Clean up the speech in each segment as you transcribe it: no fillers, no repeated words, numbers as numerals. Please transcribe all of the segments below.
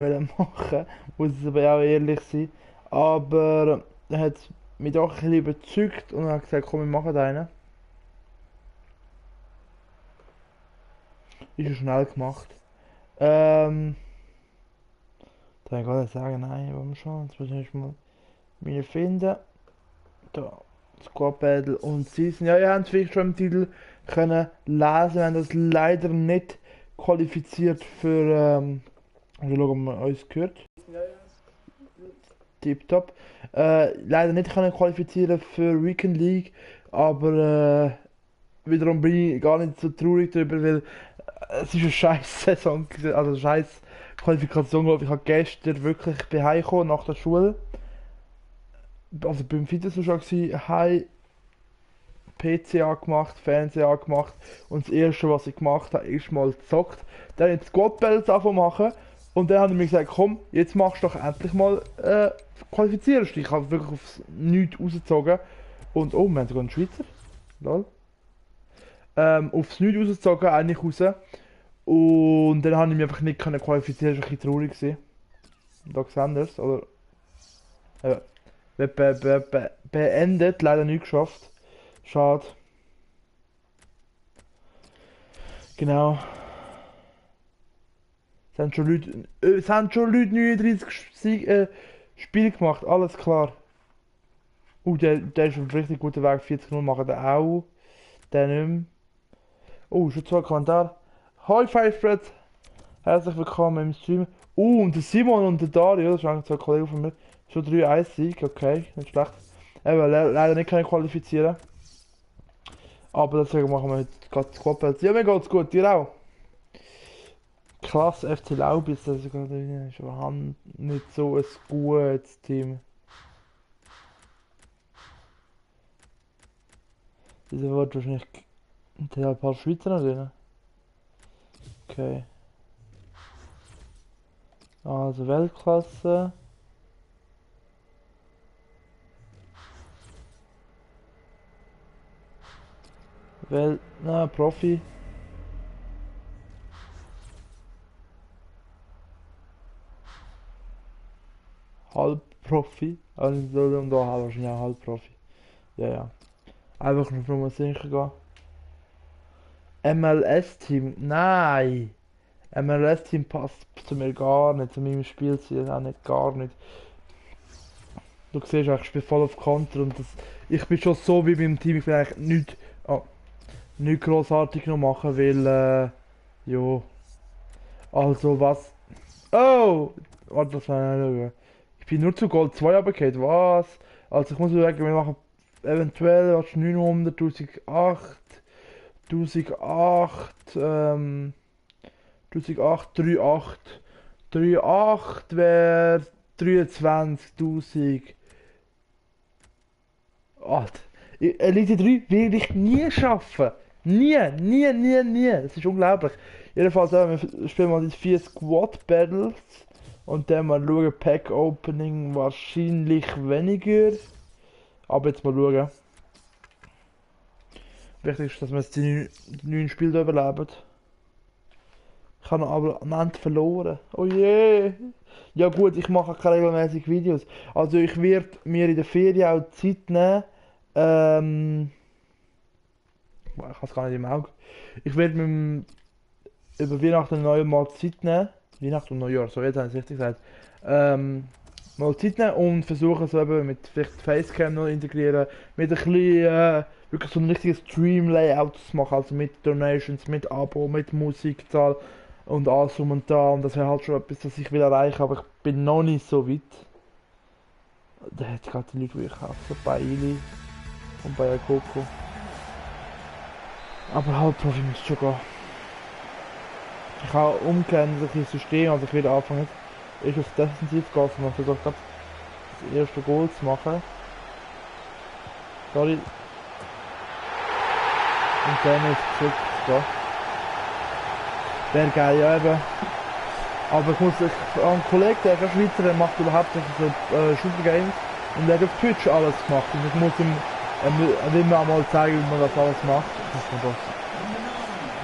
machen, muss ich aber auch ehrlich sein. Aber er hat mich doch ein bisschen überzeugt und hat gesagt, komm, wir machen einen. Ist ja schnell gemacht. Ähm, da kann ich gerade sagen, nein, wollen wir schon. Jetzt muss ich mal meine finden. Da, Squad Battle und Season. Ja, ihr habt es vielleicht schon im Titel können lesen, wir haben das leider nicht qualifiziert für, also schauen, ob man uns gehört. Tipptopp. Leider nicht können qualifizieren für Weekend League, aber wiederum bin ich gar nicht so traurig darüber, weil es ist eine scheiß Saison, also eine scheiß Qualifikation, glaube ich. Ich habe gestern wirklich heimgekommen nach der Schule, also beim Fitnesszuschauer gsi, heim PC angemacht, Fernseher angemacht und das erste, was ich gemacht habe, ist mal gezockt. Dann habe ich Squad Battles angefangen machen und dann habe ich mir gesagt, komm, jetzt machst du doch endlich mal qualifizierst dich. Ich habe wirklich aufs Nichts rausgezogen und oh, wir haben sogar einen Schweizer. Lol. Aufs Nichts rausgezogen, eigentlich raus. Und dann habe ich mich einfach nicht können qualifizieren, das war ein bisschen traurig gewesen. Da Sanders, oder beendet, leider nicht geschafft. Schade. Genau. Es haben schon Leute 39 Spiele gemacht, alles klar. Der ist auf einem richtig guten Weg, 40-0 machen der auch. Der nicht mehr. Schon zwei Kommentare. Hi Firefred, herzlich willkommen im Stream. Und der Simon und der Dario, das sind eigentlich zwei Kollegen von mir. Schon 3-1-Sieg, okay, nicht schlecht. Eben, leider nicht können qualifizieren. Aber deswegen machen wir heute gerade Squad Battles. Ja, mir geht's gut, dir auch. Krass, FC Laubis, das ist gerade ist aber nicht so ein gutes Team. Diese wird wahrscheinlich ein paar Schweizer noch drin. Okay. Also Weltklasse. Profi. Halbprofi. Also so und da wahrscheinlich auch Halbprofi. Ja, ja. Einfach nur mal sicher gehen. MLS-Team? Nein! MLS-Team passt zu mir gar nicht, zu meinem Spielstil auch nicht, gar nicht. Du siehst, ich spiele voll auf Konter und ich bin schon so wie beim Team, ich will eigentlich nichts grossartig noch machen, weil, ja. Also was? Oh! Warte, das war eine. Ich bin nur zu Gold 2 runtergefallen, was? Also ich muss sagen, wir machen eventuell 900, 1008, 1008, 1008, 38. 38 wäre 23.000. Alter. Elite 3 will ich nie schaffen. Nie, nie, nie, nie. Das ist unglaublich. Jedenfalls, wir spielen mal die 4 Squad Battles. Und dann mal schauen, Pack Opening wahrscheinlich weniger. Aber jetzt mal schauen. Wichtig ist, dass wir jetzt die 9 Spiele überleben. Ich habe aber am Ende verloren. Oh je. Ja gut, ich mache keine regelmäßigen Videos. Also ich werde mir in der Ferien auch Zeit nehmen. Ich habe es gar nicht im Auge. Ich werde mir über Weihnachten und Neujahr mal Zeit nehmen. Weihnachten und Neujahr, so jetzt habe ich es richtig gesagt. Mal Zeit nehmen und versuchen es eben mit vielleicht Facecam noch integrieren. Mit ein bisschen, wirklich so ein richtiges Stream-Layout zu machen. Also mit Donations, mit Abo, mit Musikzahl und alles drum und da. Und das wäre halt schon etwas, das ich will erreichen, aber ich bin noch nicht so weit. Da hat gerade die Leute, die ich kaufe, so bei Ili und bei Coco. Aber halt Profi müsste schon gehen. Ich habe umgekehrt ein System, also ich werde anfangen, ist auf Defensiv gehen, um versucht habe, das erste Goal zu machen. Sorry. Und dann ist es zurück zu gehen. Wäre geil, ja eben. Aber ich muss, ein Kollege, der ist ein Schweizer, der macht überhaupt nicht so Shooter Games und der hat auf Twitch alles gemacht und ich muss ihm, er will mir auch mal zeigen, wie man das alles macht. Das ist das.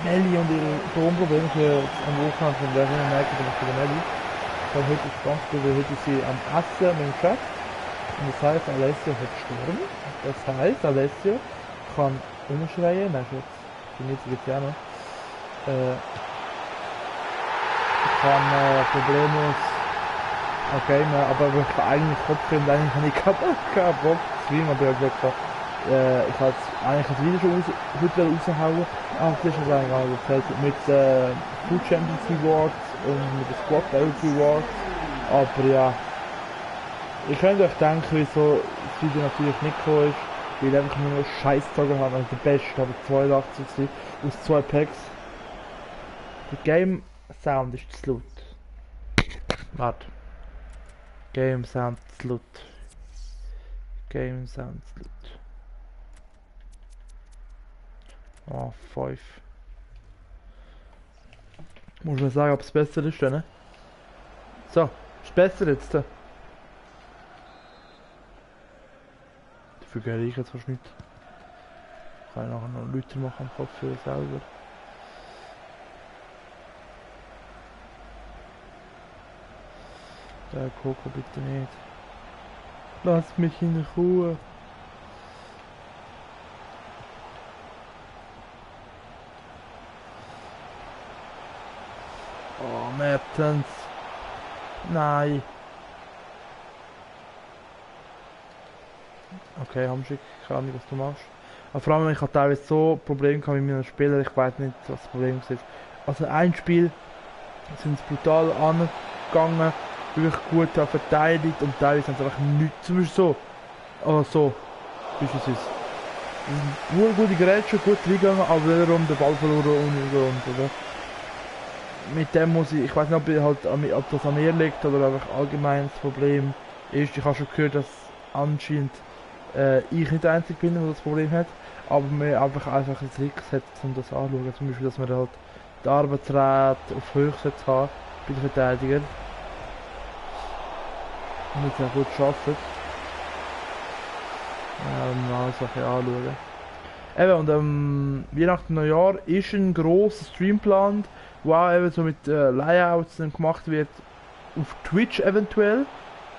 Nelly und ihre Tonprobleme für am Wochenende von der merken, dass für Nelly. weil heute ist ganz gut, weil heute ist sie am Essen mit dem Chef. Und das heisst, Alessio hat Sturm. Das heisst, Alessio kann umschreien, nein, jetzt, die Mitte gibt es ja noch. Kann problemlos gamen, aber ich kann eigentlich Kopfhörer, eigentlich habe ich keinen Bock zu streamen, aber ich habe gesagt, ich habe eigentlich das Video schon heute raushauen, aber das ist nicht eigentlich alles mit Food Champions Rewards und mit den Squad Belt Rewards, aber ja, ihr könnt euch denken, wieso das Video natürlich nicht gekommen ist, weil ich einfach nur Scheiß-Tage habe, also der beste, aber 82 gewesen, aus 2 Packs. Der Game Sound ist zu laut. Warte. Game Sound zu laut. Game Sound zu laut. Oh, 5. Muss man sagen, ob es besser ist, ne? So, ist besser jetzt. Dafür gehe ich jetzt fast nicht. Kann ich nachher noch Leute machen am Kopfhörer selber. Der Coco bitte nicht. Lass mich in Ruhe. Oh, Mertens. Nein. Okay, Hamschick, keine Ahnung, was du machst. Aber vor allem, ich hatte teilweise so Probleme mit meinen Spielern, ich weiß nicht, was das Problem ist. Also ein Spiel sind sie brutal angegangen, wirklich gut verteidigt und teilweise haben sie einfach nichts, zum Beispiel so. Oder so. Beispielsweise. Sie sind nur gute Geräte, gut reingegangen, aber wiederum den Ball verloren ohne Grund, oder? Mit dem muss ich weiß nicht, ob das an mir liegt oder einfach allgemein das Problem ist. Ich habe schon gehört, dass anscheinend ich nicht der Einzige bin, der das Problem hat, aber mir einfach einen Trick hat, um das anzuschauen. Zum Beispiel, dass man halt die Arbeitsrate auf Höchstsetz hat bei den Verteidigern. Und jetzt auch gut arbeiten. Mal Sachen anschauen. Eben, und Weihnachten Neujahr ist ein grosser Stream geplant, wo auch eben so mit Layouts gemacht wird auf Twitch eventuell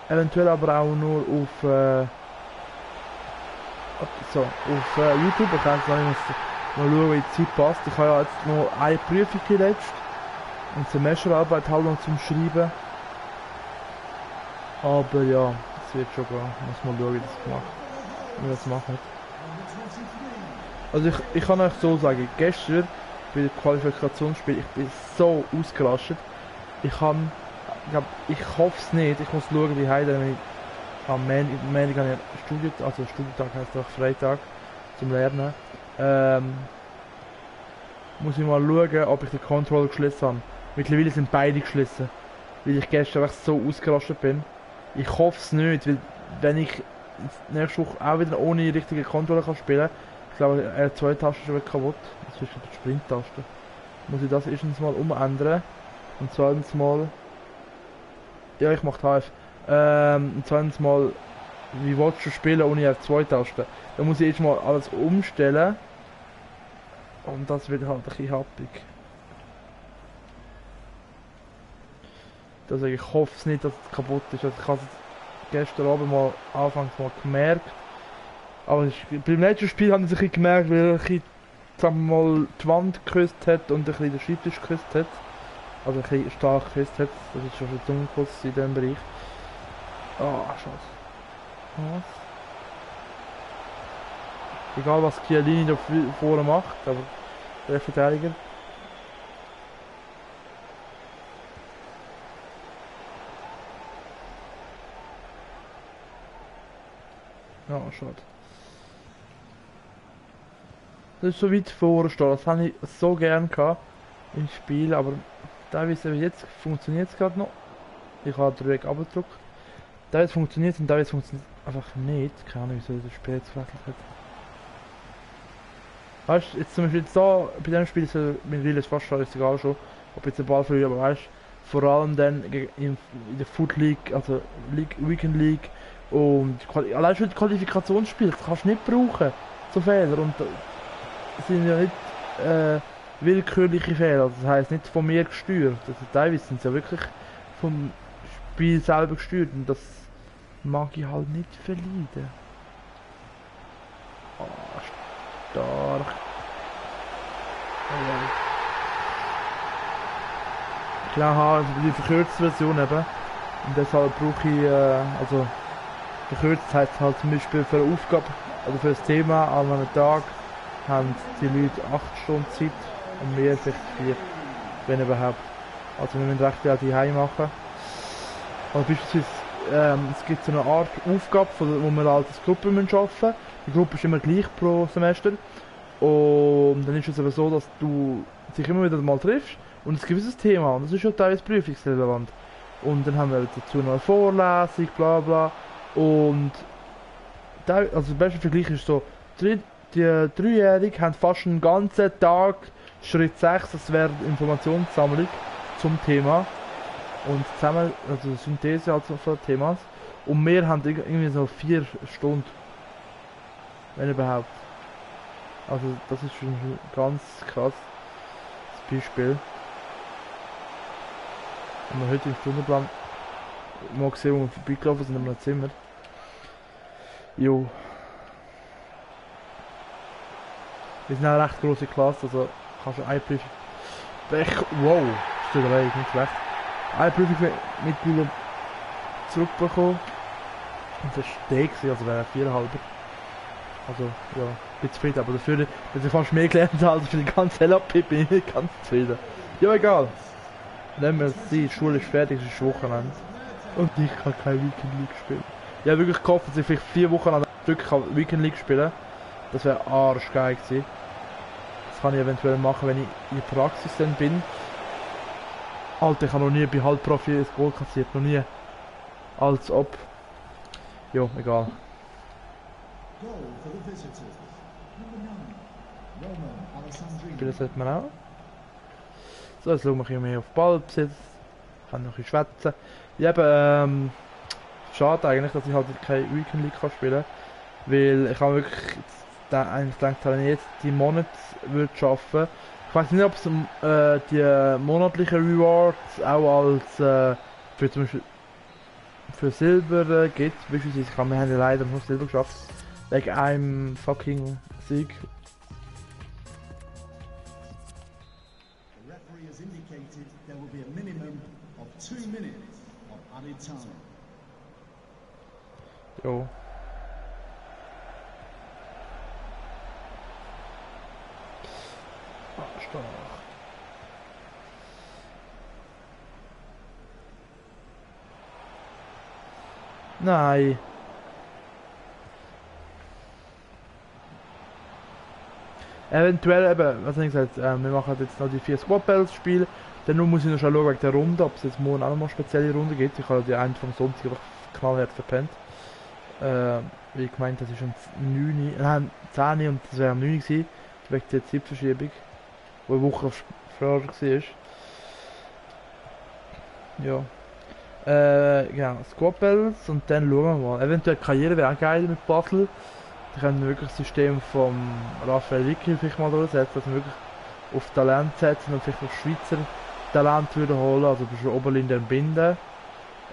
aber auch nur auf YouTube. Ich kann jetzt noch nicht mal schauen, wie die Zeit passt. Ich habe ja jetzt noch eine Prüfung geletzt und Semesterarbeit halt noch zum Schreiben. Aber ja, das wird schon gehen. Muss mal schauen, wie das machen. Also ich kann euch so sagen, gestern bei dem Qualifikationsspiel, ich bin so ausgerastet. Ich hoffe es nicht, ich muss schauen, wie heute, wenn ich am Montag habe ich Studietag heisst auch Freitag zum Lernen. Muss ich mal schauen, ob ich den Controller geschlossen habe. Mittlerweile sind beide geschlossen, weil ich gestern einfach so ausgerastet bin. Ich hoffe es nicht, weil wenn ich nächste Woche auch wieder ohne die richtige Controller kann spielen, ich glaube, zwei Tasten schon kaputt. Das ist die Sprint-Taste. Muss ich das erstens mal umändern. Und zweitens mal. Ja, ich mache HF. Und zweitens mal, wie willst du spielen ohne F2-Tasten? Da muss ich erstmal alles umstellen. Und das wird halt ein bisschen happig. Also ich hoffe es nicht, dass es kaputt ist. Also ich habe es gestern Abend mal anfangs mal gemerkt. Aber beim letzten Spiel habe ich es ein bisschen gemerkt, weil er ein bisschen, sagen wir mal, die Wand geküsst hat und ein bisschen den Schreibtisch geküsst hat. Also ein bisschen stark geküsst hat. Das ist schon dunkel in diesem Bereich. Ah, Chance. Was? Egal was Chiellini da vorne macht, aber der Verteidiger. Ja, schade. Das ist so weit vorne stehen, das habe ich so gern gehabt im Spiel, aber teilweise jetzt funktioniert es gerade noch. Ich habe den Weg abgedrückt. Teilweise funktioniert es und teilweise funktioniert es einfach nicht. Keine Ahnung, wieso das Spiel jetzt gewechselt hat. Weißt du, jetzt zum Beispiel jetzt da, bei diesem Spiel ist mittlerweile fast alles egal schon, ob jetzt der Ball verliert, aber weißt du, vor allem dann in der Foot League, also Weekend League und allein schon die Qualifikationsspiele, das kannst du nicht brauchen, so Fehler, und das sind ja nicht willkürliche Fehler, das heisst nicht von mir gesteuert, also teilweise sind es ja wirklich vom Spiel selber gesteuert und das mag ich halt nicht verleiden. Oh, stark. Oh, klar, also die verkürzte Version eben. Und deshalb brauche ich, also verkürzt heisst halt zum Beispiel für eine Aufgabe, also für das Thema an einem Tag haben die Leute 8 Stunden Zeit und mehr vielleicht 4, wenn überhaupt. Also wir müssen recht viel die Heim machen. Also beispielsweise, es gibt so eine Art Aufgabe, wo wir halt als Gruppe arbeiten müssen. Die Gruppe ist immer gleich pro Semester. Und dann ist es aber so, dass du dich immer wieder mal triffst und ein gewisses Thema, und das ist schon teilweise prüfungsrelevant. Und dann haben wir dazu noch eine Vorlesung, bla bla. Und also der beste Vergleich ist so, die Dreijährigen haben fast einen ganzen Tag Schritt 6, das wäre Informationssammlung zum Thema. Und zusammen, also Synthese also von Themas. Und wir haben irgendwie so 4 Stunden. Wenn überhaupt. Also das ist schon ganz krass. Das Beispiel. Und wir heute im Stundenplan mal gesehen, wo wir vorbeigelaufen sind in einem Zimmer. Jo. Wir sind eine recht grosse Klasse, also kannst du eine Prüfung... Wow, das tut mir leid, nicht schlecht. Eine Prüfung mittlerweile zurückbekommen. Und das war der, also wäre 4,5. Also, ja, bin zufrieden, aber dafür, dass ich fast mehr gelernt habe als für die ganze LAP, bin ich nicht ganz zufrieden. Ja, egal. Nehmen wir es, die Schule ist fertig, es ist Wochenende. Und ich kann keine Weekend League spielen. Ich habe wirklich gehofft, dass ich vielleicht 4 Wochen an einem Stück Weekend League spielen kann. Das wäre arschgeil gewesen. Das kann ich eventuell machen, wenn ich in der Praxis dann bin. Alter, ich habe noch nie bei Halbprofi ein Goal kassiert, noch nie. Als ob. Jo, egal. Spielen sollte man auch. So, jetzt schauen wir mehr auf Ballbesitz. Ich kann noch ein bisschen schwätzen. Ja, eben, schade eigentlich, dass ich halt keine Weekend League kann spielen kann. Weil ich habe wirklich eigentlich gedacht, dass ich jetzt die Monate würde schaffen. Ich weiß nicht, ob es die monatlichen Rewards auch als für zum Beispiel für Silber gibt. Beispielsweise, wir haben ja leider nur Silber geschafft. Wegen einem fucking Sieg. Jo. Stark. Nein. Eventuell eben, was habe ich gesagt, wir machen jetzt noch die 4 Squad Battles Spiele. Dann muss ich noch schauen wegen der Runde, ob es jetzt morgen auch noch mal spezielle Runde gibt. Ich habe die eine vom Sonntag einfach knallhart verpennt. Wie ich gemeint, das ist um 9, nein, 10 und das wäre um 9 gewesen, wegen der Zeitverschiebung, wo eine Woche früher war. Ja. Genau, Squad Battles und dann schauen wir mal. Eventuell Karriere wäre auch geil mit Basel. Da können wir wirklich das System vom Raphael Vicky vielleicht mal durchsetzen, dass wir wirklich auf Talent setzen und vielleicht auf Schweizer Talent würde holen, also bei Oberlinden Binden.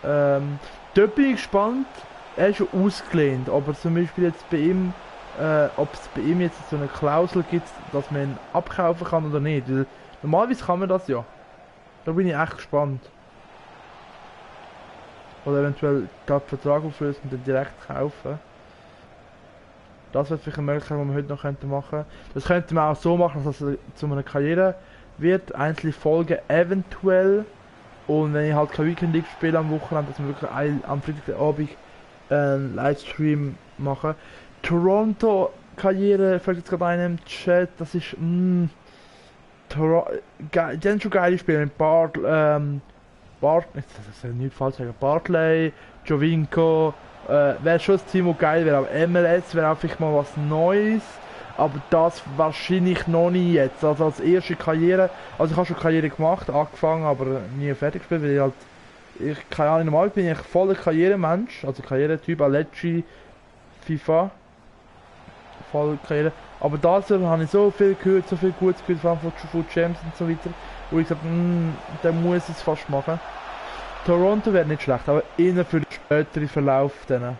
Dort bin ich gespannt. Er ist schon ausgelehnt, aber zum Beispiel jetzt bei ihm, ob es bei ihm jetzt so eine Klausel gibt, dass man ihn abkaufen kann oder nicht. Weil normalerweise kann man das ja. Da bin ich echt gespannt. Oder eventuell den Vertrag auflösen und dann direkt kaufen. Das wäre vielleicht eine Möglichkeit, die wir heute noch machen könnten. Das könnte man auch so machen, dass es zu einer Karriere wird. Einzelne Folgen eventuell. Und wenn ich halt kein Weekend League spiele am Wochenende, dass wir wirklich am Freitagabend einen Livestream machen. Toronto Karriere, fragt jetzt gerade einen im Chat, das ist die haben schon geile Spiele mit das ist nicht falsch sagen, Bartley, Jovinko, wäre schon das Team, das geil wäre, aber MLS wäre einfach mal was Neues, aber das wahrscheinlich noch nie jetzt, also als erste Karriere, also ich habe schon Karriere gemacht, angefangen, aber nie fertig gespielt, weil keine Ahnung, normal bin ich voller Karrieremensch, also Karrieretyp, Allegri, FIFA, voll Karriere, aber dazu habe ich so viel gehört, so viel Gutes gehört, vor allem von James und so weiter, wo ich gesagt habe, der muss es fast machen. Toronto wäre nicht schlecht, aber eher für den späteren Verlauf dann.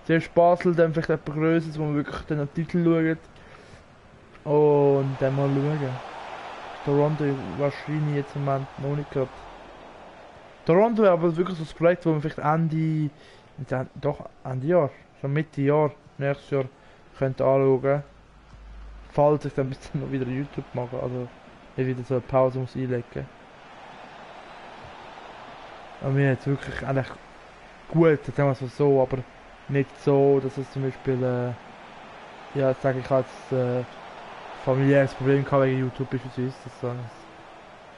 Zuerst Basel, dann vielleicht etwas Größeres, wo man wirklich dann den Titel schaut. Und dann mal schauen. Toronto wahrscheinlich jetzt im Moment noch nicht gerade. Toronto wäre aber wirklich so ein Projekt, wo man vielleicht Ende Jahr, schon Mitte Jahr, nächstes Jahr, könnte anschauen. Falls ich dann bis dann noch wieder YouTube mache, also nicht wieder so eine Pause muss einlegen. Aber mir jetzt wirklich eigentlich gut, sagen wir es so, aber nicht so, dass es zum Beispiel, ja, jetzt sage ich als familiäres Problem gehabt wegen YouTube beispielsweise, das sagen.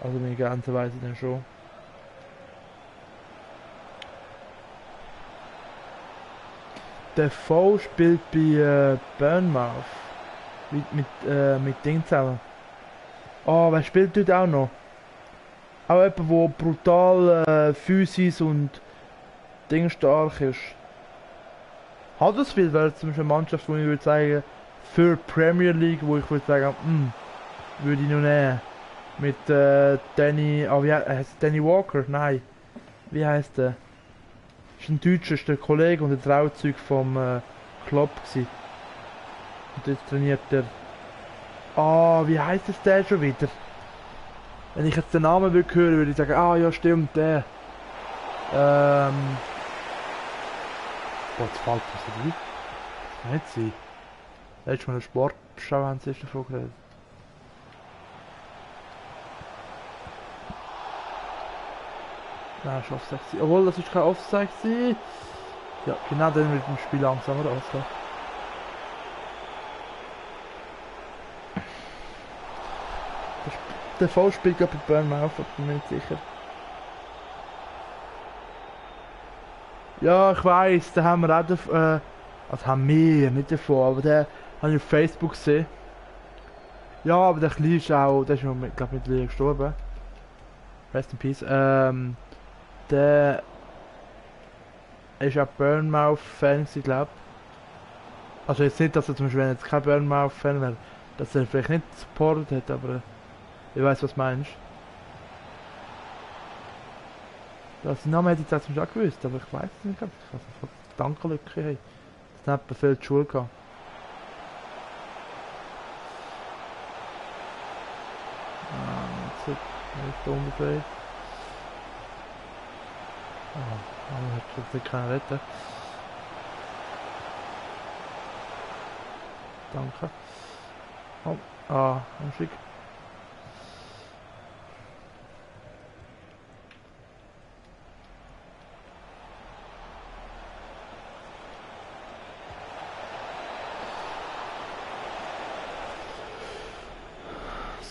Also meine ganze Weise dann schon. Der V spielt bei Bournemouth. Mit Ding zusammen. Oh, wer spielt dort auch noch? Auch jemand, der brutal physisch und Ding stark ist. Huddersfield wäre zum Beispiel eine Mannschaft, wo ich würde sagen, für Premier League, wo ich würde sagen, würde ich noch nehmen. Mit Danny, wie heißt Danny Walker? Nein. Wie heißt der? Ist ein Deutscher, ist der Kollege und der Trauzeug vom Klopp gewesen. Und jetzt trainiert er. Wie heißt es der schon wieder? Wenn ich jetzt den Namen würde hören, würde ich sagen, ja stimmt, der. Boah, jetzt fällt mir so ein. Das kann nicht sein. Letztes Mal eine Sportschau haben sie erst davon geredet. Nein, das war Offside. Obwohl, das ist kein Offside gewesen. Ja, genau dann wird das Spiel langsamer ausgehen. Der V spielt gerade bei Bournemouth, ich bin mir nicht sicher. Ja, ich weiss, da haben wir auch davon, also haben wir, nicht davon, aber den habe ich auf Facebook gesehen. Ja, aber der Kleine ist auch, der ist glaube ich mittlerweile gestorben. Rest in Peace. Der ist auch Bournemouth-Fan, glaube ich. Also jetzt nicht, dass er zum Beispiel, wenn er jetzt kein Bournemouth-Fan wäre, dass er vielleicht nicht supportet hat, aber ich weiß, was du meinst. Das Name hätte ich jetzt auch gewusst, aber ich weiß es nicht. Ich habe eine Gedankenlücke. Hey. Das hat nicht viel zur Schule gehabt. Jetzt nicht unbedingt. Man hat jetzt keinen retten. Danke. Umstieg.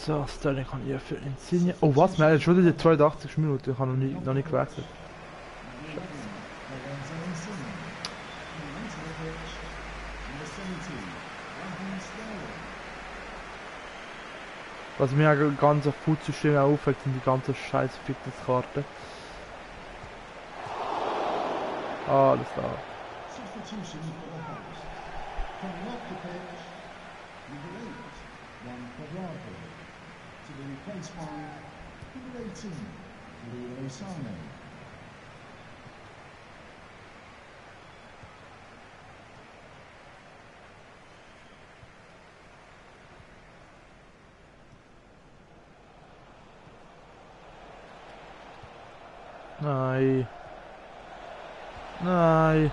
So, Sterling kann ich für Insigne. Oh was? Wir haben schon die 82 Minuten, ich habe noch nicht gewechselt. Was mir auch ganz auf Fußsystem auffällt, sind die ganzen scheiß Fitnesskarten. Alles klar. Nein. Nein.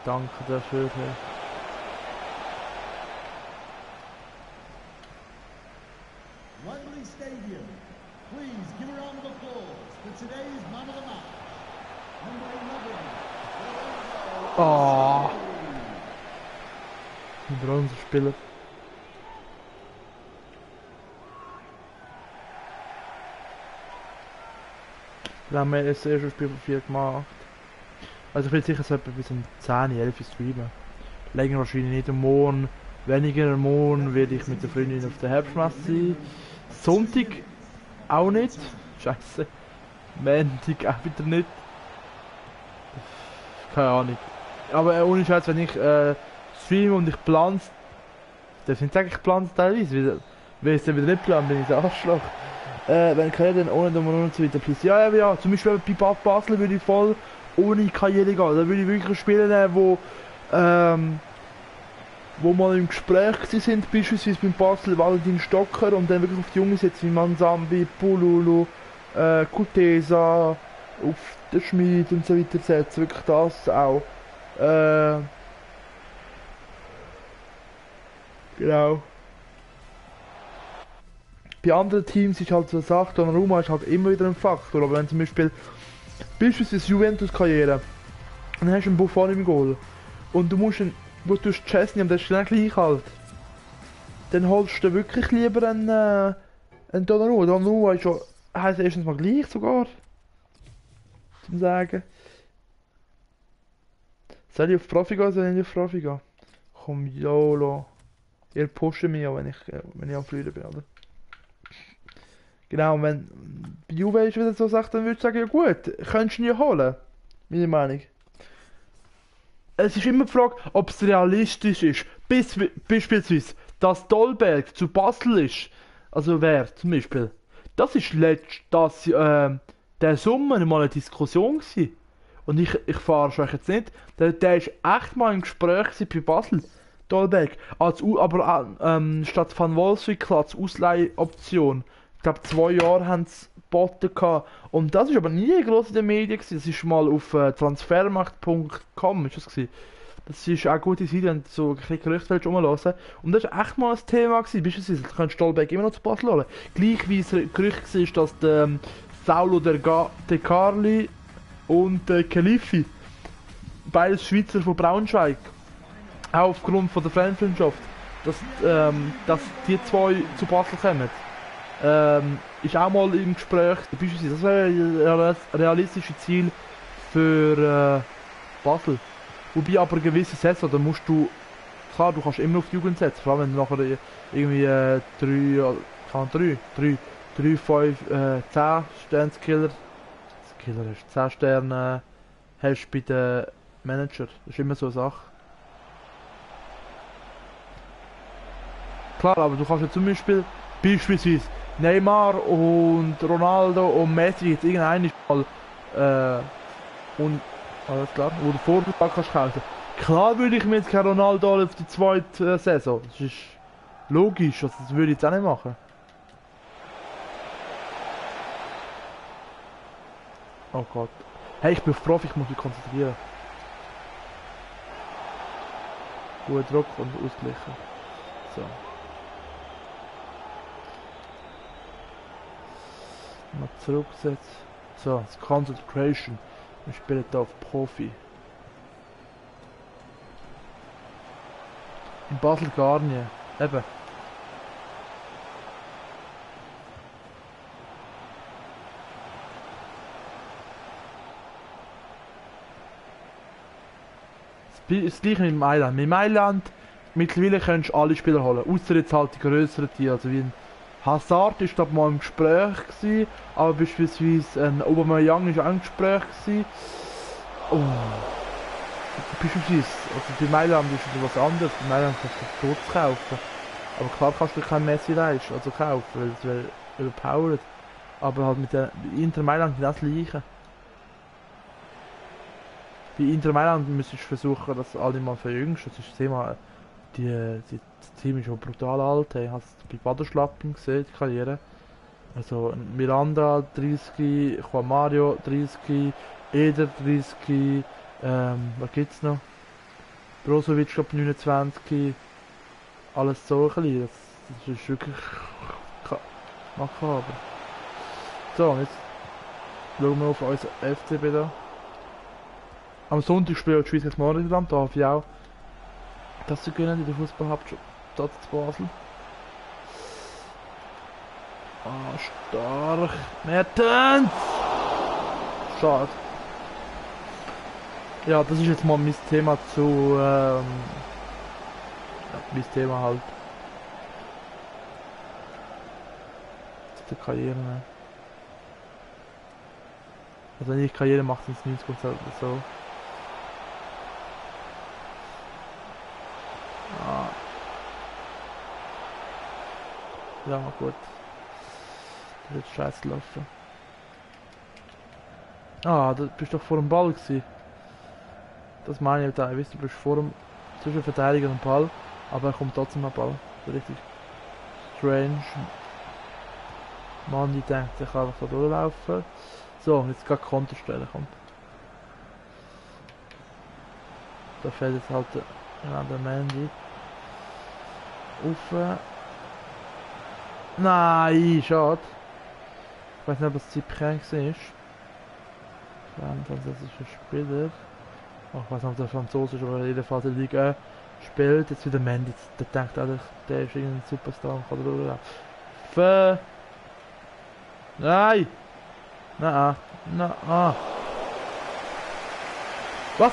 Danke dafür. Hey. Wembley Stadium. Please give a round of applause for today's man of the match. Number 11. Oh. Die Bronzespieler. Wir haben das erste Spiel von 4 gemacht. Also ich bin sicher, es etwa bis um 10, 11 streamen. Länger wahrscheinlich nicht am Morgen. Weniger am Morgen werde ich mit der Freundin auf der Herbstmesse sein. Sonntag auch nicht. Scheiße. Montag auch wieder nicht. Keine Ahnung. Aber ohne Scheiß, wenn ich streame und ich plane es. Das sind eigentlich ich plane es teilweise. Weil ich es dann wieder nicht plane, bin ich ein Arschloch. wenn Karriere dann ohne Nummer und so weiter. Plus, ja, zum Beispiel bei Bad Basel würde ich voll ohne Karriere gehen. Da würde ich wirklich einen Spieler nehmen, wo mal im Gespräch gewesen sind, beispielsweise beim Basel Valentin Stocker und dann wirklich auf die Jungen setzen wie Mansambi, Pululu, Kutesa, auf den Schmid und so weiter setzen. Wirklich das auch. Genau. Bei anderen Teams ist halt so eine Sache, Donnarumma ist halt immer wieder ein Faktor, aber wenn zum Beispiel beispielsweise Juventus-Karriere und dann hast du einen Buffon im Goal und du tust Chesney und der ist dann gleich halt, dann holst du wirklich lieber einen Donnarumma. Donnarumma ist schon, heisst erstens mal gleich sogar, zum sagen. Soll ich auf Profi gehen, soll ich nicht auf Profi gehen? Komm, YOLO. Ihr pusht mich auch, wenn ich am Früher bin, oder? Genau, und wenn bei Juve ist wieder so sagt, dann würde ich sagen, ja gut, könntest du ihn ja holen. Meine Meinung. Es ist immer die Frage, ob es realistisch ist. Beispielsweise, dass Dolberg zu Basel ist, also wer zum Beispiel, das ist der Sommer mal eine Diskussion gewesen. Und ich fahre euch jetzt nicht, der ist echt mal im Gespräch gewesen bei Basel, Dolberg, aber statt Van Wolfswinkel als Ausleihoption. Ich glaube 2 Jahre haben sie geboten gehabt. Und das ist aber nie groß in den Medien gewesen. Das ist mal auf transfermarkt.com ist das gewesen. Das ist auch eine gute Seite, wenn du so ein bisschen Gerüchte rumhören. Und das war echt mal ein Thema gewesen. Beispielsweise, du könntest Stolberg immer noch zu Basel holen. Gleich wie es Gerücht war, dass der Saulo De Carli und Khelifi, beides Schweizer von Braunschweig, auch aufgrund von der Fanfreundschaft, dass die zwei zu Basel kommen. Ist auch mal im Gespräch, beispielsweise, das wäre ein realistisches Ziel für Basel. Wobei aber eine gewisse Saison, da musst du, klar, du kannst immer auf die Jugend setzen, vor allem wenn du nachher irgendwie 3, 5, 10 Sterne Skiller hast, 10 Sterne hast bei den Manager, das ist immer so eine Sache. Klar, aber du kannst ja zum beispielsweise Neymar und Ronaldo und Messi jetzt irgendeinen mal und alles klar, wo du Vorbetrag kannst kaufen. Klar würde ich mir jetzt kein Ronaldo holen auf die zweite Saison. Das ist logisch, also das würde ich jetzt auch nicht machen. Oh Gott. Hey, ich bin auf Profi, ich muss mich konzentrieren. Gut Druck und ausgleichen. So. Mal zurücksetzen. So, das Concentration. Wir spielen hier auf Profi. In Basel gar nicht. Eben. Das gleiche mit Mailand. Mit Mailand mittlerweile kannst du alle Spieler holen. Außer jetzt halt die grösseren Tiere. Also wie ein Hazard ist da mal im Gespräch gewesen, aber beispielsweise ein Aubameyang ist auch im Gespräch gewesen. Oh. Beispielsweise, also bei Mailand ist es was anderes. Bei Mailand kannst du Sturz kaufen. Aber klar kannst du kein Messi leisten, also kaufen, weil es wäre überpowered. Aber halt mit der Inter Mailand das Gleiche. Bei Inter Mailand müsstest du versuchen, dass alle mal verjüngst. Das ist das Thema. Das Team ist schon brutal alt. Ich habe es bei Baderschlappen gesehen, die Karriere. Also Miranda 30, Juan Mario 30, Eder 30, was gibt's noch? Brozovic glaube 29. Alles so ein bisschen. Das ist wirklich makaber. So, und jetzt schauen wir auf unser FCB da. Am Sonntag spielt die Schweiz gegen Morgenland, da hoffe ich auch, dass sie gewinnen in der Fußballhauptstadt zu Basel. Ah, stark. Mertens! Schade. Ja, das ist jetzt mal mein Thema zu, ja, mein Thema halt. Zu der Karriere. Ne? Also wenn ich Karriere mache, sind es 90% oder so. Ja, gut. Das ist jetzt scheiße gelaufen. Ah, du bist doch vor dem Ball gewesen. Das meine ich da. Ich weiß, du bist vor dem zwischen Verteidiger und Ball, aber er kommt trotzdem am Ball. So richtig strange. Mann, die denkt, ich kann einfach da durchlaufen. So, jetzt gerade Konter stellen, kommt. Da fällt jetzt halt der Mandy. Auf. Nein, schade. Ich weiß nicht, ob das Cyprien war. Das ist ein Spieler. Oh, ich weiß nicht, ob der Franzose ist, aber in jedem Fall der Liga spielt. Jetzt wieder Mandy. Der denkt eigentlich, der ist irgendein Superstar und kann durchlaufen. Nein! Nein! Nein! Was?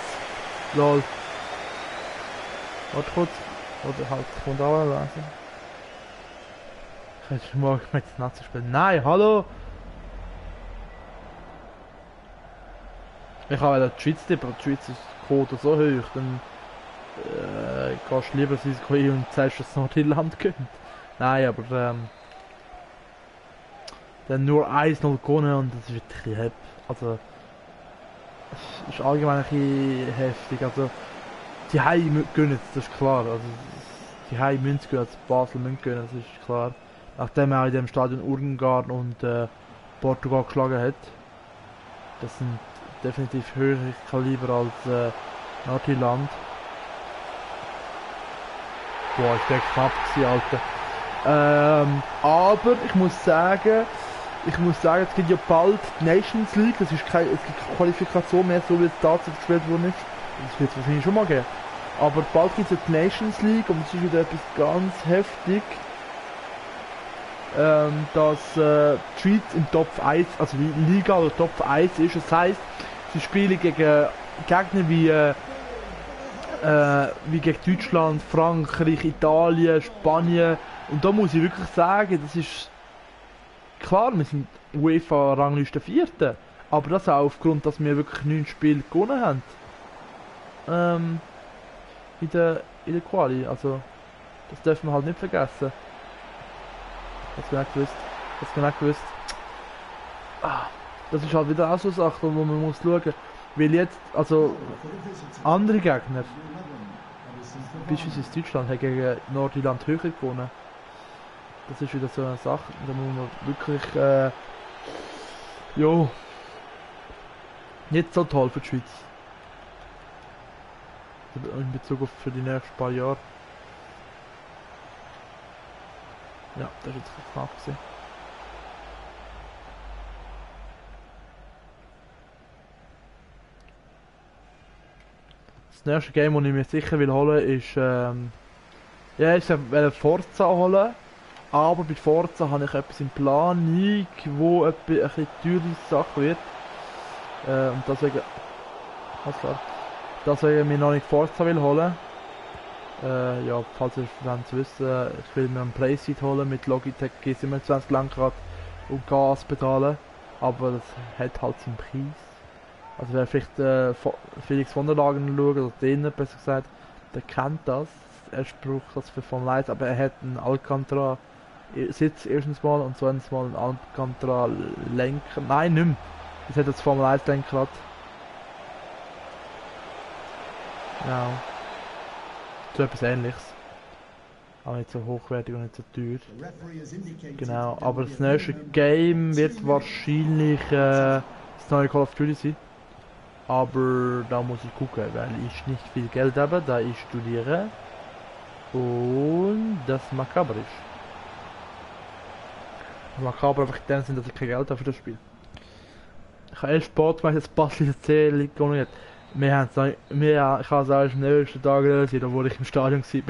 Lol. Warte kurz. Oder halt, kommt auch lesen. Ich hätte schon mal gemerkt, das Nazi spielen. Nein, hallo! Ich habe die Schweiz tippen, aber die Schweiz ist die Quote so hoch, dann gehst du lieber ins Risiko ein und sagst, dass Nordirland gönnt. Nein, aber dann nur 1-0 gewonnen und das ist wirklich heftig. Also, es ist allgemein ein bisschen heftig. Also, die Heim gönnen, das ist klar. Also, die Heim müssen gönnen, also Basel müssen gönnen, das ist klar. Nachdem er auch in dem Stadion Ungarn und Portugal geschlagen hat. Das sind definitiv höhere Kaliber als Nordirland. Boah, ist der knapp gewesen, Alter. Aber ich muss sagen, es gibt ja bald die Nations League, es gibt keine Qualifikation mehr, so wie es tatsächlich gespielt worden ist. Das wird es wahrscheinlich schon mal geben. Aber bald gibt es ja die Nations League und es ist wieder etwas ganz heftig, dass die Schweiz im Top 1, also die Liga oder Top 1 ist. Das heisst, sie spielen gegen Gegner wie gegen Deutschland, Frankreich, Italien, Spanien. Und da muss ich wirklich sagen, das ist klar, wir sind UEFA-Rangliste 4. Aber das auch aufgrund, dass wir wirklich 9 Spiele gewonnen haben. In der Quali. Also, das dürfen wir halt nicht vergessen. Das habe ich nicht gewusst. Das ist halt wieder auch so eine Sache, wo man muss schauen. Weil jetzt, also, andere Gegner, beispielsweise Deutschland, haben gegen Nordirland höher gewonnen. Das ist wieder so eine Sache, da muss man wirklich, nicht so toll für die Schweiz. In Bezug auf für die nächsten paar Jahre. Ja, das ist jetzt knapp gewesen. Das nächste Game, das ich mir sicher will holen, ist ich will Forza holen. Aber bei Forza habe ich etwas in Planung, wo ein bisschen teure Sache wird. Und deswegen, alles klar, deswegen mir noch nicht Forza will holen. Ja, falls ihr es wissen, ich will mir ein Playseat holen mit Logitech G27 Lenkrad und Gaspedalen. Aber das hat halt seinen Preis. Also wer vielleicht Felix von der Lagen schaut, oder den besser gesagt, der kennt das. Er braucht das für Formel 1, aber er hat einen Alcantara Sitz erstens mal und zweitens mal einen Alcantara Lenker. Nein, nicht mehr. Das hat das Formel 1 Lenkrad. Ja. So etwas Ähnliches. Aber nicht so hochwertig und nicht so teuer. Genau, aber das nächste Game wird wahrscheinlich das neue Call of Duty sein. Aber da muss ich gucken, weil ich nicht viel Geld habe, da ich studiere. Und das makaber ist. Makaber einfach in dem Sinn, dass ich kein Geld habe für das Spiel. Ich habe 11 Sport gemacht, jetzt passt diese Zählung gar nicht. Ich habe es auch am nächsten Tag realisiert, wo ich im Stadion war.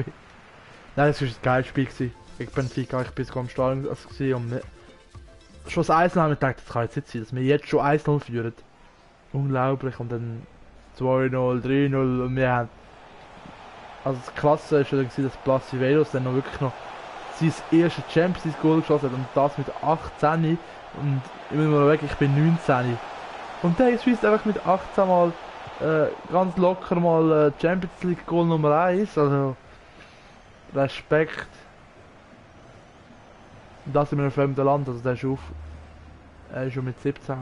Nein, das war ein geiles Spiel. Ich bin Benfica, ich bin sogar im Stadion und schon das 1-0 haben wir gedacht, das kann jetzt nicht sein, dass wir jetzt schon 1-0 führen. Unglaublich, und dann 2-0, 3-0 und wir haben... Also das Klasse war ja, dass Placiveros dann noch wirklich noch sein erstes Champions League Goal geschossen hat und das mit 18 und ich bin mal weg, ich bin 19. Und der schießt einfach mit 18 mal ganz locker mal Champions League Goal Nummer 1, also Respekt. Und das in einem fremden Land, also der ist Er ist schon mit 17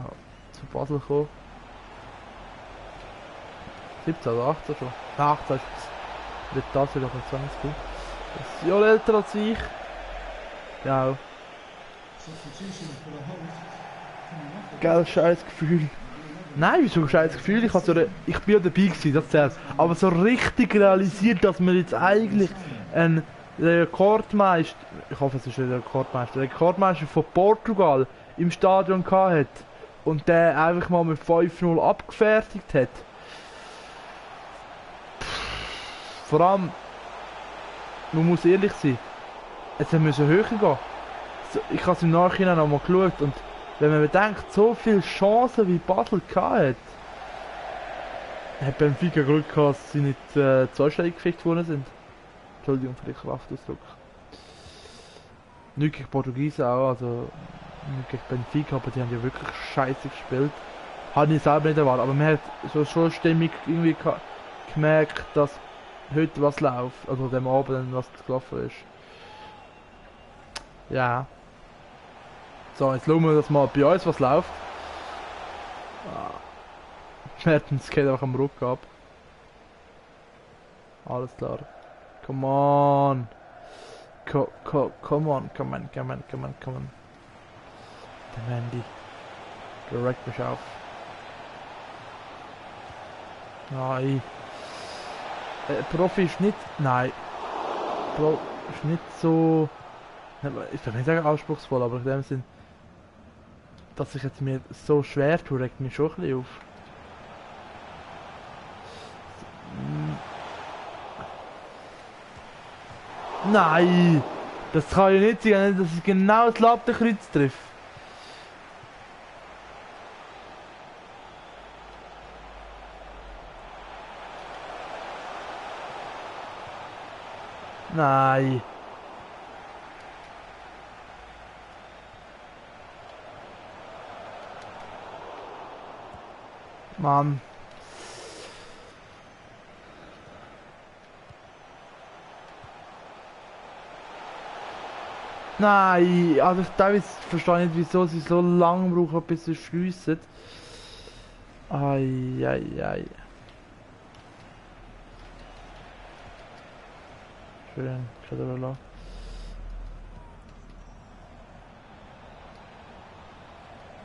zu Basel gekommen. 17 oder 18 schon? Nein, 18 ist es. Wird das wieder auf 20. Das ist ja älter als ich. Ja. Gell, scheiß Gefühl. Nein, wieso scheiß Gefühl? Ich bin ja dabei gewesen, das zählt. Aber so richtig realisiert, dass man jetzt eigentlich ein Rekordmeister, ich hoffe es ist ein Rekordmeister von Portugal im Stadion gehabt hat und der einfach mal mit 5-0 abgefertigt hat. Vor allem, man muss ehrlich sein, es müssen höher gehen. Ich habe es im Nachhinein noch mal geschaut und wenn man bedenkt, so viele Chancen wie Basel gehabt hat Benfica Glück gehabt, dass sie nicht zweistellig gefickt worden sind. Entschuldigung für den Kraftausdruck. Nicht gegen Portugiesen auch, also nicht gegen Benfica, aber die haben ja wirklich scheiße gespielt. Habe ich selber nicht erwartet, aber man hat so schon stimmig irgendwie gemerkt, dass heute was läuft, also dem Abend was gelaufen ist. Ja. So, jetzt schauen wir das mal bei uns, was läuft. Mertens geht einfach am Rücken ab. Alles klar. Come on. Come on. Der Mandy. Der regt mich auf. Nein. Profi ist nicht... Nein. Pro ist nicht so... Ich will nicht sagen anspruchsvoll, aber in dem Sinn... Dass ich jetzt mir so schwer tue, regt mich schon ein bisschen auf. Nein! Das kann ja nicht sein, dass ich genau das Lattenkreuz treffe. Nein! Mann. Nein, also ich verstehe nicht, wieso sie so lange brauchen, bis sie schliessen. Ai. Schön, Kadrola.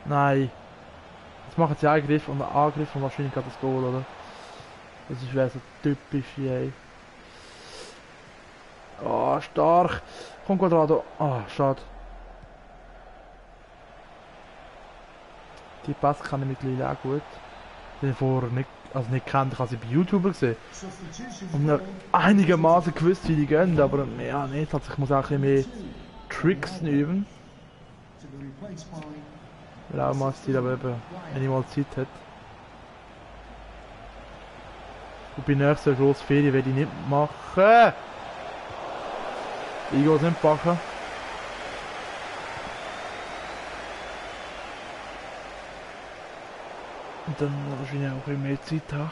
Nein. Jetzt machen sie Angriff und wahrscheinlich gerade das Goal, oder? Das wäre so typisch, ey. Oh, stark. Komm, Quadrado. Ah, schade. Die Pass kann ich mittlerweile auch gut. Den vorher nicht, nicht kennt, ich habe sie bei YouTuber gesehen. Und einigermaßen gewusst, wie die gehen, aber ja, nicht. Also ich muss auch ein bisschen mehr Tricks üben. Weil auch mal Stil, aber eben, wenn ich mal Zeit hat. Und bei nächster grossen Ferien werde ich nicht machen. Ich gehe es nicht packen. Und dann wahrscheinlich auch ein bisschen mehr Zeit haben.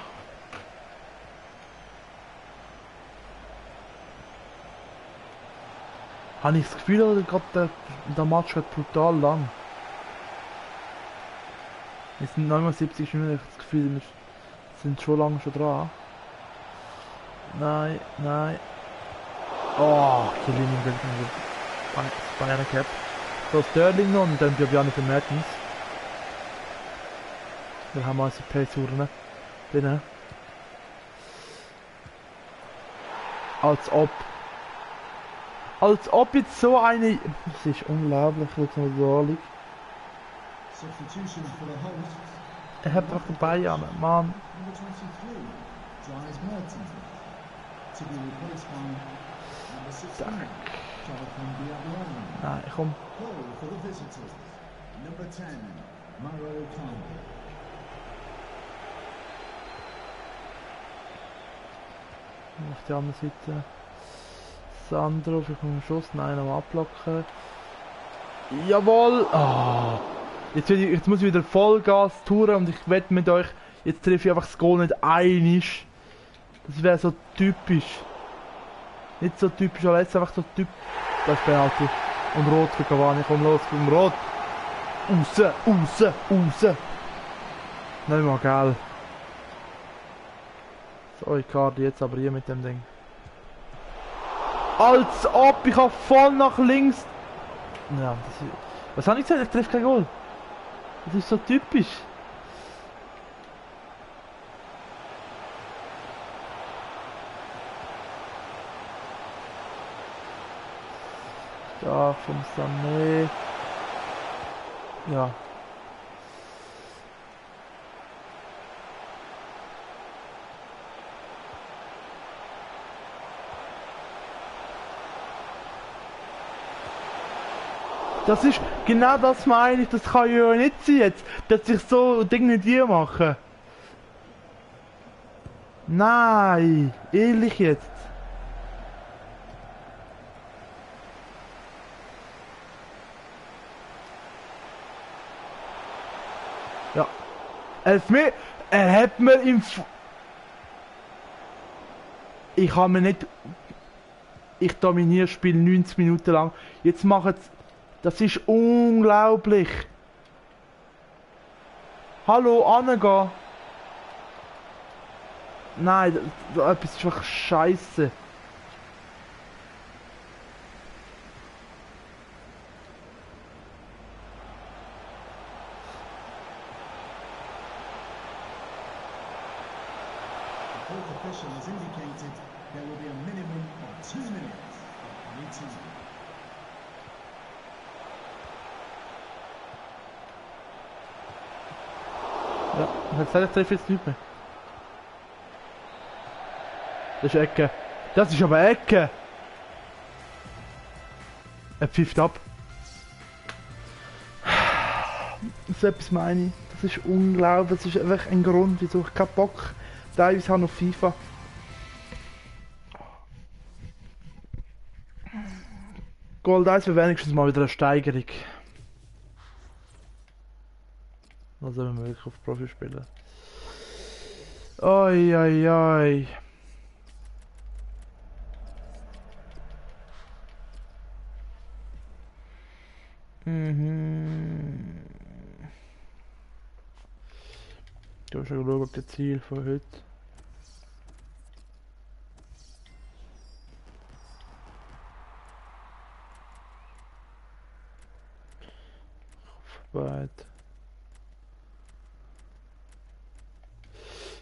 Habe ich das Gefühl, oder gerade der Match geht brutal lang. Es sind 79 Minuten, ich habe das Gefühl, wir sind schon lange schon dran. Nein. Oh, Chiellini bei einer Cap. So Sterling noch und dann Biabiani für Mertens. Dann haben wir unsere Pace-Urne drin. Als ob jetzt so eine... Das ist unglaublich, was noch da liegt. Er hat doch dabei, Jan, Mann. Nein, komm. Auf der anderen Seite. Sandro, vielleicht noch einen Schuss, nein, noch abblocken. Jawohl! Oh. Jetzt muss ich wieder Vollgas touren und ich wette mit euch, jetzt treffe ich einfach das Goal nicht einig. Das wäre so typisch. Nicht so typisch, aber jetzt einfach so typisch. Das ist Penalty. Und rot für Cavani, komm los, komm rot. Raus! Nicht mal geil. So, Icardi jetzt aber hier mit dem Ding. Als ob, ich hab voll nach links. Ja, das ist... Was habe ich gesagt? Ich treffe kein Goal. Das ist so typisch. Da vom Sané. Ja. Das ist genau das meine ich, das kann ja nicht sein jetzt, dass ich so Dinge mit dir mache. Nein, ehrlich jetzt. Ja. Elfmeter, er hat mir im... Ich habe mir nicht... Ich dominiere das Spiel 90 Minuten lang. Jetzt machen es... Das ist unglaublich. Hallo, angehen. Nein, etwas ist einfach scheiße. The fourth official has indicated there will be a minimum of 2 minutes of waiting. Ja, jetzt treffe ich jetzt nicht mehr. Das ist Ecke. Das ist aber Ecke! Er pfifft ab. So etwas meine ich. Das ist unglaublich. Das ist einfach ein Grund, wieso ich keinen Bock teilweise habe auf FIFA. Gold 1 wäre wenigstens mal wieder eine Steigerung. Also wenn wir wirklich auf Profi spielen. Oi, oi, oi. Du hast schon geschaut, ob das Ziel von heute. Kopfbeit.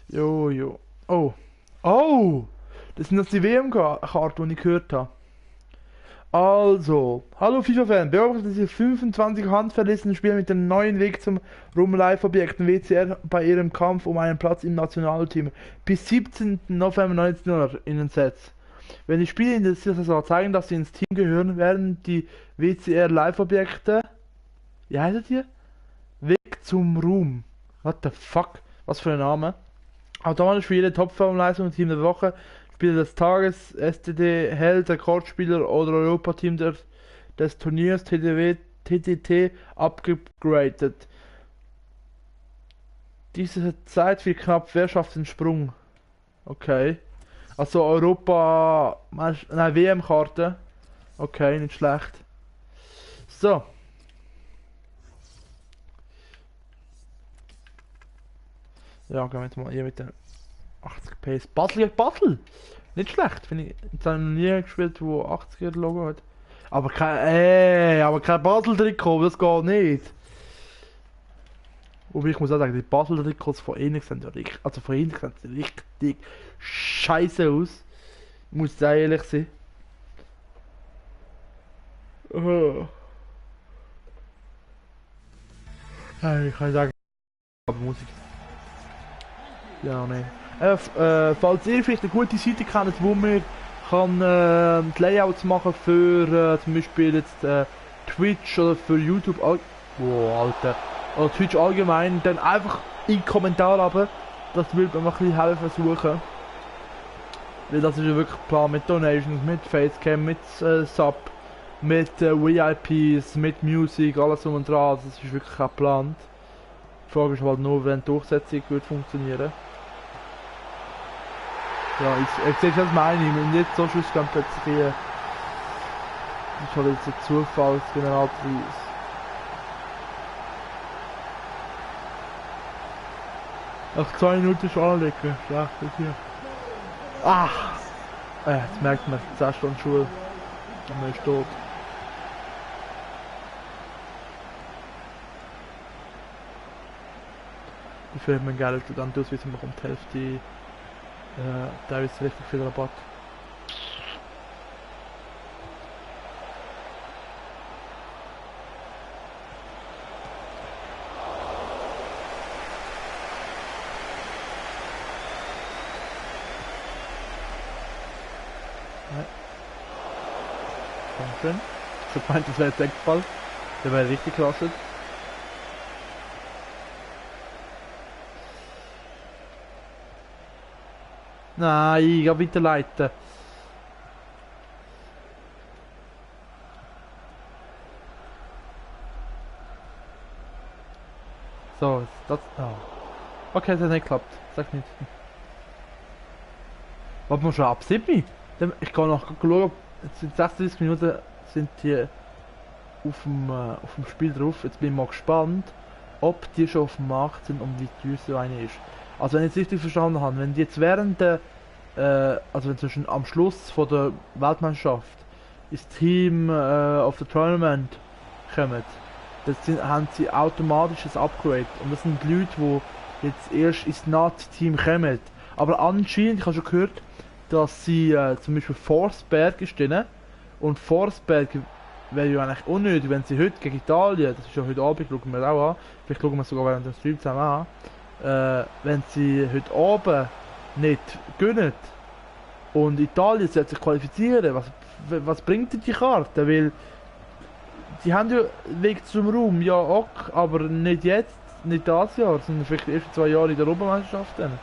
Jo. Oh. Oh! Das sind das die WM-Karten, die ich gehört habe. Also, hallo FIFA-Fan, beobachtet diese 25 handverlesenen Spieler mit dem neuen Weg zum Rum-Live-Objekten WCR bei ihrem Kampf um einen Platz im Nationalteam bis 17. November 1900 in den Sets. Wenn die Spieler in dieser Saison zeigen, dass sie ins Team gehören, werden die WCR-Live-Objekte, wie heißt das hier? Weg zum Ruhm. What the fuck? Was für ein Name? Automatisch für jede Topformleistung Team der Woche, Spieler des Tages, STD, Held, Rekordspieler oder Europateam des Turniers TTT abgegradet. Diese Zeit wird knapp, wer schafft den Sprung? Okay. Also Europa... Nein, WM-Karte. Okay, nicht schlecht. So. Ja, gehen wir jetzt mal hier mit den 80 PS. Basel gegen Basel! Nicht schlecht, finde ich. Jetzt habe ich noch nie gespielt, wo 80er Logo hat. Aber kein Basel-Trikot, das geht nicht. Wobei ich muss auch sagen, die Basel-Trikots von ihnen sehen ja richtig, also von ihnen sehen sie richtig scheiße aus. Ich muss sehr ehrlich sein. Oh. Hey, ich kann sagen, aber Musik. Ja, nein. Falls ihr vielleicht eine gute Seite kennt, wo man kann die Layouts machen für zum Beispiel jetzt Twitch oder für YouTube, wow, Alter, oder Twitch allgemein, dann einfach in die Kommentare runter, das würde mir ein bisschen helfen suchen. Weil das ist ja wirklich Plan mit Donations, mit Facecam, mit Sub, mit VIPs, mit Musik, alles um und dran, das ist wirklich auch geplant. Die Frage ist halt nur, wenn die Durchsetzung wird funktionieren. Ja, ich sehe das meine ich, und jetzt so Schuss kann plötzlich hier. Das ist halt jetzt ein Zufallsgeneralpreis. Nach 2 Minuten schon anlegen. Schlecht hier. Ach! Jetzt merkt man, 10 Stunden Schule. Und man ist tot. Dafür hat man einen geilen Studentenausweis und bekommt die Hälfte. Da ist richtig viel Rabatt. Dankeschön. Ich hab gemeint, das wäre jetzt Eckball. Der wäre richtig klasse. Nein, ich kann weiterleiten. So, das. Oh. Okay, das hat nicht geklappt. Sag nicht. Warte mal schon ab 7. Ich kann noch schauen. Jetzt sind 36 Minuten sind die auf dem Spiel drauf. Jetzt bin ich mal gespannt, ob die schon auf dem Markt sind und wie teuer so eine ist. Also wenn ich es richtig verstanden habe, wenn die jetzt während der, also wenn zwischen am Schluss von der Weltmeisterschaft ins Team of the Tournament kommen, haben sie automatisch ein Upgrade. Und das sind die Leute, die jetzt erst ins Nazi-Team kommen. Aber anscheinend, ich habe schon gehört, dass sie zum Beispiel Forsberg ist drin. Und Forsberg wäre ja eigentlich unnötig, wenn sie heute gegen Italien, das ist ja heute Abend, schauen wir auch an, vielleicht schauen wir es sogar während dem Stream zusammen an, wenn sie heute Abend nicht gewinnen und Italien sollte sich qualifizieren, was bringt denn die Karte? Weil die haben ja Weg zum Raum, ja auch, aber nicht jetzt, nicht das Jahr, sondern vielleicht die ersten 2 Jahre in der Europameisterschaft dann.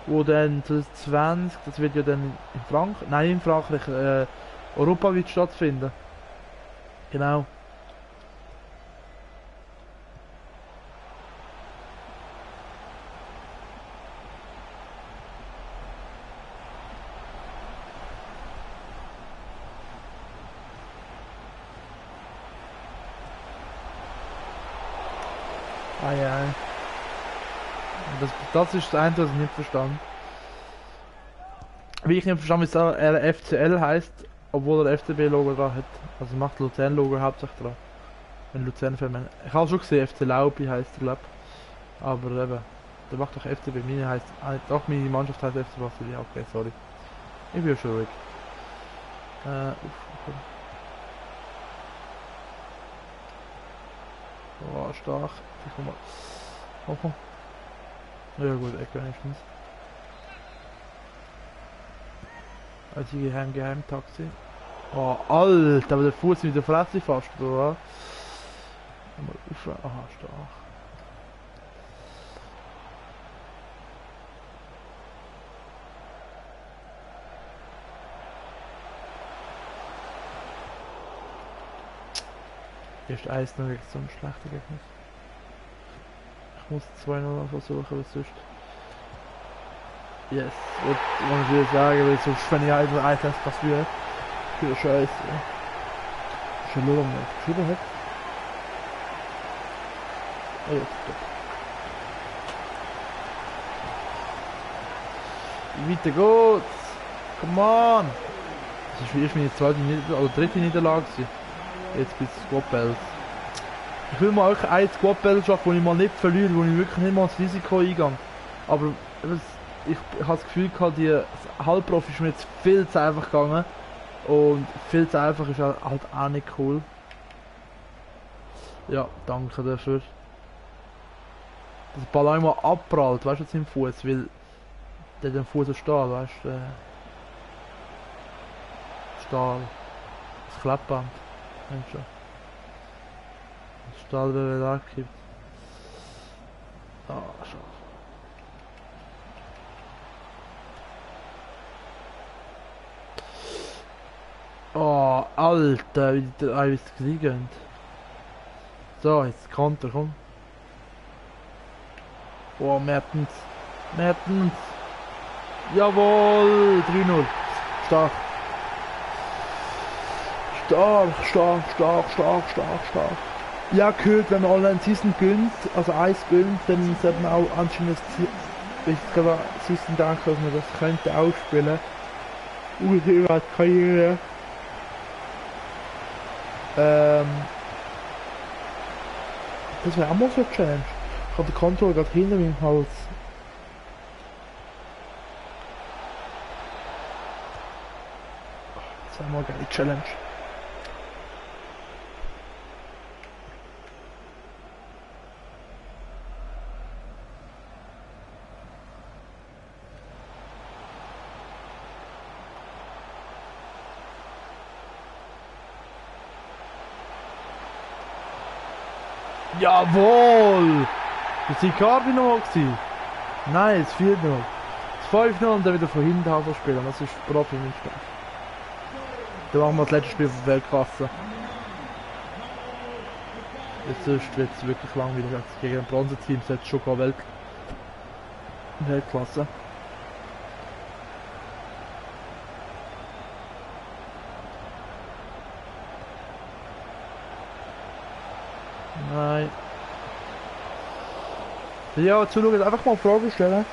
Wo dann 2020, das wird ja dann in Frankreich, nein in Frankreich, Europa wird stattfinden. Genau. Ah ja. Das ist das Einzige, was ich nicht verstanden. Wie ich nicht verstanden, wie er FCL heißt, obwohl er FCB-Logo dran hat. Also macht Luzern-Logo hauptsächlich dran. Wenn Luzern-Fan. Ich habe schon gesehen, FC Laubi heißt er, glaube ich. Aber eben, der macht doch FCB. Meine heißt, doch meine Mannschaft heißt FC Brasilia. Okay, sorry. Ich bin schon ruhig. Okay. Oh, stark. Ich komm mal. Oh, komm. Ja gut, Ecke wenigstens. Also Geheimtaxi. Oh, Alter, aber der Fuß mit der Fresse fast, oder? Mal auf. Aha, stark. Erst 1 noch gegen so einen schlechten Gegner. Ich muss 2-0 versuchen, aber sonst. Yes, und man will sagen, weil sonst wenn ich einfach ein Test passiert. Für Scheiße. Schon nur noch Schüler hat. Oh ja, stopp. Weiter geht's! Come on! Das ist wie erst meine zweite oder dritte Niederlage. Jetzt bis Squad Battles. Ich will mal auch ein Squad Battle schaffen, wo ich mal nicht verliere, wo ich wirklich nicht mal das Risiko eingehe. Aber ich habe das Gefühl gehabt, die Halbprofi ist mir jetzt viel zu einfach gegangen. Und viel zu einfach ist halt auch nicht cool. Ja, danke dafür. Dass der Ball einmal abprallt, weißt du, jetzt im Fuß, weil der den Fuß so Stahl, weißt du. Stahl. Das Klappband. Mensch. Das Stahl wird wieder abgekippt. Ah, schade. Oh, Alter, wie der Eiweiß kriegen. So, jetzt kommt er, komm. Oh, Mertens. Mertens. Jawohl, 3-0. Stark. Stark. Ja, gehört, wenn man Online Season gönnt, also Eis gönnt, dann sollte man auch anscheinend das ich gerade System denke, dass man das könnte ausspielen. Über die Karriere. Das wäre auch mal so eine Challenge. Ich habe den Controller gerade hinter meinem Hals. Das wäre mal eine geile Challenge. Jawohl! Das war Icardi noch gewesen. Nein, es 4-0. Das 5-0 und dann wieder von hinten her spielen. Das ist Profi mit Spaß. Dann machen wir das letzte Spiel von der Weltklasse. Jetzt sonst wird es wirklich langweilig. Gegen ein Bronzeteam sollte es schon gehen, Weltklasse. Nein. Ja, zuschauen, einfach mal Fragen stellen.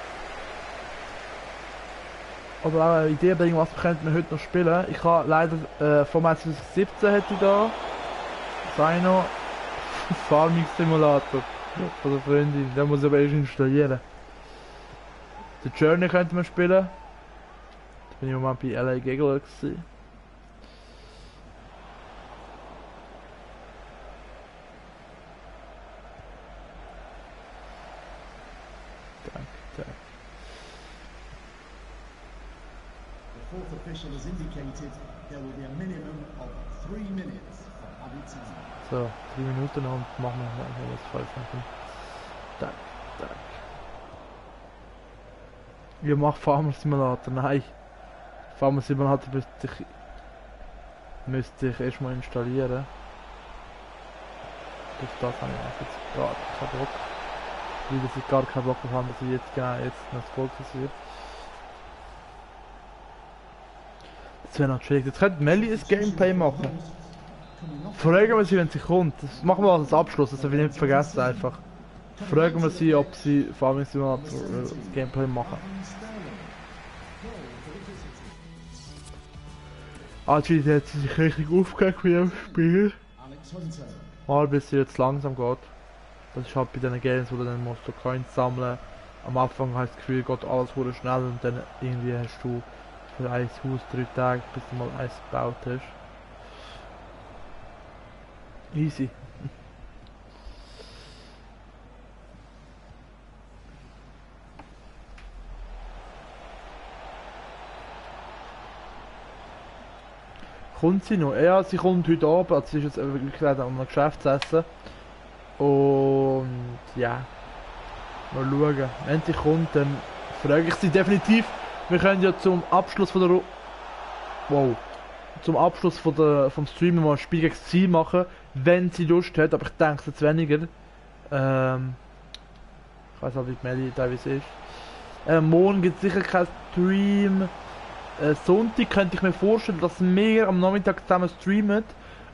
Oder auch eine Idee bringen, was könnte man heute noch spielen. Ich habe leider von 2017 hätte ich da. Das noch Farming Simulator von der Freundin. Den muss ich aber erst installieren. The Journey könnte man spielen. Da bin ich im Moment bei LA Giggle gewesen. The fourth official has indicated there will be a minimum of 3 minutes for added time. So, 3 Minuten und machen wir einfach das 5 Minuten. Tack, tack. Wir machen Farmer Simulator, nein. Farmer Simulator müsste ich erstmal installieren. Auf das habe ich einfach jetzt gar keinen Bock. Weil ich gar keinen Bock habe, dass ich jetzt genau jetzt noch das Gold passiert. Das wäre noch schwierig. Jetzt könnte Melli ein Gameplay machen. Fragen wir sie, wenn sie kommt. Das machen wir als Abschluss, das darf ich nicht vergessen einfach. Fragen wir sie, ob sie Farming Simulator Gameplay machen. Anscheinend hat sie sich richtig aufgeregt mit dem Spiel. Mal bis sie jetzt langsam geht. Das ist halt bei diesen Games, wo du dann musst du Coins sammeln. Am Anfang hast du das Gefühl, geht alles wurde schnell und dann irgendwie hast du für ein Haus 3 Tage, bis du mal eins gebaut hast. Easy. Kommt sie noch? Ja, sie kommt heute Abend, also sie ist jetzt wirklich gerade an einem Geschäftsessen. Und ja, mal schauen. Wenn sie kommt, dann frage ich sie definitiv. Wir können ja zum Abschluss von der zum Abschluss von vom Streamen mal ein Spiel gegen das Ziel machen, wenn sie Lust hat, aber ich denke jetzt weniger. Ich weiß auch, wie die Melli teilweise ist. Morgen gibt es sicher kein Stream. Sonntag könnte ich mir vorstellen, dass wir am Nachmittag zusammen streamen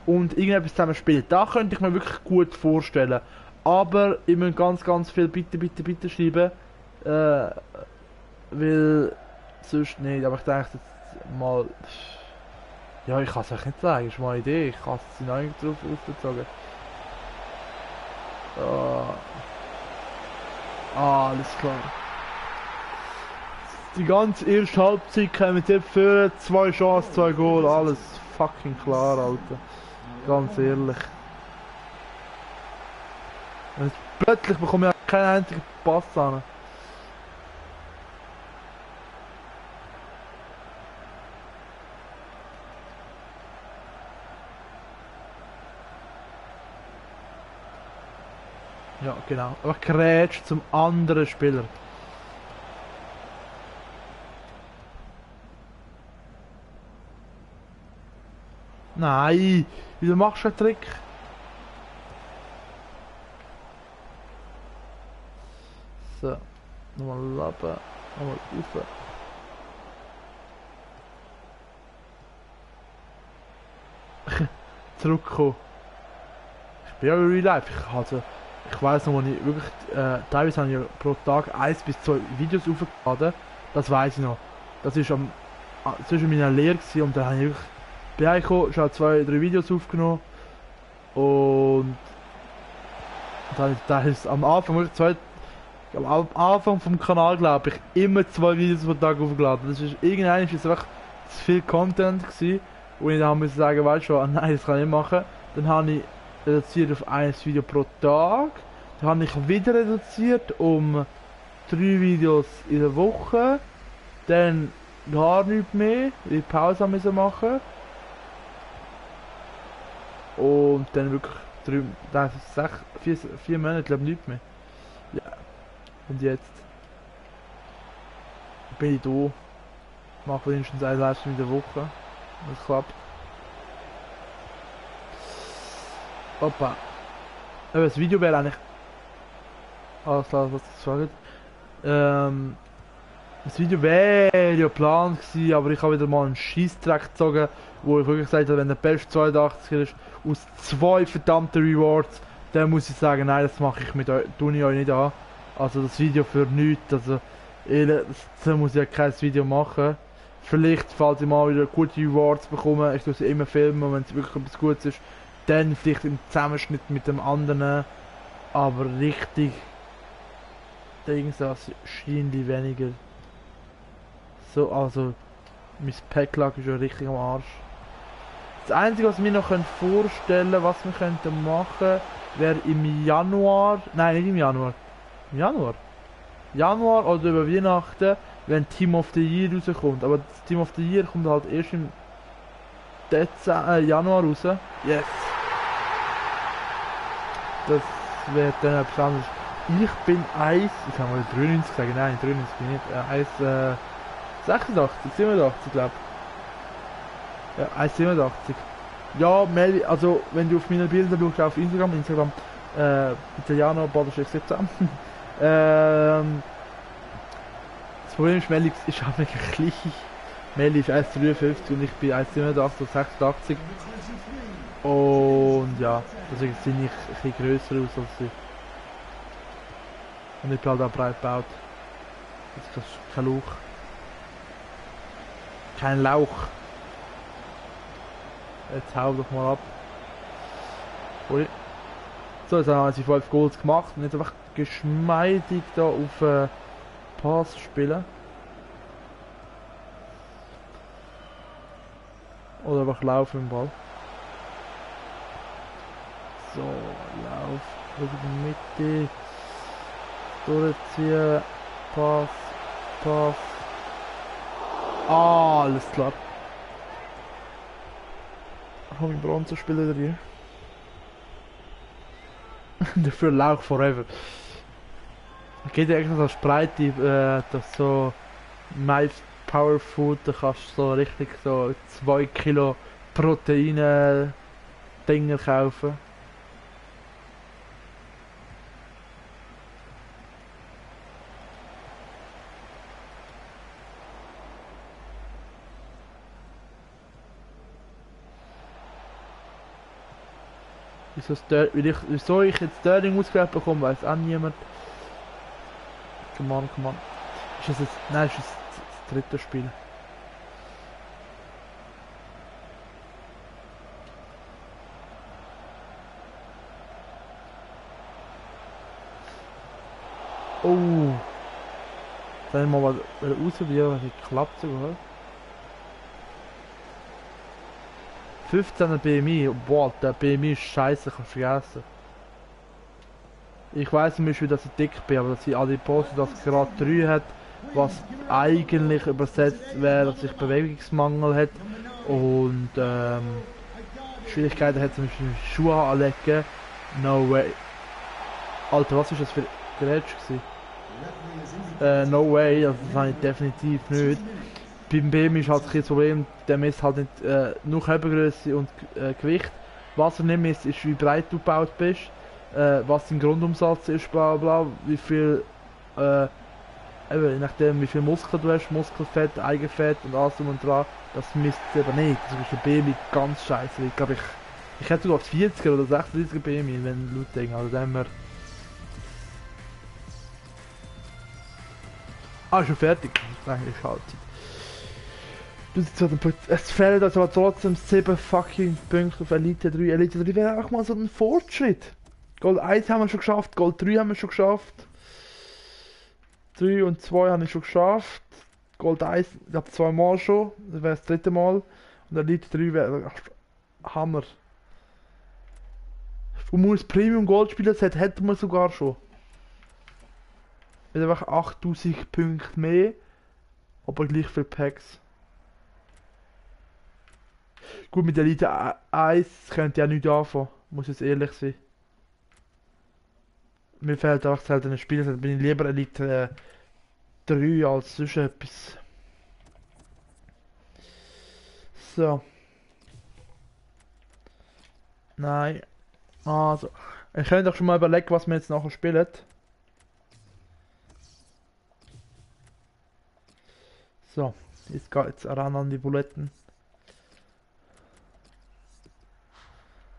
und irgendetwas zusammen spielen. Da könnte ich mir wirklich gut vorstellen. Aber ich muss ganz viel bitte schreiben. Weil sonst nicht. Aber ich denke jetzt mal. Ja, ich kann es euch nicht sagen, ist mal eine Idee. Ich kann es noch nicht drauf aufgezogen. Alles klar. Die ganze erste Halbzeit kommen wir dort für 2 Chancen, 2 Goal, alles fucking klar, Alter. Ganz ehrlich. Und plötzlich bekomme ich keinen einzigen Pass an. Ja, genau. Aber Grätsch zum anderen Spieler. Nein! Wieso machst du einen Trick? So. Nochmal lappen. Nochmal rauf. Zurückkommen. Ich bin ja in Real Life. Ich hatte Ich weiß noch, wo ich wirklich, teilweise habe ich pro Tag 1 bis 2 Videos aufgeladen. Das weiß ich noch. Das ist zwischen meiner Lehre gewesen, und dann habe ich wirklich bin heimgekommen, habe 2, 3 Videos aufgenommen und dann ist am Anfang wirklich am Anfang vom Kanal, glaube ich, immer 2 Videos pro Tag aufgeladen. Das ist irgendwann ist es einfach zu viel Content gewesen, wo ich dann musste sagen, weißt du, nein, das kann ich nicht machen. Dann habe ich reduziert auf 1 Video pro Tag. Dann habe ich wieder reduziert um 3 Videos in der Woche. Dann gar nichts mehr, weil ich Pause müssen machen. Und dann wirklich 4 Monate, glaube ich, nichts mehr. Ja. Und jetzt bin ich da. Mache wenigstens eine Leistung in der Woche. Das klappt. Opa. Aber das Video wäre eigentlich. Alles klar, was ich sagen. Das Video wäre ja geplant gewesen, aber ich habe wieder mal einen Scheissdreck gezogen, wo ich wirklich gesagt habe, wenn der Best 82 ist, aus 2 verdammten Rewards, dann muss ich sagen, nein, das mache ich mit euch, tue ich euch nicht an. Also das Video für nichts, also da muss ich ja kein Video machen. Vielleicht, falls ich mal wieder gute Rewards bekomme, ich tue sie immer filmen, wenn es wirklich etwas Gutes ist, dann vielleicht im Zusammenschnitt mit dem anderen, aber richtig, Dings, das scheint weniger. So, also, mein Packlog ist ja richtig am Arsch. Das Einzige, was wir noch vorstellen können, was wir könnten machen, wäre im Januar, nein, nicht im Januar, Januar oder über Weihnachten, wenn Team of the Year rauskommt. Aber das Team of the Year kommt halt erst im Januar raus. Yes! Das wäre dann etwas anderes. Ich bin 1, ich kann mal 93 sagen, nein, 93 bin ich nicht, 86, 87 glaube ich. Ja, 1,87. Ja, also wenn du auf meine Bilder schaust auf Instagram, Italiano Badestrich 17. Das Problem ist, Melli ist auch mega klein. Melli ist 1,53 und ich bin 1,87 und 86. Und ja, deswegen sehe ich ein bisschen grösser aus als sie. Und ich bin halt auch breit gebaut. Das ist kein Lauch. Kein Lauch. Jetzt hau doch mal ab. Ui. So, jetzt haben sie 5 Goals gemacht und jetzt einfach geschmeidig da auf Pass spielen. Oder einfach laufen im Ball. So, lauf. In die Mitte. Durchziehen. Pass. Pass. Ah, alles klar. Habe ich Bronzespieler drin. Dafür Lauch forever. Geht ja eigentlich als Breite, das so My Power Food, da kannst du so richtig so 2 Kilo Proteine Dinger kaufen. Wieso ich jetzt Sterling ausgewählt bekomme, weiß auch niemand. Come on, come on. Ist das jetzt... Nein, ist das dritte Spiel. Oh. Dann mal ausprobieren, was klappt sogar. 15er BMI, boah, der BMI ist scheiße, kannst du vergessen. Ich weiss nicht, wie dass ich dick bin, aber dass ich Adipose das gerade 3 hat, was eigentlich übersetzt wäre, dass ich Bewegungsmangel hat und Schwierigkeiten hat, zum Beispiel Schuhe anlegen. No way. Alter, was ist das für Gerät gewesen? No way, also das habe ich definitiv nicht. Beim BMI ist halt das Problem, der misst halt nicht nur Körpergröße und Gewicht. Was er nicht misst, ist wie breit du gebaut bist, was dein Grundumsatz ist, bla bla, wie viel, eben, je nachdem wie viel Muskeln du hast, Muskelfett, Eigenfett und alles drum und dran, das misst es eben nicht. Das ist der BMI ganz scheiße. Ich glaube, ich hätte sogar 40er oder 36er BMI, wenn laut Ding, also dann haben wir Ah, schon fertig. Nein, ist Halbzeit. Es fehlen also aber trotzdem 7 fucking Punkte auf Elite 3. Elite 3 wäre auch mal so ein Fortschritt. Gold 1 haben wir schon geschafft, Gold 3 haben wir schon geschafft. 3 und 2 haben wir schon geschafft. Gold 1, ich glaube 2 Mal schon. Das wäre das 3. Mal. Und Elite 3 wäre Hammer. Und man das Premium Gold spielen hat, hätten wir sogar schon. Mit einfach 8000 Punkte mehr. Aber gleich viele Packs. Gut, mit Elite 1 könnte ich auch nicht anfangen. Muss jetzt ehrlich sein. Mir fehlt einfach selten ein Spiel, dann bin ich lieber Elite 3 als sonst etwas. So. Nein. Also. Ich könnte doch schon mal überlegen, was wir jetzt nachher spielen. So. Jetzt geht jetzt ran an die Buletten.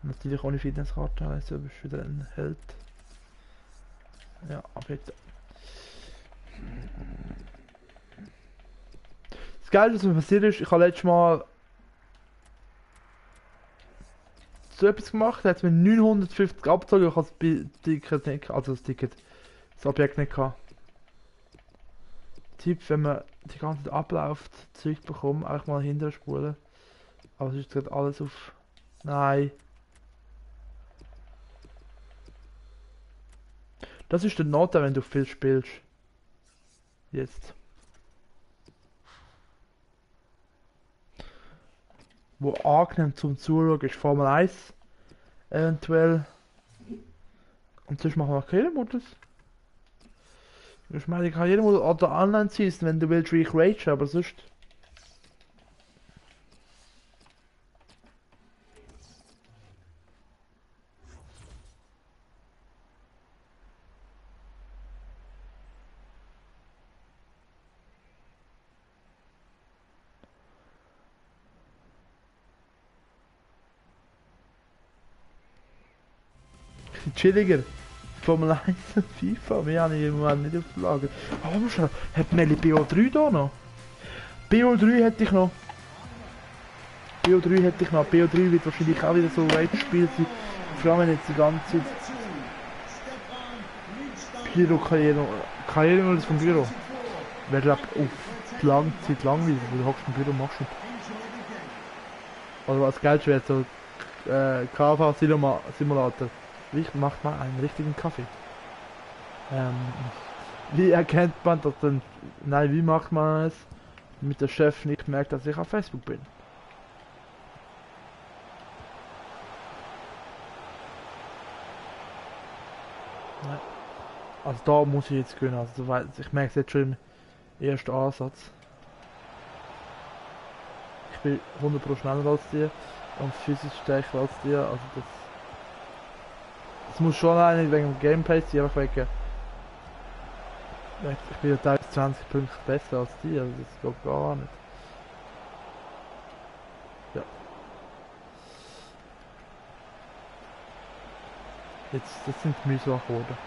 Natürlich ohne Fitnesskarte, also bist du wieder ein Held. Ja, ab jetzt. Das Geile, was mir passiert ist, ich habe letztes Mal so etwas gemacht, da hat es mir 950 abgezogen, ich habe das Ticket nicht, also das Ticket, das Objekt nicht gehabt. Tipp, wenn man die ganze Zeit abläuft, Zeug bekommt, einfach mal hinterher spulen. Aber es ist gerade alles auf... Nein. Das ist der Nachteil, wenn du viel spielst. Jetzt. Wo angenehm zum Zuschauen ist Formel 1. Eventuell. Und sonst machen wir auch Karrieremodus. Ich meine, ich kann Karrieremodus oder online ziehen, wenn du willst, wie ich rage, aber sonst. Chilliger. Formel 1 und FIFA, wir haben im Moment nicht auf Lager. Aber oh, schon, hat Melli BO3 da noch? BO3 hätte ich noch. BO3 hätte ich noch. BO3 wird wahrscheinlich auch wieder so ein Spiel sein. Vor allem wenn jetzt die ganze Zeit Karriere vom Büro. Wäre glaube auf die lange Zeit langweilig, weil du hockst im Büro machst nicht. Also was Geld wäre so KV Simulator. Wie macht man einen richtigen Kaffee? Wie erkennt man das denn? Nein, wie macht man es? Damit der Chef nicht merkt, dass ich auf Facebook bin. Nein. Also da muss ich jetzt gehen. Also soweit ich merke es jetzt schon im ersten Ansatz. Ich bin 100% schneller als dir und physisch stärker als dir. Also das muss schon alleine wegen dem Gameplay sein, einfach wegen. Ich bin ja teilweise 20 Punkte besser als die, also das geht gar nicht. Ja. Das sind die Mühsam geworden.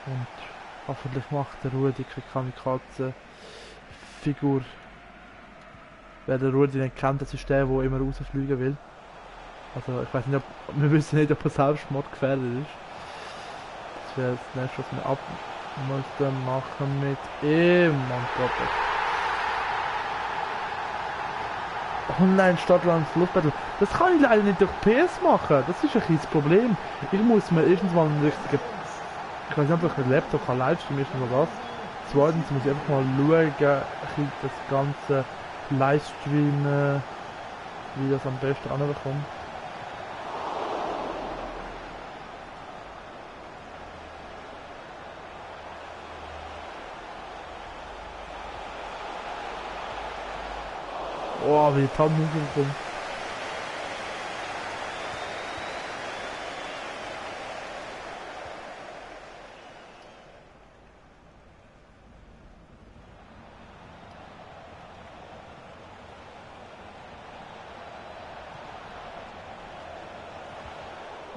Und hoffentlich macht der Rudi keine Kamikaze-Figur. Wer der Rudi nicht kennt, das ist der immer rausfliegen will. Also ich weiß nicht, wir wissen nicht, ob er Selbstmord gefährdet ist. Das wäre das nächste, was wir ab müssten machen mit ihm. Mein Gott. Online Stadtland Fluchtbattle. Das kann ich leider nicht durch PS machen. Das ist ein kleines Problem. Ich muss mir erstens mal einen richtigen... Ich weiß nicht, ob ich mit Laptop kann livestreamen, erstens mal das. Zweitens muss ich einfach mal schauen, das ganze Livestreamen, wie das am besten anbekommt. Oh, wie die Tannenmusik kommt.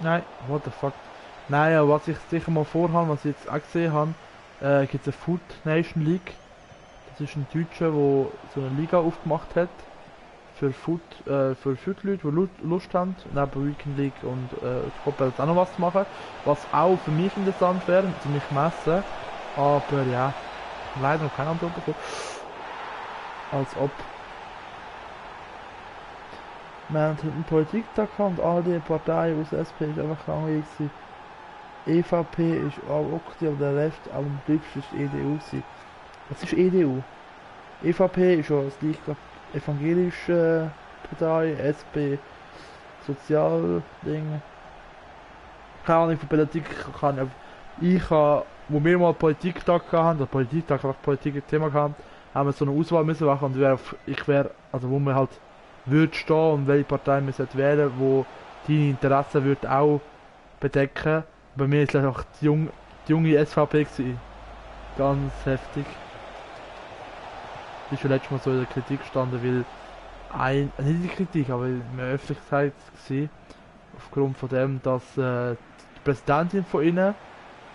Nein, what the fuck. Nein, was ich sicher mal vorhabe, was ich jetzt auch gesehen habe, gibt es eine Food Nation League. Das ist ein Deutscher, der so eine Liga aufgemacht hat für Leute, die Lust haben, neben Weekend League und Football auch noch was zu machen. Was auch für mich interessant wäre, zu mich messen. Aber ja, leider noch keine Antwort bekommen. Als ob. Wir haben einen Politik-Tag und all die Parteien aus der SP ist einfach langweilig gewesen. EVP ist auch okay, aber der Rest am liebsten ist EDU gewesen. Was ist EDU? EVP ist ja das gleiche evangelische Partei, SP Sozialding. Keine Ahnung von Politik kann ich habe, wo wir mal Politik-Tag hatten, der Politik-Tag einfach Politik ein Thema gehabt, haben wir so eine Auswahl müssen machen und ich wäre, also wo man halt würde stehen und welche Partei man sollte wählen, wo deine Interessen würde auch bedecken. Bei mir ist es einfach die junge SVP gewesen. Ganz heftig. Das ist schon letztes Mal so in der Kritik gestanden, weil nicht in der Kritik, aber in der Öffentlichkeit war, aufgrund von dem, dass die Präsidentin von ihnen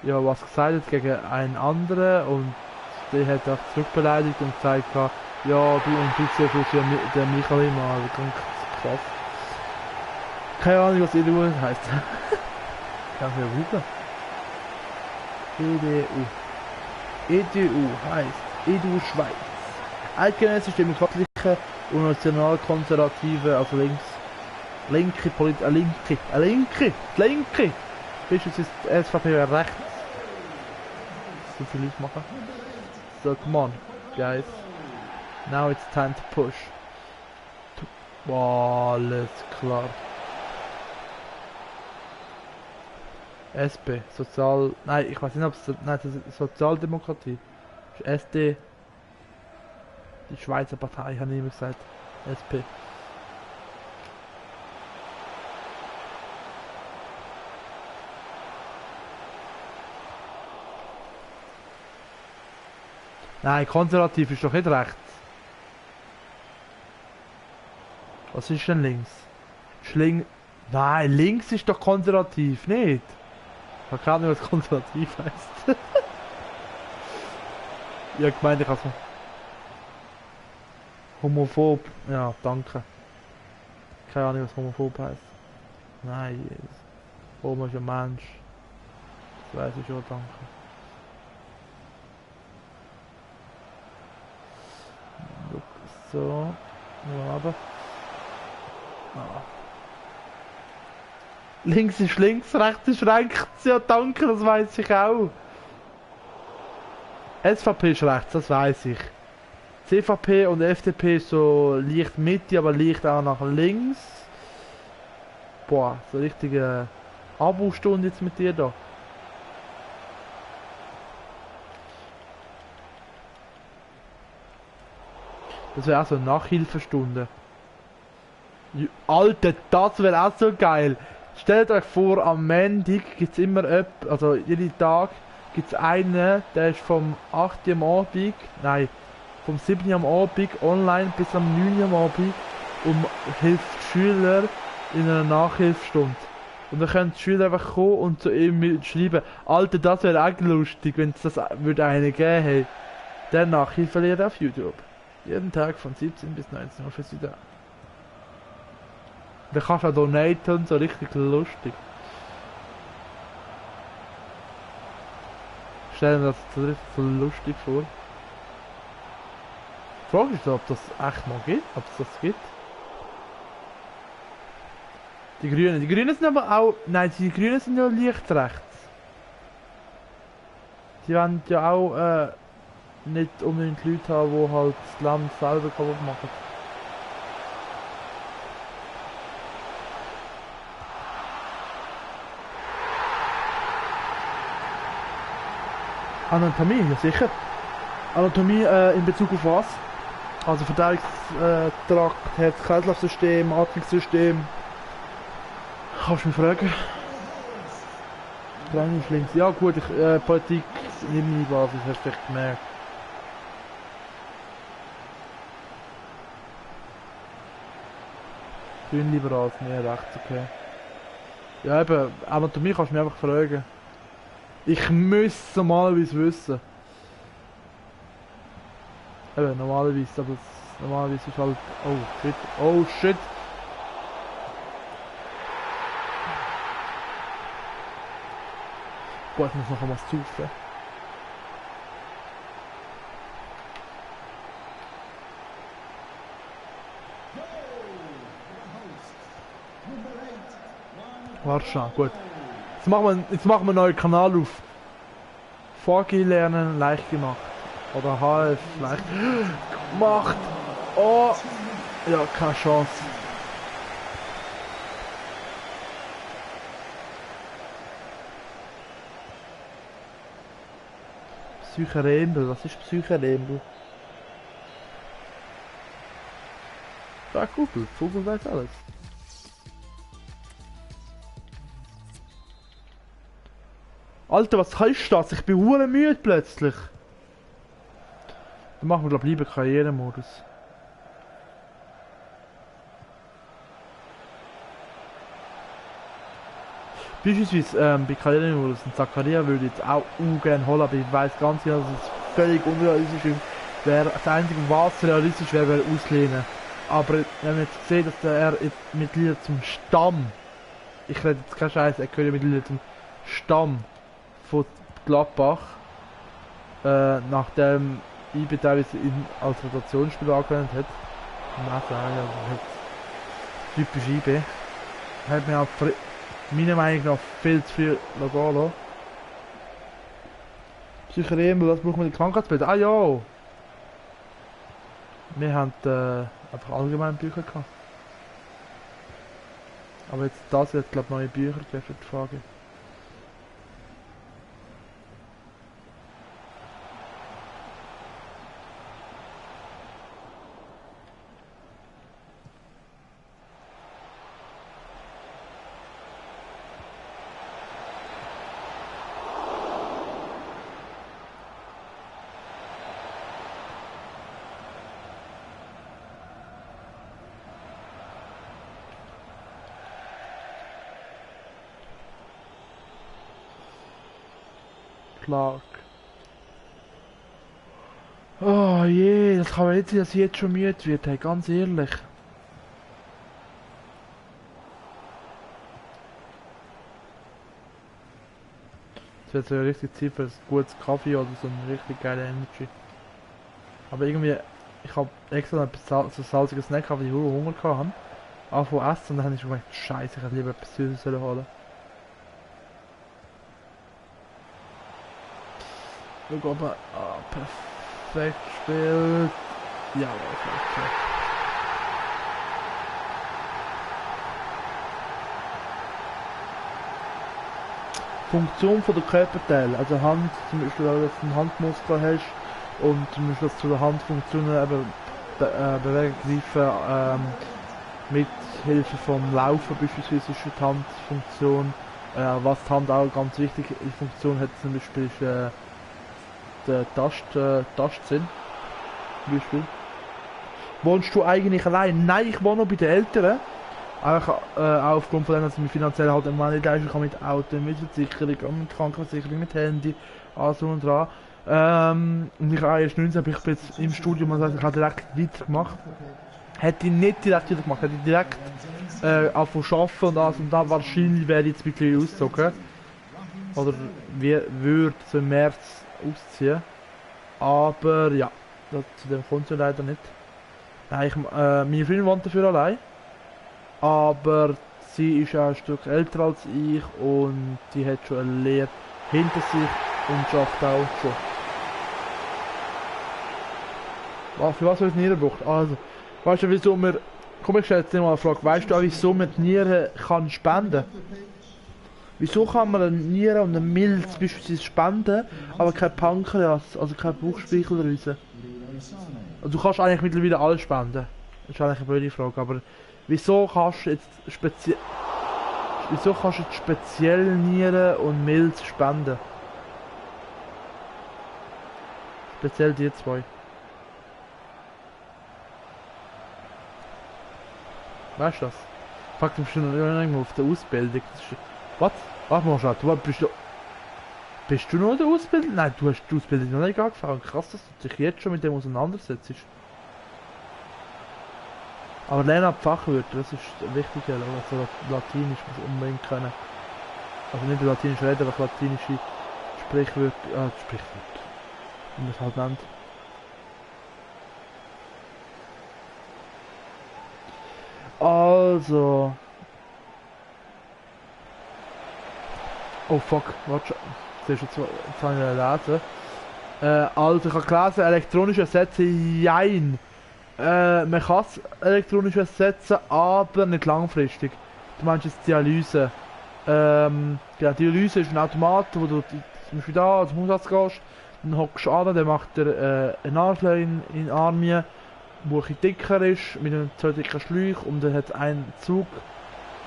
ja was gesagt hat gegen einen anderen und der hat auch zurückbeleidigt und gesagt, ja, du und du siehst ja der Michael immer, also ganz krass. Keine Ahnung, was EDU heisst. Kann ich ja googlen. EDU heisst EDU Schweiz. Eidgenössisch demokratische und nationalkonservative, also linke. Bist jetzt ist SVP rechts. So viel ich machen. So, come on, guys. Now it's time to push. Boah, alles klar. SP, nein, ich weiß nicht, ob es, nein, das ist Sozialdemokratie. Das ist SD. Die Schweizer Partei, habe ich immer gesagt. SP. Nein, konservativ ist doch nicht rechts. Was ist denn links? Nein, links ist doch konservativ, nicht? Ich kann nicht, was konservativ heißt. Ja, gemeint, ich also. Homophob. Ja, danke. Keine Ahnung, was homophob heißt. Nein, Jesus. Homo ist ein Mensch. Das weiß ich schon, danke. So, nur aber. Ah. Links ist links, rechts ist rechts. Ja, danke, das weiß ich auch. SVP ist rechts, das weiß ich. CVP und FDP ist so leicht Mitte, aber leicht auch nach links. Boah, so richtige Abo-Stunde jetzt mit dir da. Das wäre auch so eine Nachhilfestunde. Alter, das wäre auch so geil. Stellt euch vor, am Montag gibt es immer also jeden Tag gibt es einen, der ist vom 8 Uhr am Abend, nein, vom 7 Uhr am Abend online bis am 9 Uhr am Abend und hilft Schüler in einer Nachhilfestunde. Und dann können die Schüler einfach kommen und zu ihm schreiben, Alter, das wäre auch lustig, wenn es das würde eine geben, hey. Der Nachhilfelehrer auf YouTube. Jeden Tag von 17 bis 19 Uhr für Sie da. Da kannst du auch donaten, so richtig lustig. Stell dir das so richtig so lustig vor. Die Frage ist, ob das echt mal gibt, ob es das gibt. Die Grünen sind aber auch, nein, die Grünen sind ja leicht rechts. Die wollen ja auch nicht unbedingt Leute haben, die halt das Land selber kaputt machen. Anatomie, ja sicher. Anatomie in Bezug auf was? Also Verdauungstrakt, Herz-Kreislauf-System, Atmungssystem. Kannst du mich fragen? Kleine links. Ja gut, Politik, nicht meine Basis, hast du vielleicht gemerkt. Grünliberal ist mehr rechts, okay. Ja eben, Anatomie kannst du mich einfach fragen. Ich müsste normalerweise wissen. Eben, normalerweise, aber normalerweise ist halt... Oh, shit. Oh, shit. Boah, ich muss noch was saufen. Warte schnell, gut. Jetzt machen wir einen neuen Kanal auf. VG lernen leicht gemacht. Oder HF leicht gemacht. Oh! Ja, keine Chance. Psycherembel, was ist Psycherembel? Ja, Google, Google weiß alles. Alter, was heißt das? Ich bin hure müde plötzlich. Dann machen wir glaub lieber Karrieremodus. Beispielsweise bei Karrieremodus und Zakaria würde ich jetzt auch ungern holen, aber ich weiß ganz genau, dass es völlig unrealistisch wäre. Das einzige, was realistisch wäre, wäre auslehnen. Aber wenn man jetzt sieht, dass er mittlerweile zum Stamm, ich rede jetzt keinen Scheiß, er gehört mittlerweile zum Stamm von Gladbach, nachdem IB teilweise ihn als Rotationsspieler angewendet hat. Typisch IB. Hat mir auch meiner Meinung nach viel zu viel Logalo. Psycherem, was braucht man die Krankheitsbilder? Ah ja! Wir haben einfach allgemein Bücher gehabt. Aber jetzt das wird glaube ich neue Bücher geben für die Frage. Clark. Oh je, das kann man nicht sein, dass ich jetzt schon müde wird, hey, ganz ehrlich. Das wird so eine richtig Zeit für ein gutes Kaffee oder so eine richtig geile Energy. Aber irgendwie, ich habe extra so salziges Snack, weil ich Hunger hatte. Anfangen essen und dann habe ich schon gedacht, scheiße, ich hätte lieber etwas Süßes holen. Schau aber, perfekt gespielt. Ja, perfekt. Funktion von der Körperteile, also Hand, zum Beispiel, wenn du einen Handmuskel hast und zum Beispiel zu der Handfunktion eben bewegen, greifen, mit Hilfe vom Laufen beispielsweise ist die Handfunktion. Was die Hand auch ganz wichtig in Funktion hat, zum Beispiel ist der Tastsinn. Zum Beispiel. Wohnst du eigentlich allein? Nein, ich wohne noch bei den Eltern. Einfach auch aufgrund von dem, dass ich mich finanziell halt immer nicht leisten kann mit Auto, mit Versicherung, mit Krankenversicherung, mit Handy, alles und dran. Und ich war erst 19, aber ich bin jetzt im Studium, also ich habe direkt weitergemacht. Hätte ich nicht direkt weitergemacht, hätte ich direkt angefangen zu arbeiten und alles und dann wahrscheinlich wäre ich jetzt ein bisschen ausgezogen. Oder würde so im März ausziehen. Aber ja, zu dem kommt es ja leider nicht. Nein, meine Freundin wohnt dafür allein. Aber sie ist ja ein Stück älter als ich und die hat schon eine Lehre hinter sich und schafft auch schon. Für was wird Nieren gebraucht? Also, weißt du, wieso man... Komm, ich stelle jetzt dir mal eine Frage. Weißt du auch, wieso man die Nieren kann spenden? Wieso kann man eine Niere und eine Milz beispielsweise spenden, aber kein Pankreas, also kein Bauchspeicheldrüse? Also du kannst eigentlich mittlerweile alles spenden. Das ist eigentlich eine blöde Frage, aber wieso kannst du jetzt speziell Nieren und Milz spenden? Speziell die zwei. Weißt du das? Fragt mich schon irgendwo auf der Ausbildung. Was? Warte mal, Schatz, du Bist du noch in der Ausbildung? Nein, du hast die Ausbildung noch nicht angefangen. Krass, dass du dich jetzt schon mit dem auseinandersetzt. Aber lernen ab Fachwörter, das ist wichtig. Also Latinisch muss ich unbedingt können. Also nicht Latinisch reden, aber latinische Sprichwörter, Sprichwörter, wie man es halt nennt. Also... Oh fuck, warte, siehst du, jetzt habe ich gelesen. Also ich habe gelesen, elektronisch ersetzen, jein. Man kann es elektronisch ersetzen, aber nicht langfristig. Du meinst jetzt Dialyse. Ja, Dialyse ist ein Automat, wo du zum Beispiel da zum Hausarzt gehst, dann hockst du an, dann macht er eine Nadel in den Arm, die ein dicker ist, mit einem zwei dicken Schläuchen, und dann hat es einen Zug,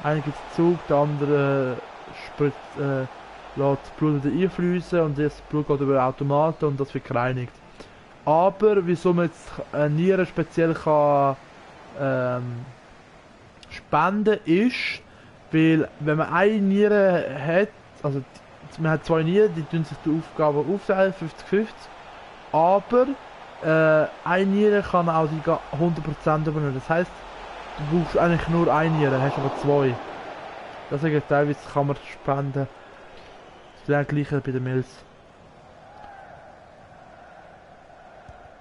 einer gibt es Zug, der andere spritzt, lässt das Blut wieder einfließen und das Blut geht über Automaten und das wird gereinigt. Aber wieso man jetzt Nieren speziell kann spenden ist, weil wenn man eine Niere hat, also man hat zwei Nieren, die tun sich die Aufgabe aufteilen, 50-50, aber eine Niere kann auch die 100% übernehmen. Das heisst, du brauchst eigentlich nur eine Niere, hast aber zwei. Deswegen teilweise kann man spenden. Das ist gleich bei den Mills.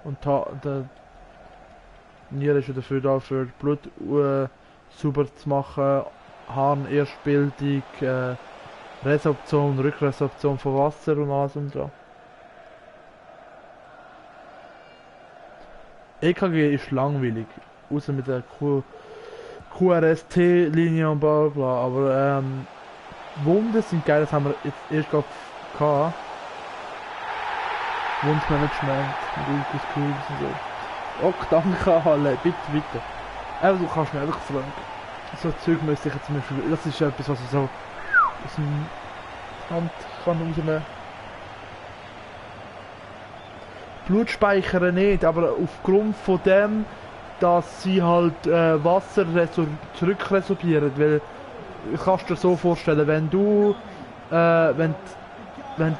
Und der Niere ist ja dafür da, für Blut sauber zu machen, Harn-Erstbildung, Resorption, Rückresorption von Wasser und alles und so. EKG ist langweilig, außer mit der QRST-Linie und bla bla, aber Wunden sind geil, das haben wir jetzt erst gerade gehabt. Wundmanagement, mit Ulkus Cubes und so. Oh, danke, Halle, bitte, bitte. Aber du kannst mir einfach fragen. So Zeug müsste ich jetzt zum Beispiel, das ist etwas, was ich so aus dem Hand kann rausnehmen. Blutspeichern nicht, aber aufgrund von dem, dass sie halt Wasser zurückresorbieren, weil du kannst dir so vorstellen, wenn du wenn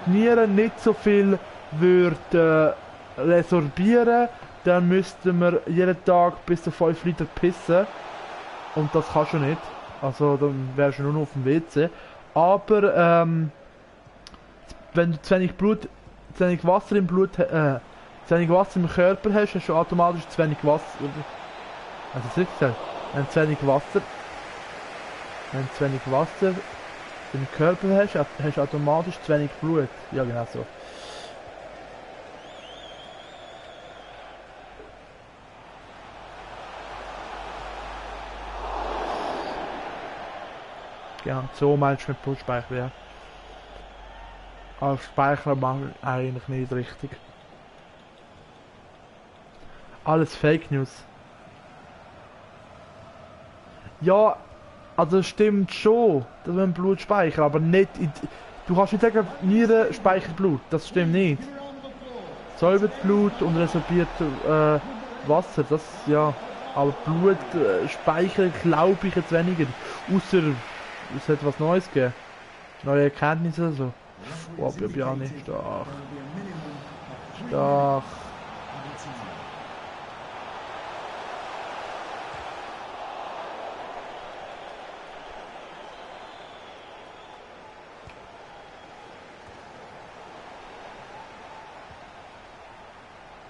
die Nieren nicht so viel würde resorbieren, dann müssten wir jeden Tag bis zu 5 Liter pissen und das kannst du nicht, also dann wärst du nur noch auf dem WC, aber wenn du zu wenig Wasser im Blut zu wenig Wasser im Körper hast, hast du automatisch zu wenig Wasser. Also das ist gesagt, wenn du zu wenig Wasser im Körper hast, hast du automatisch zu wenig Blut. Ja, genau so. Ja, so meinst du mit Blutspeicher, ja. Aber Speicher machen eigentlich nicht richtig. Alles Fake News. Ja, also stimmt schon, dass wir Blut speichern, aber nicht du kannst nicht sagen, Nieren speichert Blut, das stimmt nicht. Säubert Blut und resorbiert Wasser, das ja. Aber Blut speichern glaube ich jetzt weniger. Außer es hat was Neues gegeben. Neue Erkenntnisse oder so. Oh, Bibiani, stark. Stark.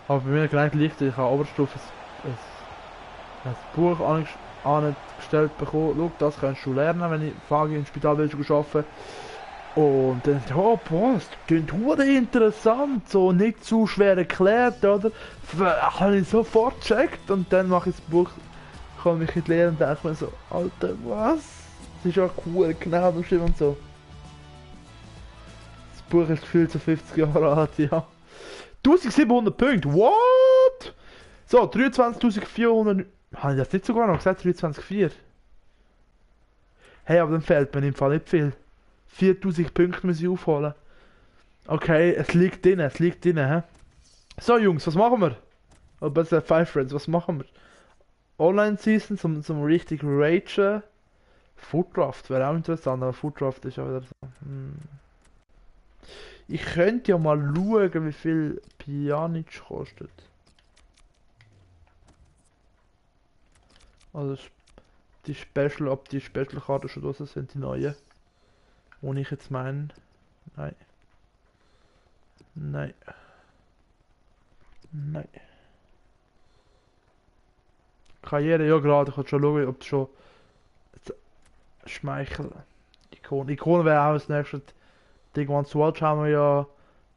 Aber bei mir gleich liegt, ich habe Oberstufe ein Buch angestellt bekommen. Schau, das kannst du lernen, wenn ich Frage im Spital willst du arbeiten. Und dann dachte ich, oh boah, das klingt interessant, so nicht zu schwer erklärt, oder? Habe ich sofort gecheckt und dann mache ich das Buch, komme ich in die Lehre und denke mir so, Alter, was? Das ist ja cool, genau beschrieben und so. Das Buch ist gefühlt so 50 Jahre alt, ja. 1700 Punkte, what? So, 23.400... Habe ich das nicht sogar noch gesagt? 23.400? Hey, aber dann fehlt mir im Fall nicht viel. 4000 Punkte muss ich aufholen. Okay, es liegt drin, hä? So Jungs, was machen wir? Oder besser 5 Friends, was machen wir? Online-Season zum richtig Ragen. Foodcraft wäre auch interessant, aber Foodcraft ist ja wieder so... Ich könnte ja mal schauen, wie viel Pjanic kostet. Also die Special, ob die Special-Karten schon draussen sind, die neuen. Wo ich jetzt meine. Nein. Nein. Nein. Karriere, ja gerade, ich kann schon schauen, ob es schon Schmeichel. Ikone wäre auch das nächste. Ding One Swatch haben wir ja.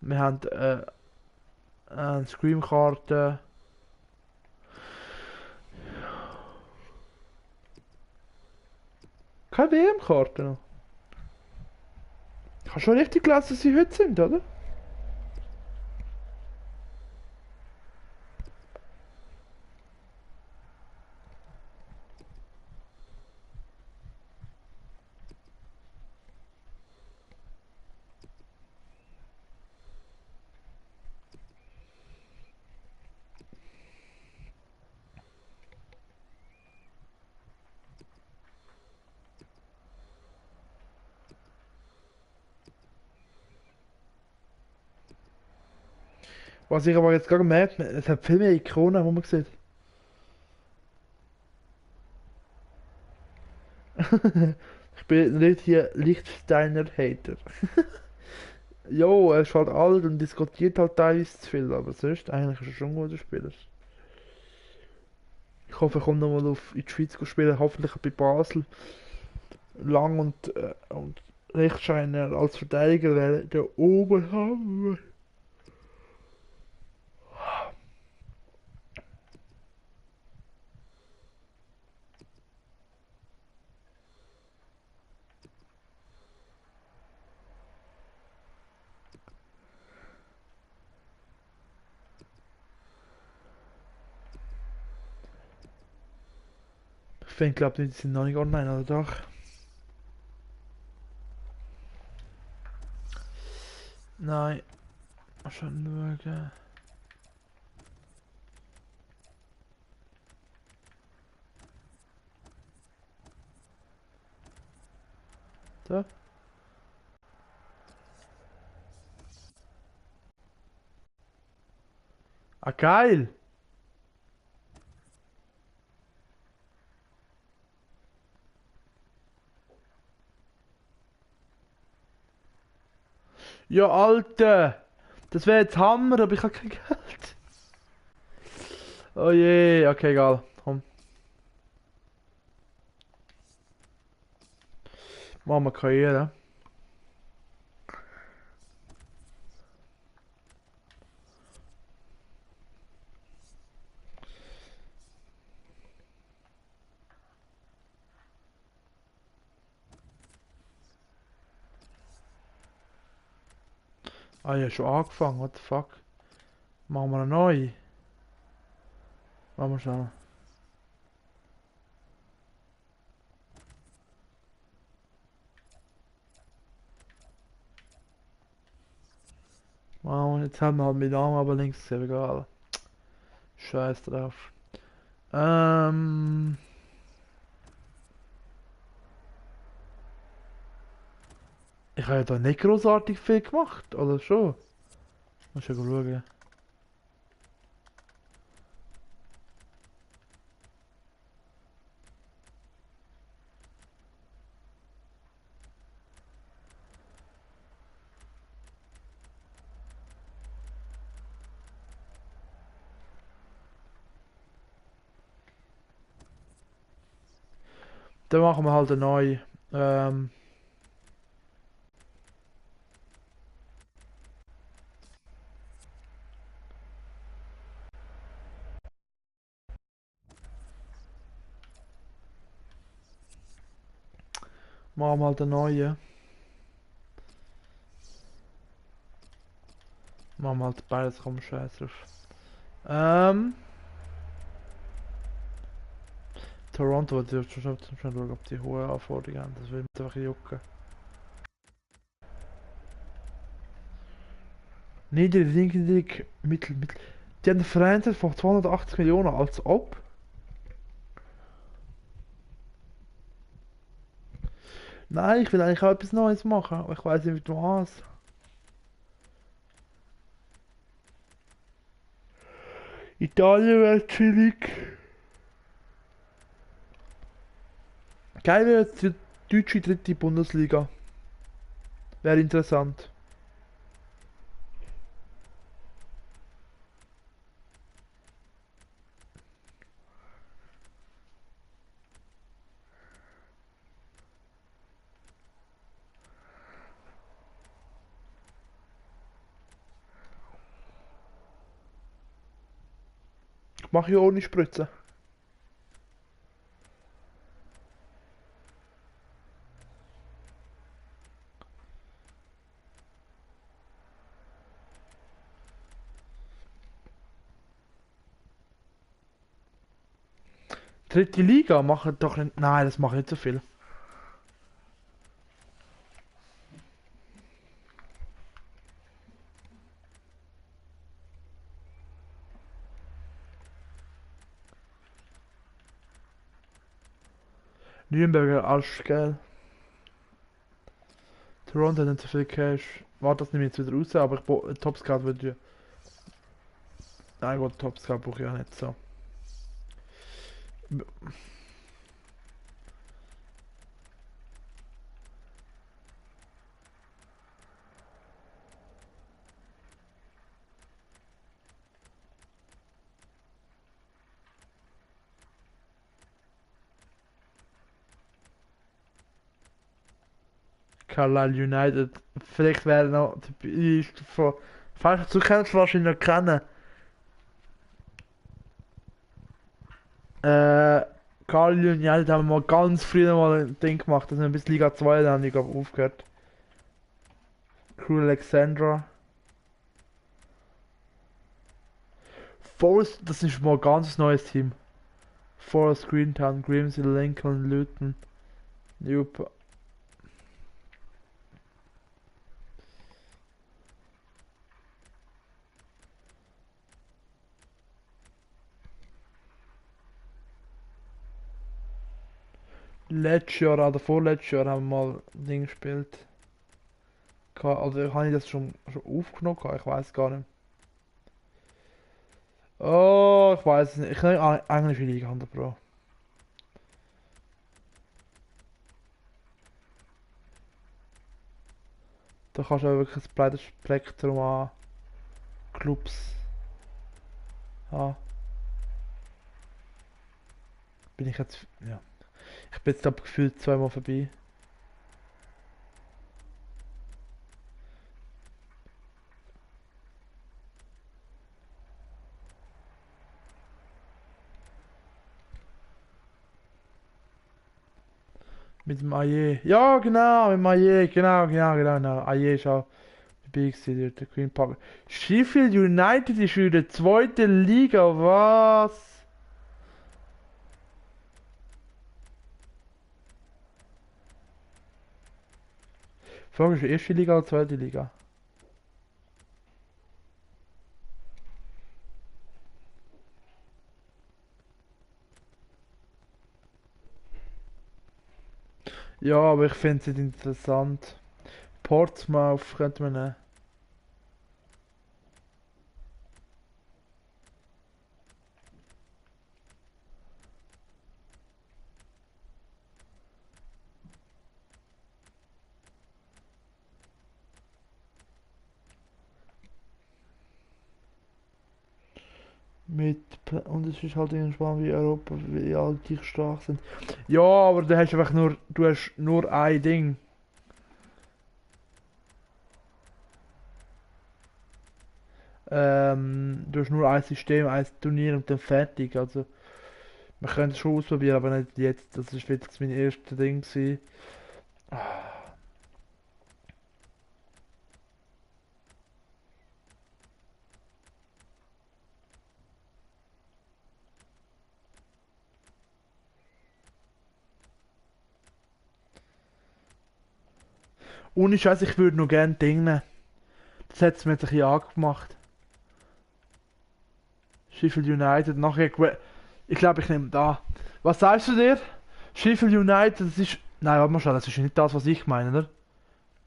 Wir haben eine Scream-Karte. Keine WM-Karte noch. Ich habe schon richtig gelesen, dass sie heute sind, oder? Was ich aber jetzt gerade gemerkt habe, es hat viel mehr Ikonen, wo man sieht. Ich bin nicht hier Lichtsteiner-Hater. Jo, er ist halt alt und diskutiert halt teilweise zu viel, aber sonst eigentlich ist er schon ein guter Spieler. Ich hoffe, er kommt nochmal in die Schweiz spielen, hoffentlich bei Basel. Lang und Rechtscheiner als Verteidiger wäre der Oberhammer. Ich finde, glaube nicht, die sind noch nicht online, oder doch? Nein. Mal schon schauen. Da. Ah, geil! Ja, Alter! Das wäre jetzt Hammer, aber ich habe kein Geld. Oh je, okay, egal. Komm, machen wir Karriere. Ah, ja, schon angefangen, what the fuck? Machen wir eine neue? Machen wir schnell. Machen wir, jetzt haben wir halt mit Namen, aber links ist ja egal. Scheiß drauf. Ähm. Ich habe ja da nicht großartig viel gemacht, oder schon? Muss ja schauen. Dann machen wir halt eine neue. Ähm. Machen wir halt eine neue. Machen wir halt beides, komm, scheiß drauf. Ähm. Toronto, die schon schauen, ob die hohe Anforderungen haben. Das will mich einfach jucken. Niedrig, mittel. Die haben einen Verein von 280 Millionen, als ob. Nein, ich will eigentlich auch etwas Neues machen, aber ich weiß nicht was. Italien wäre chillig. Geil wäre jetzt die deutsche dritte Bundesliga. Wäre interessant. Ich mache ja ohne Spritze. Dritte Liga machen doch nicht. Nein, das macht nicht so viel. Nürnberger Arsch, geil. Toronto hat nicht so viel Cash. Warte, das nehme ich jetzt wieder raus, aber Topscout würde ja. Nein, gut, Topscout brauche ich ja nicht so. Carlisle United. Vielleicht wäre noch ist von. Falls du kennst wahrscheinlich noch kennen. Carlisle United haben wir mal ganz früh mal ein Ding gemacht, das sind bis Liga 2, dann haben die glaub aufgehört. Crew Alexandra. Forest, das ist mal ein ganz neues Team. Forest, Greentown, Grimsby, Lincoln, Luton. Jupp. Letztes Jahr oder vorletztes Jahr haben wir mal ein Ding gespielt. Also habe ich das schon aufgenommen? Ich weiß gar nicht. Oh, ich weiß es nicht. Ich nehme englische Liga 100 Pro. Da kannst du auch wirklich ein breites Spektrum an Clubs haben. Bin ich jetzt. Ja. Ich bin jetzt glaub, gefühlt zweimal vorbei. Mit dem Aye. Ja, genau, mit dem Aye. Genau. Aye ist auch dabei gewesen, dort, der Green Park. Sheffield United ist in der zweiten Liga, was? Frage ist, erste Liga oder zweite Liga? Ja, aber ich finde es nicht interessant. Portsmouth könnte man nehmen. Und es ist halt irgendwann wie Europa, wie alle gleich stark sind. Ja, aber du hast einfach du hast nur ein Ding. Du hast nur ein System, ein Turnier und dann fertig. Also, wir können es schon ausprobieren, aber nicht jetzt. Das ist jetzt mein erstes Ding gewesen. Ohne Scheiß, ich würde noch gerne Ding nehmen. Das hat es mir jetzt ein bisschen angemacht. Sheffield United, nachher. Ich glaube, ich nehme da. Was sagst du dir? Sheffield United, das ist. Nein, warte mal schon, das ist nicht das, was ich meine, oder?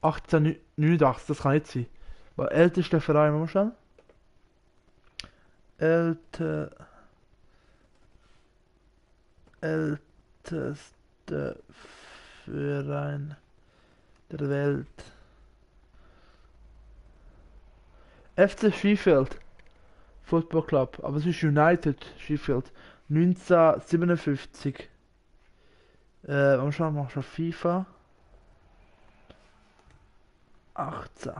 1889, das kann nicht sein. Weil ältester Verein, warte mal schon. Älte, älteste Verein der Welt. FC Sheffield Football Club, aber es ist United Sheffield. 1957. Mal schauen, mach schon FIFA 18.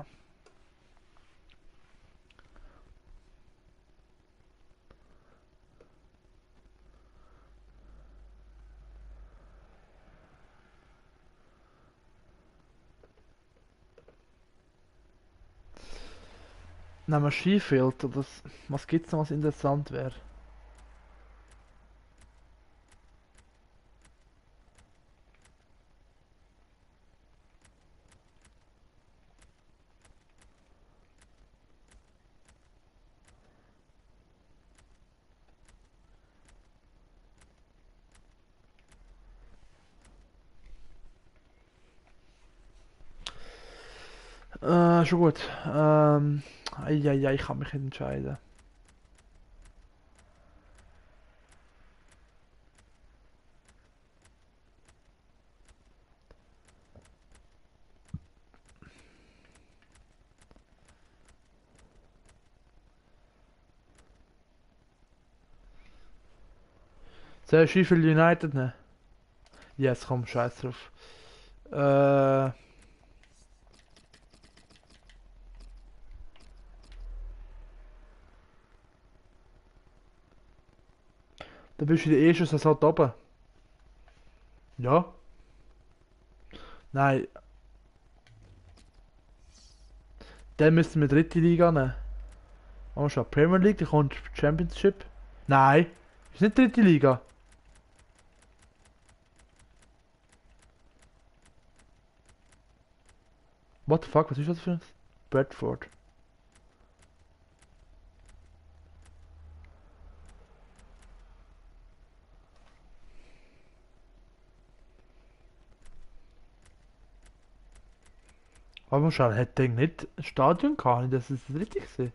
Nehmen wir Sheffield, oder was gibt's noch, was interessant wäre? Schon gut. Ja, ich kann mich nicht entscheiden. Soll ich Sheffield United nehmen? Yes, komm, scheiß drauf. Da bist du in der ersten Saison oben. Ja? Nein, dann müssen wir dritte Liga nehmen. Oh, schon Premier League, dann kommt Championship. Nein, ist nicht dritte Liga. What the fuck, was ist das für ein Bradford? Aber schon, hat der nicht ein Stadion gehabt? Das ist richtig gewesen.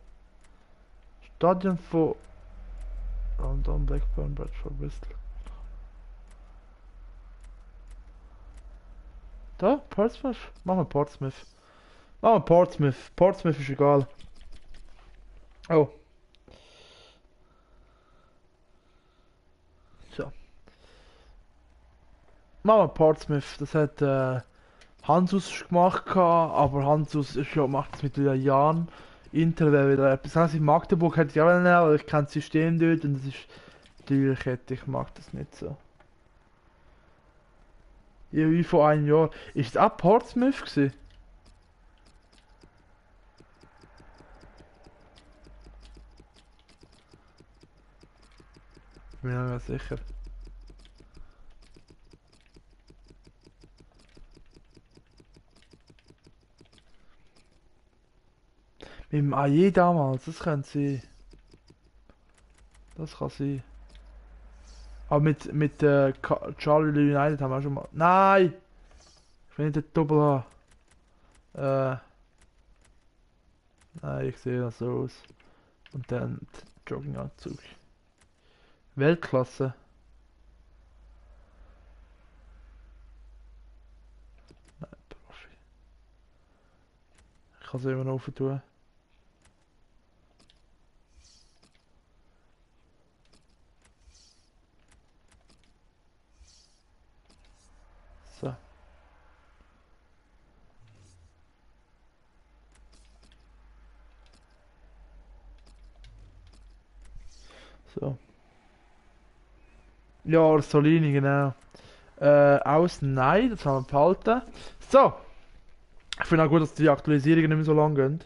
Stadion von London, Blackburn, Bradford, Bristol. Da, Portsmouth? Machen wir Portsmouth. Machen wir Portsmouth. Portsmouth ist egal. Oh, so. Machen wir Portsmouth. Das hat Hansus gemacht, aber Hansus ist ja, macht es mit wieder Jahren. Inter wäre wieder etwas. Also in Magdeburg hätte ich auch nehmen, aber ich kenne das System dort und es ist teuer, ich mag das nicht so. Ja, wie vor einem Jahr. Ist es auch Portsmouth gewesen? Bin mir nicht mehr sicher. Mit dem AJ damals, das könnte sein. Das kann sein. Aber mit Charlie United haben wir auch schon mal. Nein! Ich will nicht den Doppel haben. Äh, nein, ich sehe das so aus. Und dann Jogginganzug. Weltklasse. Nein, Profi. Ich kann es immer noch tun. So. So. Ja, Orsolini, genau. Außen, nein, das haben wir behalten. So. Ich finde auch gut, dass die Aktualisierungen nicht mehr so lang gehen.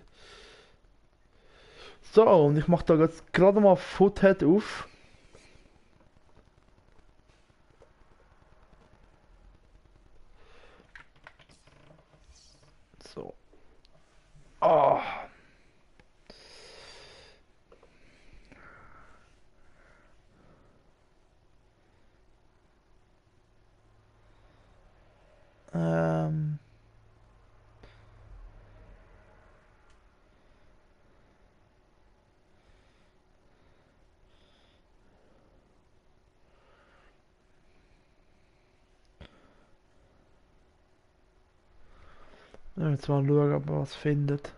So, und ich mache da jetzt gerade mal Foothead auf. So. Ah. Ähm. Ja, jetzt mal schauen, ob man was findet.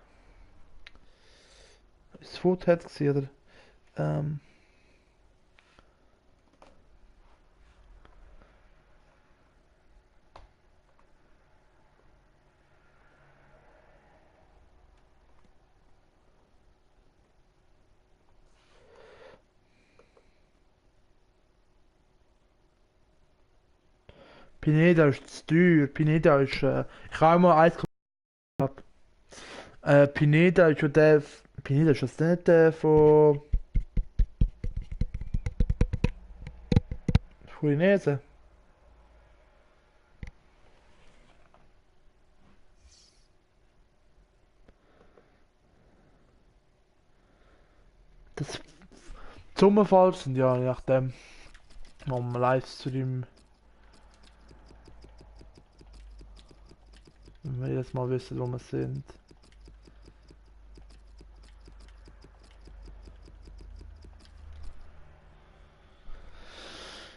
Ist das Foto hat gesehen, oder? Ähm, Pineda ist zu teuer. Pineda ist, ich habe mal eins gehabt. Pineda ist ja der, Pineda ist das nicht der von Udinese? Das Sommerfall sind ja, je nachdem, wo man Livestream, wenn wir jetzt mal wissen, wo wir sind.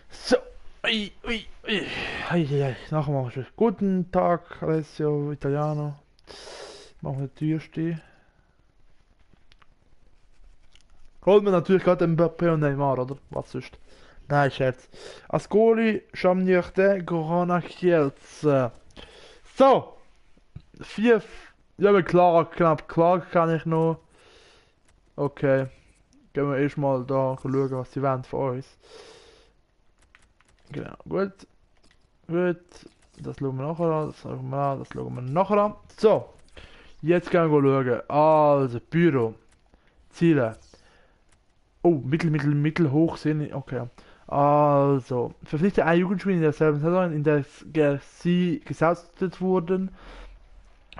So, ui, ui, ui. Nachher machen wir guten Tag, Alessio Italiano. Machen wir die Tür stehen. Holt mir natürlich gerade Mbappé und Neymar, oder? Was sonst? Nein, Scherz. Ascoli, Schamnichte, Corona Kielce. So! 4. Ja, aber klar, knapp klar kann ich noch. Okay. Gehen wir erstmal da schauen, was sie wollen von uns. Genau, gut. Gut. Das schauen wir nachher an, das schauen wir an, das schauen wir nachher an. So. Jetzt gehen wir schauen. Also, Büro. Ziele. Oh, mittelhoch sind. Okay. Also, verpflichtet ein Jugendspieler in derselben Saison, in der sie gesoustet wurden,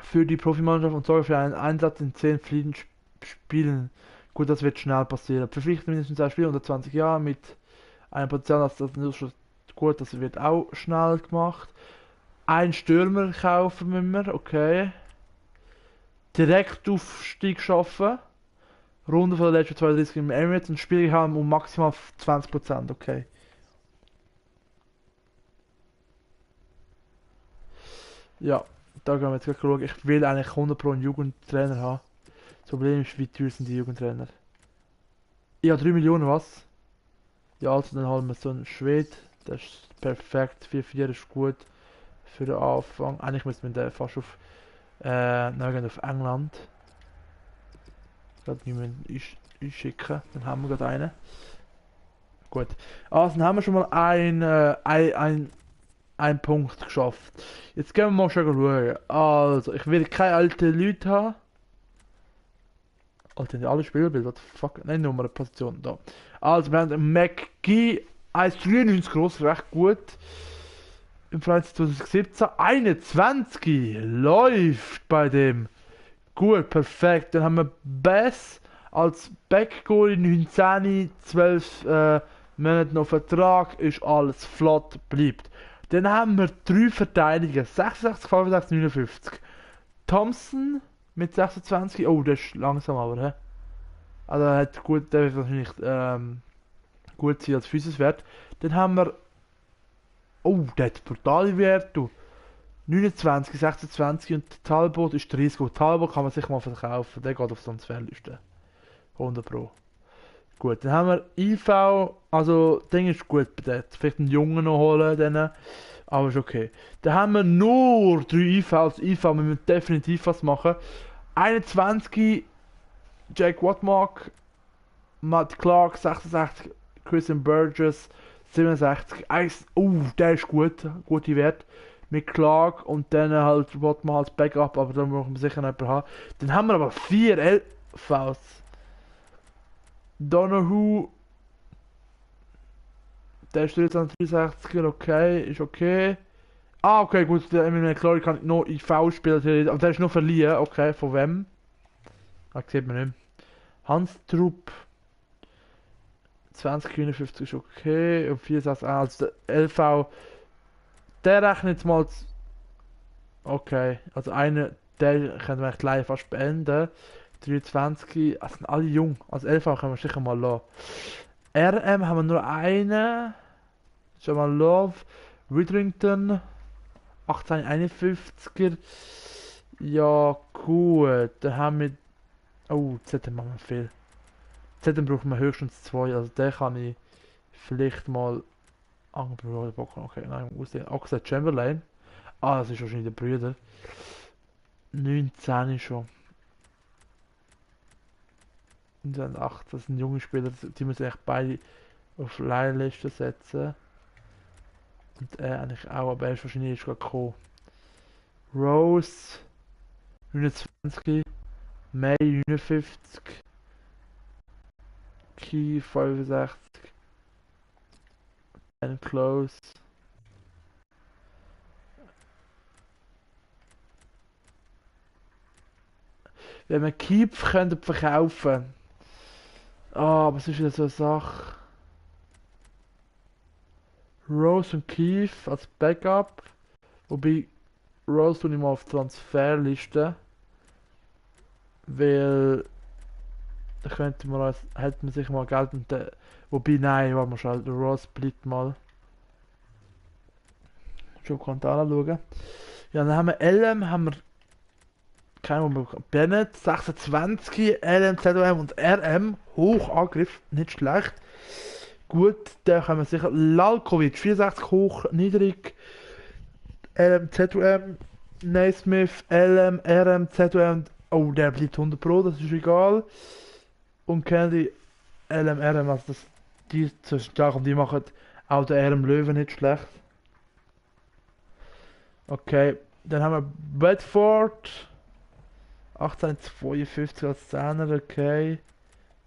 für die Profimannschaft und sorge für einen Einsatz in 10 Friedensspielen. Gut, das wird schnell passieren. Verpflichtet mindestens ein Spieler unter 20 Jahren mit einem Potenzial, das nicht schon gut, das wird auch schnell gemacht. Ein Stürmer kaufen müssen wir, okay. Direktaufstieg schaffen. Runde von der letzten 32 im Emirates und Spiele haben um maximal 20%, okay. Ja, da gehen wir jetzt gleich schauen. Ich will eigentlich 100 Pro einen Jugendtrainer haben. Das Problem ist, wie teuer sind die Jugendtrainer? Ja, 3 Millionen, was? Ja, also dann haben wir so einen Schwed. Das ist perfekt. 4-4 ist gut für den Anfang. Eigentlich müssen wir den fast auf, auf England. Gerade niemand einschicken. Dann haben wir gerade einen. Gut. Also, dann haben wir schon mal einen Punkt geschafft. Jetzt gehen wir mal schon schauen. Also, ich will keine alten Leute haben. Alter, sind alle Spielbilder, what the fuck? Nein, nur mal eine Position da. Also, wir haben McGee 1,93 groß, recht gut. Im Verein 2017. 21 läuft bei dem. Gut, perfekt. Dann haben wir Bass als Backgoal 19, 12 Monate noch Vertrag, ist alles flott, bleibt. Dann haben wir 3 Verteidiger, 66, 65, 59. Thompson mit 26, oh, der ist langsam aber, hä? Also er hat gut, der wird wahrscheinlich gut sein als Physis-Wert. Dann haben wir, oh, der hat brutale Werte, du. 29, 26 und Talbot ist 30 gut. Talbot kann man sich mal verkaufen, der geht auf so eine Transferliste. 100 Pro. Gut, dann haben wir IV, also Ding ist gut bei dort. Vielleicht einen Jungen noch holen, dann, aber ist okay. Dann haben wir nur 3 IV, also IV müssen wir definitiv was machen. 21 Jake Watmark, Matt Clark 66, Christian Burgess 67. Der ist gut, gute Wert. Mit Clark und dann halt Watmark als Backup, aber da müssen wir sicher noch jemanden haben. Dann haben wir aber 4 LVs. Donahue, der ist jetzt an 63, okay, ist okay. Ah, okay, gut, der Emily McClory kann noch IV spielen, aber der ist nur verliehen, okay, von wem? Ah, sieht man nicht. Hans Trupp, 20,59 ist okay, und 64, also der LV, der rechnet jetzt mal, okay, also einer, der können wir gleich fast beenden. 23, das sind alle jung, als LV können wir sicher mal lassen. RM haben wir nur einen, schon mal Love, Witherington, 1851er, Ja, gut. Dann haben wir. Oh, ZM haben wir viel. ZM braucht man höchstens zwei. Also den kann ich vielleicht mal anprobieren. Okay, nein, ich muss den. Oxlade Chamberlain. Ah, das ist wahrscheinlich der Brüder. 19 schon. 8, das sind junge Spieler, die müssen echt beide auf Leihliste setzen. Und er eigentlich auch, aber er ist wahrscheinlich erst gerade gekommen. Rose 29, May 59, Key 65, and Close. Wenn wir Keep könnten verkaufen. Ah, aber es ist wieder so eine Sache. Rose und Keith als Backup. Wobei Rose tue ich mal auf Transferliste. Weil da könnte man als, hätte man sich mal Geld und der, wobei nein, warte mal schnell, der Rose bleibt mal. Schon konnte anschauen. Ja, dann haben wir LM, haben wir keinen Moment. Bennett 26, LM, ZOM und RM. Hochangriff, nicht schlecht. Gut, da können wir sicher. Lalkovic 64 hoch, niedrig. LM, ZOM, Naismith, LM, RM, ZOM. Oh, der bleibt 100 Pro, das ist egal. Und Kennedy, LM, RM, also das, die so stark und die machen auch der RM Löwen nicht schlecht. Okay, dann haben wir Bedford 1852 als 10er, okay.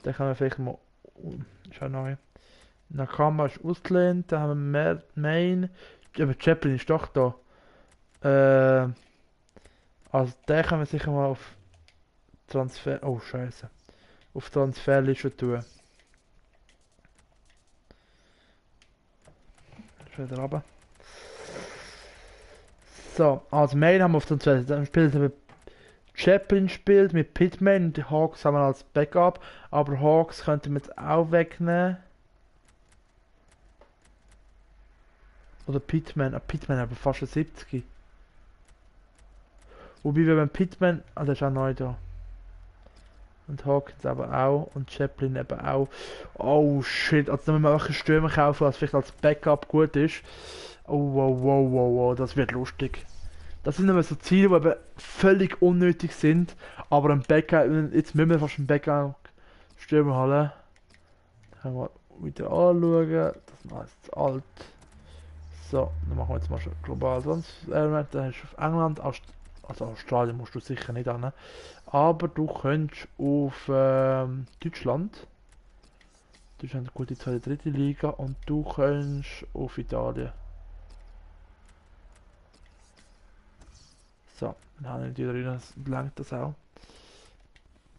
Dann können wir vielleicht mal. Schau neu. Nakama ist ausgelehnt, dann haben wir Main. Aber Chaplin ist doch da. Also den können wir sicher mal auf Transfer. Oh Scheiße. Auf Transferliste tun. Ist wieder runter. So, also Main haben wir auf Transferliste. Dann spielt er Chaplin spielt mit Pittman und die Hawks haben wir als Backup. Aber Hawks könnte man jetzt auch wegnehmen. Oder Pittman. Pittman aber fast ein 70. Wobei wir beim Pittman. Ah, der ist auch neu da. Und Hawkins aber auch. Und Chaplin eben auch. Oh shit. Also dann müssen wir auch einen Stürmer kaufen, was vielleicht als Backup gut ist. Oh wow, wow, wow, wow. Das wird lustig. Das sind immer so Ziele, die eben völlig unnötig sind. Aber ein Backup. Jetzt müssen wir fast einen Backup-Stürmer holen. Können wir wieder anschauen. Das ist jetzt alt. So, dann machen wir jetzt mal schon global. Sonst, dann hast du auf England, also Australien musst du sicher nicht an. Aber du könntest auf Deutschland. Deutschland ist eine gute zweite, dritte Liga. Und du könntest auf Italien. So, dann habe ich die drin, das langt das auch.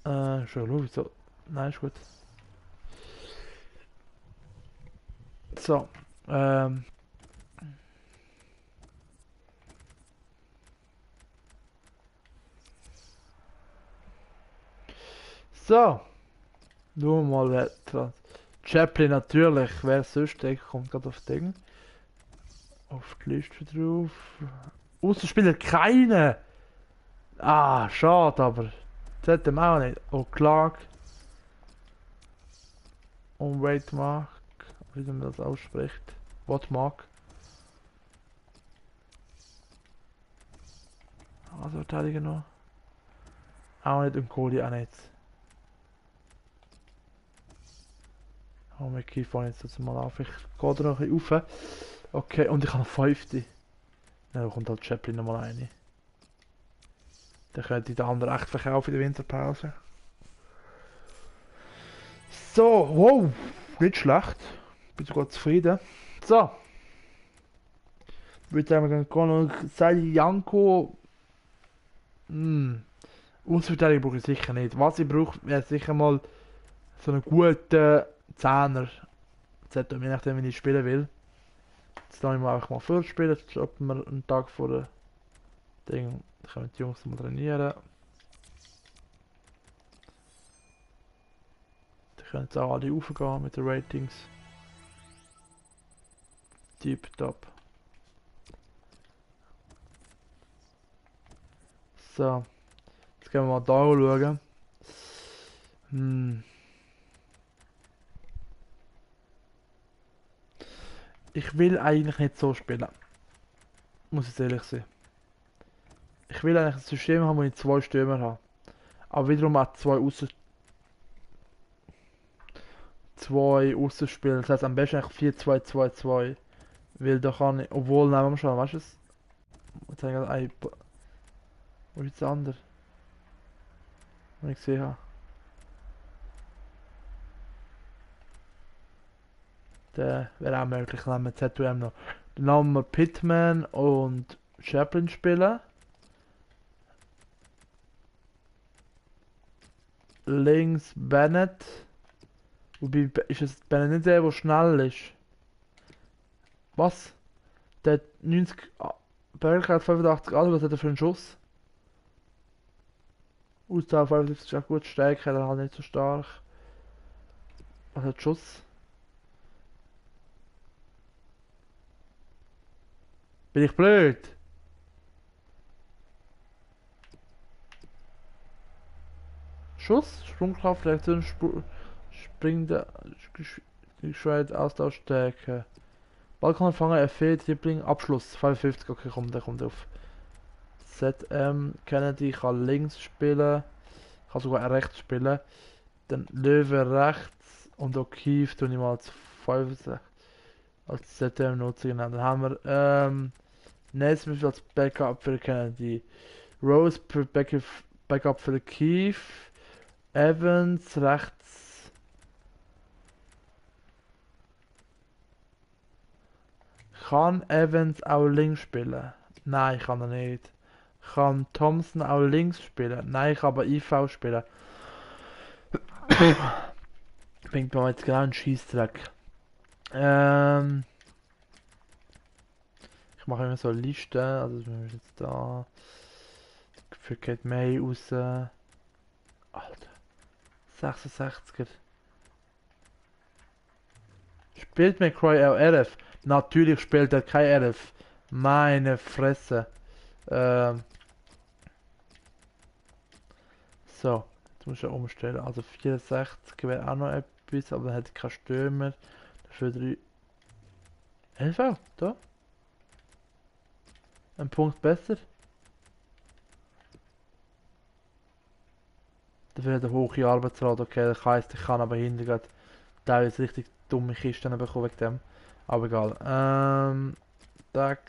Schon schau, wieso. Nein, ist gut. So, so. Nur mal wer dran. Chaplin natürlich, wer sonst, der kommt gerade auf Ding. Auf die Liste drauf. Außenspieler keine! Ah, schade, aber. Das hätte man auch nicht. Oh, Clark. Und Waitmark. Wie man das ausspricht. Wattmark. Also Verteidiger noch. Auch nicht im Kohli, auch nicht. Oh, mit Kiefer jetzt das mal auf. Ich gehe da noch ein bisschen rauf. Okay, und ich habe noch 50. Ja, da kommt halt Chaplin nochmal rein. Dann könnte ich den anderen echt verkaufen in der Winterpause. So, wow, nicht schlecht. Bin sogar zufrieden. So. Ich würde sagen, wir gehen noch Sally Janko. Außenverteidigung brauche ich sicher nicht. Was ich brauche, wäre sicher mal so einen guten Zehner. Je nachdem, wie ich spielen will. Jetzt lasse ich mal einfach mal vorspielen, ob wir einen Tag vor dem Ding. Dann können die Jungs mal trainieren. Dann können jetzt auch alle raufgehen mit den Ratings. Tipptopp. So, jetzt gehen wir mal da schauen. Hm. Ich will eigentlich nicht so spielen. Muss ich ehrlich sein. Ich will eigentlich ein System haben, wo ich zwei Stürmer habe. Aber wiederum auch zwei Außenspieler. Das heißt am besten eigentlich 4-2-2-2. Weil da kann ich. Obwohl, nehmen wir schon, weißt du es? Jetzt habe ich gerade wo ist jetzt der andere? Wenn ich gesehen habe. Der wäre auch möglich, dann haben wir ZUM noch. Dann haben wir Pittman und Chaplin spielen. Links Bennett. Wobei, ist es Bennett nicht der, der schnell ist? Was? Der hat 90... Berger hat 85 Grad, was hat er für einen Schuss? Ausdauer 75 ist auch gut, Stärke hat er halt nicht so stark. Was hat Schuss? Bin ich blöd? Schuss, Sprungkraft, Reaktion, springende Geschwindigkeit, Ausdauerstärke. Ballkonempfänger, FE, Dribbling, Abschluss, 55, okay, komm, der kommt auf. Kennedy kann links spielen, kann sogar rechts spielen. Dann Löwe rechts und O'Keefe tue ich mal als 65 als ZM nutzen. Genau. Dann haben wir Naismith als Backup für Kennedy. Rose für Backup für Keefe. Evans rechts. Kann Evans auch links spielen? Nein, kann er nicht. Kann Thompson auch links spielen? Nein, ich kann aber IV spielen. Bringt mir jetzt genau einen Scheißdreck. Ich mache immer so eine Liste. Also wir müssen jetzt da. Für Kate May raus. Alter. 66er. Spielt McCroy auch RF? Natürlich spielt er kein RF. Meine Fresse. So, jetzt muss ich ja umstellen. Also 64 wäre auch noch etwas, aber dann hätte ich keinen Stürmer. Dafür 3. LV, da. Ein Punkt besser. Dafür hat er hohe Arbeitsrate. Okay, das heisst, ich kann aber hinterher teilweise richtig dumme Kisten bekommen wegen dem. Aber egal. Tag.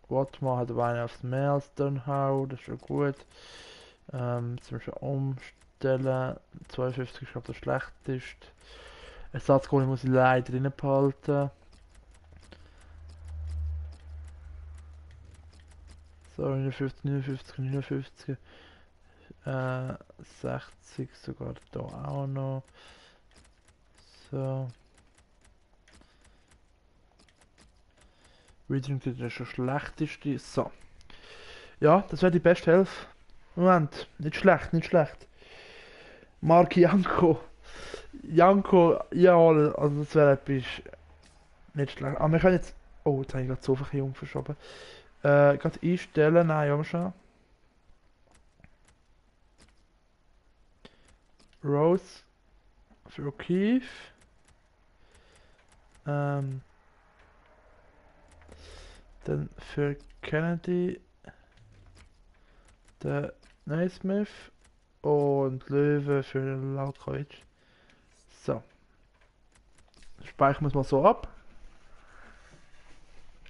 Watmar hat aber einen aufs Mehr als Turnhau, das ist schon gut. Jetzt müssen wir umstellen. 52 ist glaube ich der schlechteste. Ersatzgoalie muss ich leider drin behalten. So, 59, 59, 59. 60 sogar da auch noch. So. Reading ist schon schlechteste. So. Ja, das wäre die beste Hälfte. Moment, nicht schlecht, nicht schlecht. Mark Janko. Janko, ja, also das wäre etwas nicht schlecht. Aber wir können jetzt. Oh, jetzt habe ich gerade so viel umverschoben. Gerade einstellen, nein, ja, mal schauen. Rose für O'Keefe. Dann für Kennedy der Naismith und Löwe für Lautreutsch. So. Speichern wir es mal so ab.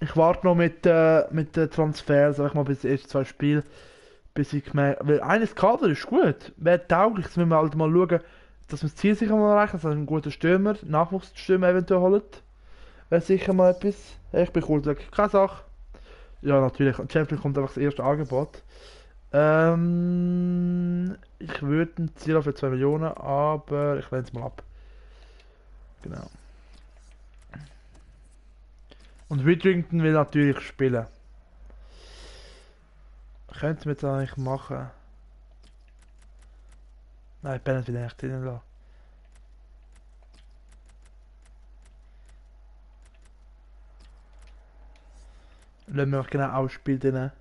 Ich warte noch mit den Transfers, sag ich mal, bis die ersten zwei Spiele, bis ich gemerkt, weil eines Kader ist gut, wäre tauglich, jetzt müssen wir halt mal schauen, dass wir das Ziel sicher mal erreichen, dass wir einen guten Stürmer, Nachwuchsstürmer eventuell holen. Wäre sicher mal etwas. Ich bin cool, keine Sache. Ja, natürlich, Champions kommt einfach das erste Angebot. Ich würde ein Ziel auf für 2 Millionen, aber ich lehne es mal ab. Genau. Und Widrington will natürlich spielen. Könnten wir das eigentlich machen? Nein, Bennett will eigentlich drinnen lassen. Lassen wir genau ausspielen drinnen.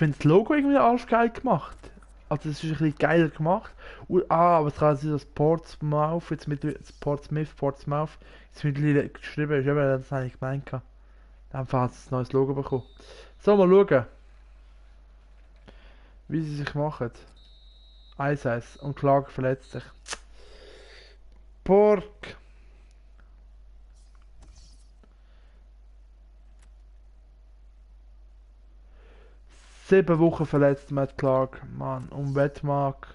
finde das Logo irgendwie arschgeil gemacht. Also es ist ein bisschen geiler gemacht. Aber es kann sein, dass Portsmouth, jetzt mit Portsmouth, jetzt mittlerweile geschrieben ist, eben, das habe ich gemeint. Gehabt. Einfach hat es ein neues Logo bekommen. So, mal schauen, wie sie sich machen. 1-1 und Clark verletzt sich. Pork. 7 Wochen verletzt, Matt Clark. Mann, und Wettmark.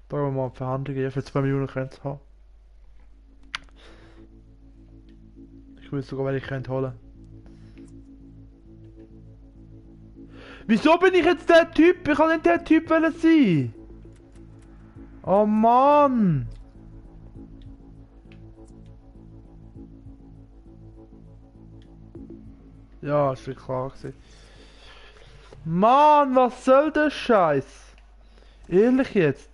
Da wollen wir mal Verhandlungen für 2 Millionen können zu haben. Ich will sogar, welche ich könnte holen. Wieso bin ich jetzt der Typ? Ich kann nicht der Typ sein. Oh Mann! Ja, ist ja klar gewesen. Mann, was soll der Scheiß? Ehrlich jetzt?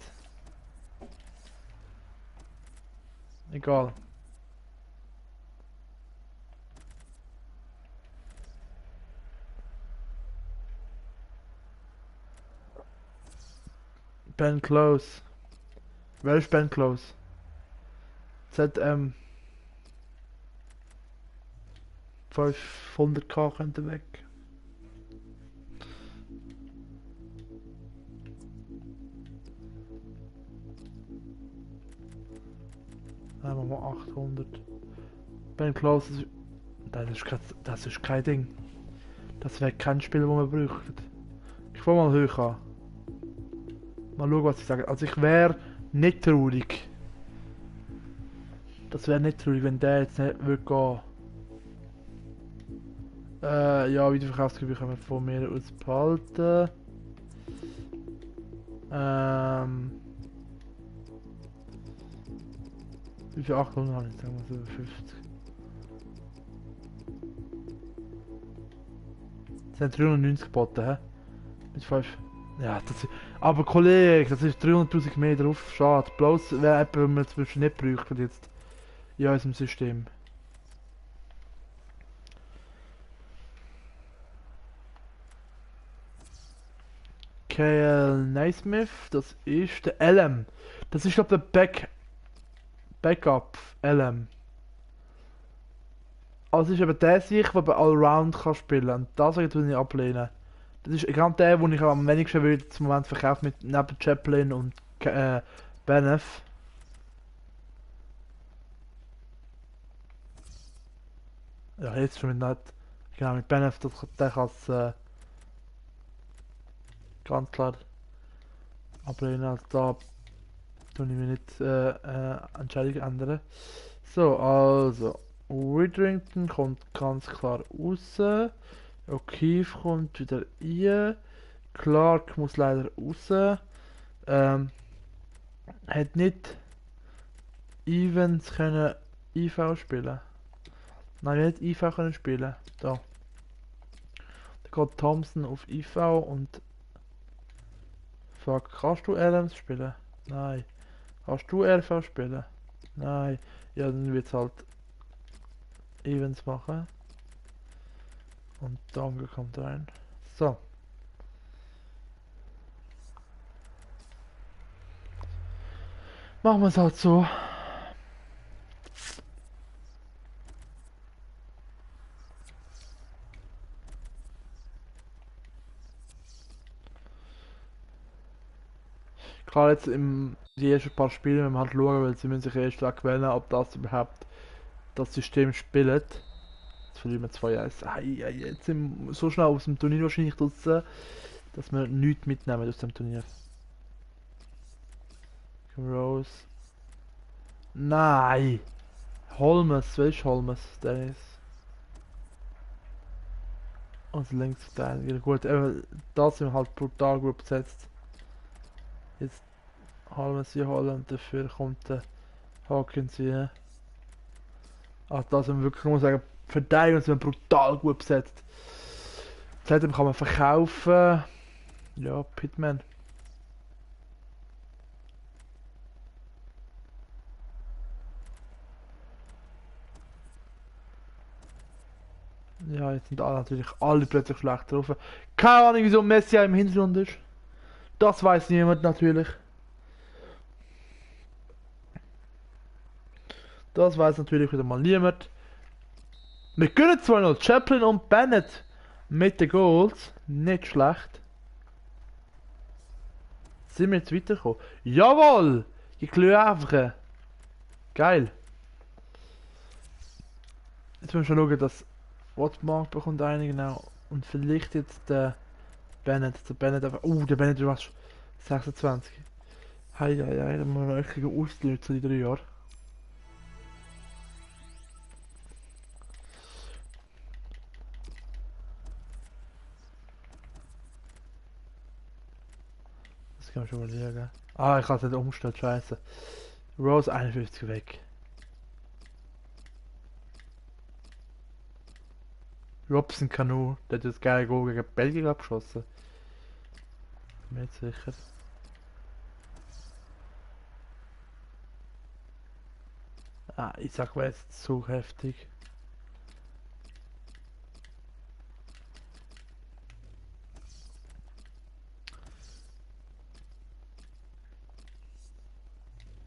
Egal. Ben Close. Wer ist Ben Close? ZM. 500k könnte weg. Nehmen wir mal 800. Ben Close ist... Das ist kein Ding. Das wäre kein Spiel, das man braucht. Ich fange mal hoch an. Mal schauen, was sie sagen. Also ich wäre nicht traurig. Das wäre nicht traurig, wenn der jetzt nicht würde gehen. Ja, Wiederverkaufsgebühr können wir von mir aus behalten. Wie viel 800 habe ich? Sagen wir so 50. Das sind 390 geboten, hä? Mit 5. Ja, das ist... Aber Kollege, das ist 300.000 mehr drauf. Schade. Bloß wäre etwas, was wir zum Beispiel nicht bräuchten jetzt. In unserem System. KL Naismith, das ist der LM. Das ist glaube der Backup LM. Also ist eben der sich, der bei Allround kann spielen. Und das würde ich ablehnen. Das ist genau der, den ich am wenigsten will zum Moment verkaufen mit neben Chaplin und Benef. Ja, jetzt schon mit nicht. Genau, mit Benef, der kann es ganz klar ablehnen. Also da tue ich mir nicht Entscheidung ändern. So, also. Witherington kommt ganz klar raus. O'Keefe kommt wieder rein. Clark muss leider raus. Hat nicht Evans können IV spielen. Nein, er hat IV können spielen. Da. Da geht Thompson auf IV und... Fuck, kannst du LMs spielen? Nein. Kannst du RV spielen? Nein. Ja, dann wird es halt Evans machen. Und Donge kommt rein. So. Machen wir es halt so. Klar, jetzt die ersten paar Spiele müssen wir halt schauen, weil sie müssen sich erst gewöhnen, ob das überhaupt das System spielt. Jetzt verlieren wir 2-1. Jetzt sind wir so schnell aus dem Turnier wahrscheinlich draussen, dass wir nichts mitnehmen aus dem Turnier. Rose. Nein! Holmes, welcher Holmes? Dennis. Also Linksverteidiger. Gut, da sind wir halt brutal gut besetzt. Jetzt Holmes hier holen und dafür kommt der Hawkins hier. Also da sind wir wirklich, muss sagen, Verteidigung sind wir brutal gut besetzt. Seitdem kann man verkaufen. Ja, Pitman. Ja, jetzt sind natürlich alle plötzlich schlecht drauf. Keine Ahnung, wieso Messi im Hintergrund ist. Das weiß niemand natürlich. Das weiß natürlich wieder mal niemand. Wir können zwar noch Chaplin und Bennett mit den Goals. Nicht schlecht. Sind wir jetzt weitergekommen? Jawohl! Die Klöavre. Geil. Jetzt müssen wir schon schauen, dass Wattmark bekommt eine genau. Und vielleicht jetzt der Bennett. Der Bennett einfach. Der Bennett du warst 26. Hei, da muss man wirklich auslösen, die 3 Jahre. Das kann man schon mal überlegen. Ah, ich hatte es nicht umgestellt, scheiße. Rose 51 weg. Robson Canu, der hat das geile Goal gegen Belgien abgeschossen. Bin mir nicht sicher. Ah, ich sag mal jetzt zu heftig.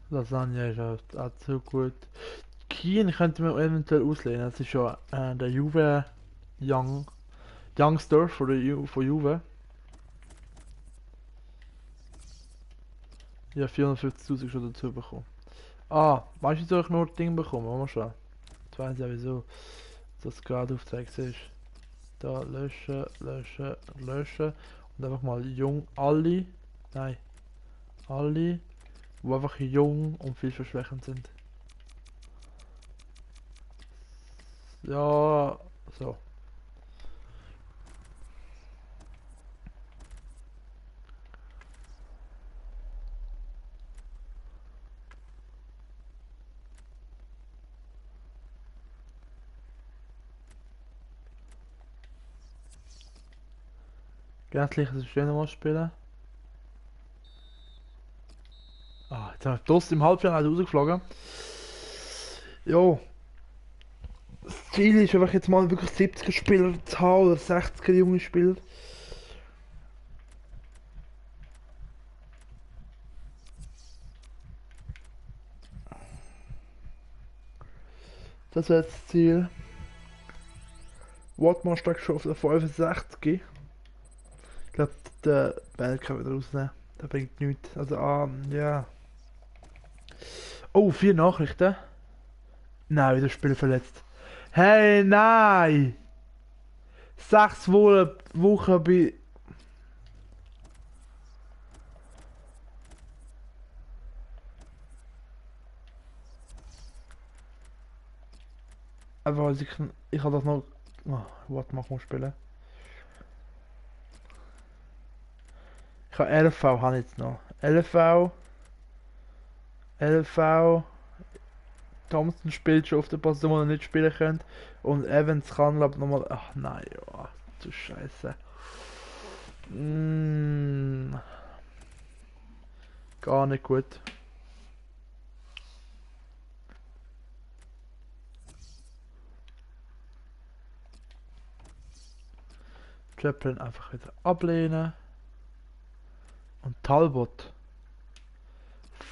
Lasagne ist auch zu gut. Keen könnte man eventuell auslehnen. Das ist schon der Juve Youngster von Juve. Ja, 450.000 schon dazu bekommen. Ah, weißt du, soll ich nur Ding bekommen? Wollen wir schon. Jetzt weiss ich ja wieso das gerade aufgezeigt ist. Da löschen, löschen, löschen. Und einfach mal jung alle. Nein. Alle, die einfach jung und vielversprechend sind. Ja, so. Gänzlich ist schön mal spielen. Ah, jetzt haben wir Dost im Halbfinale rausgeflogen. Jo. Das Ziel ist einfach jetzt mal wirklich 70er Spieler zu haben oder 60er junge Spieler. Das wäre das Ziel. Watmar steigt schon auf der 65. Ich glaube, der Bell kann wieder rausnehmen. Der bringt nichts. Also, ja. Oh, 4 Nachrichten. Nein, wieder Spieler verletzt. Hey, nein! 6 Wochen bei. Aber ich habe das noch. Oh, Watmar kann spielen. Ich habe LV habe ich jetzt noch. LV. Thompson spielt schon auf der Position, wo er nicht spielen könnte. Und Evans kann, glaube ich, nochmal. Ach nein, oh, du Scheiße. Gar nicht gut. Chaplin einfach wieder ablehnen. Und Talbot.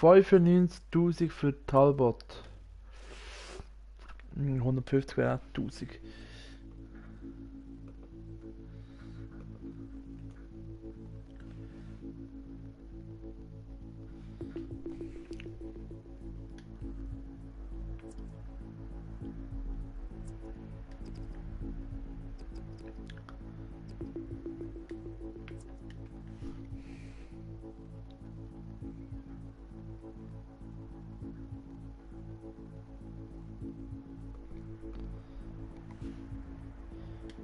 95.000 für Talbot. 150 wäre 1000.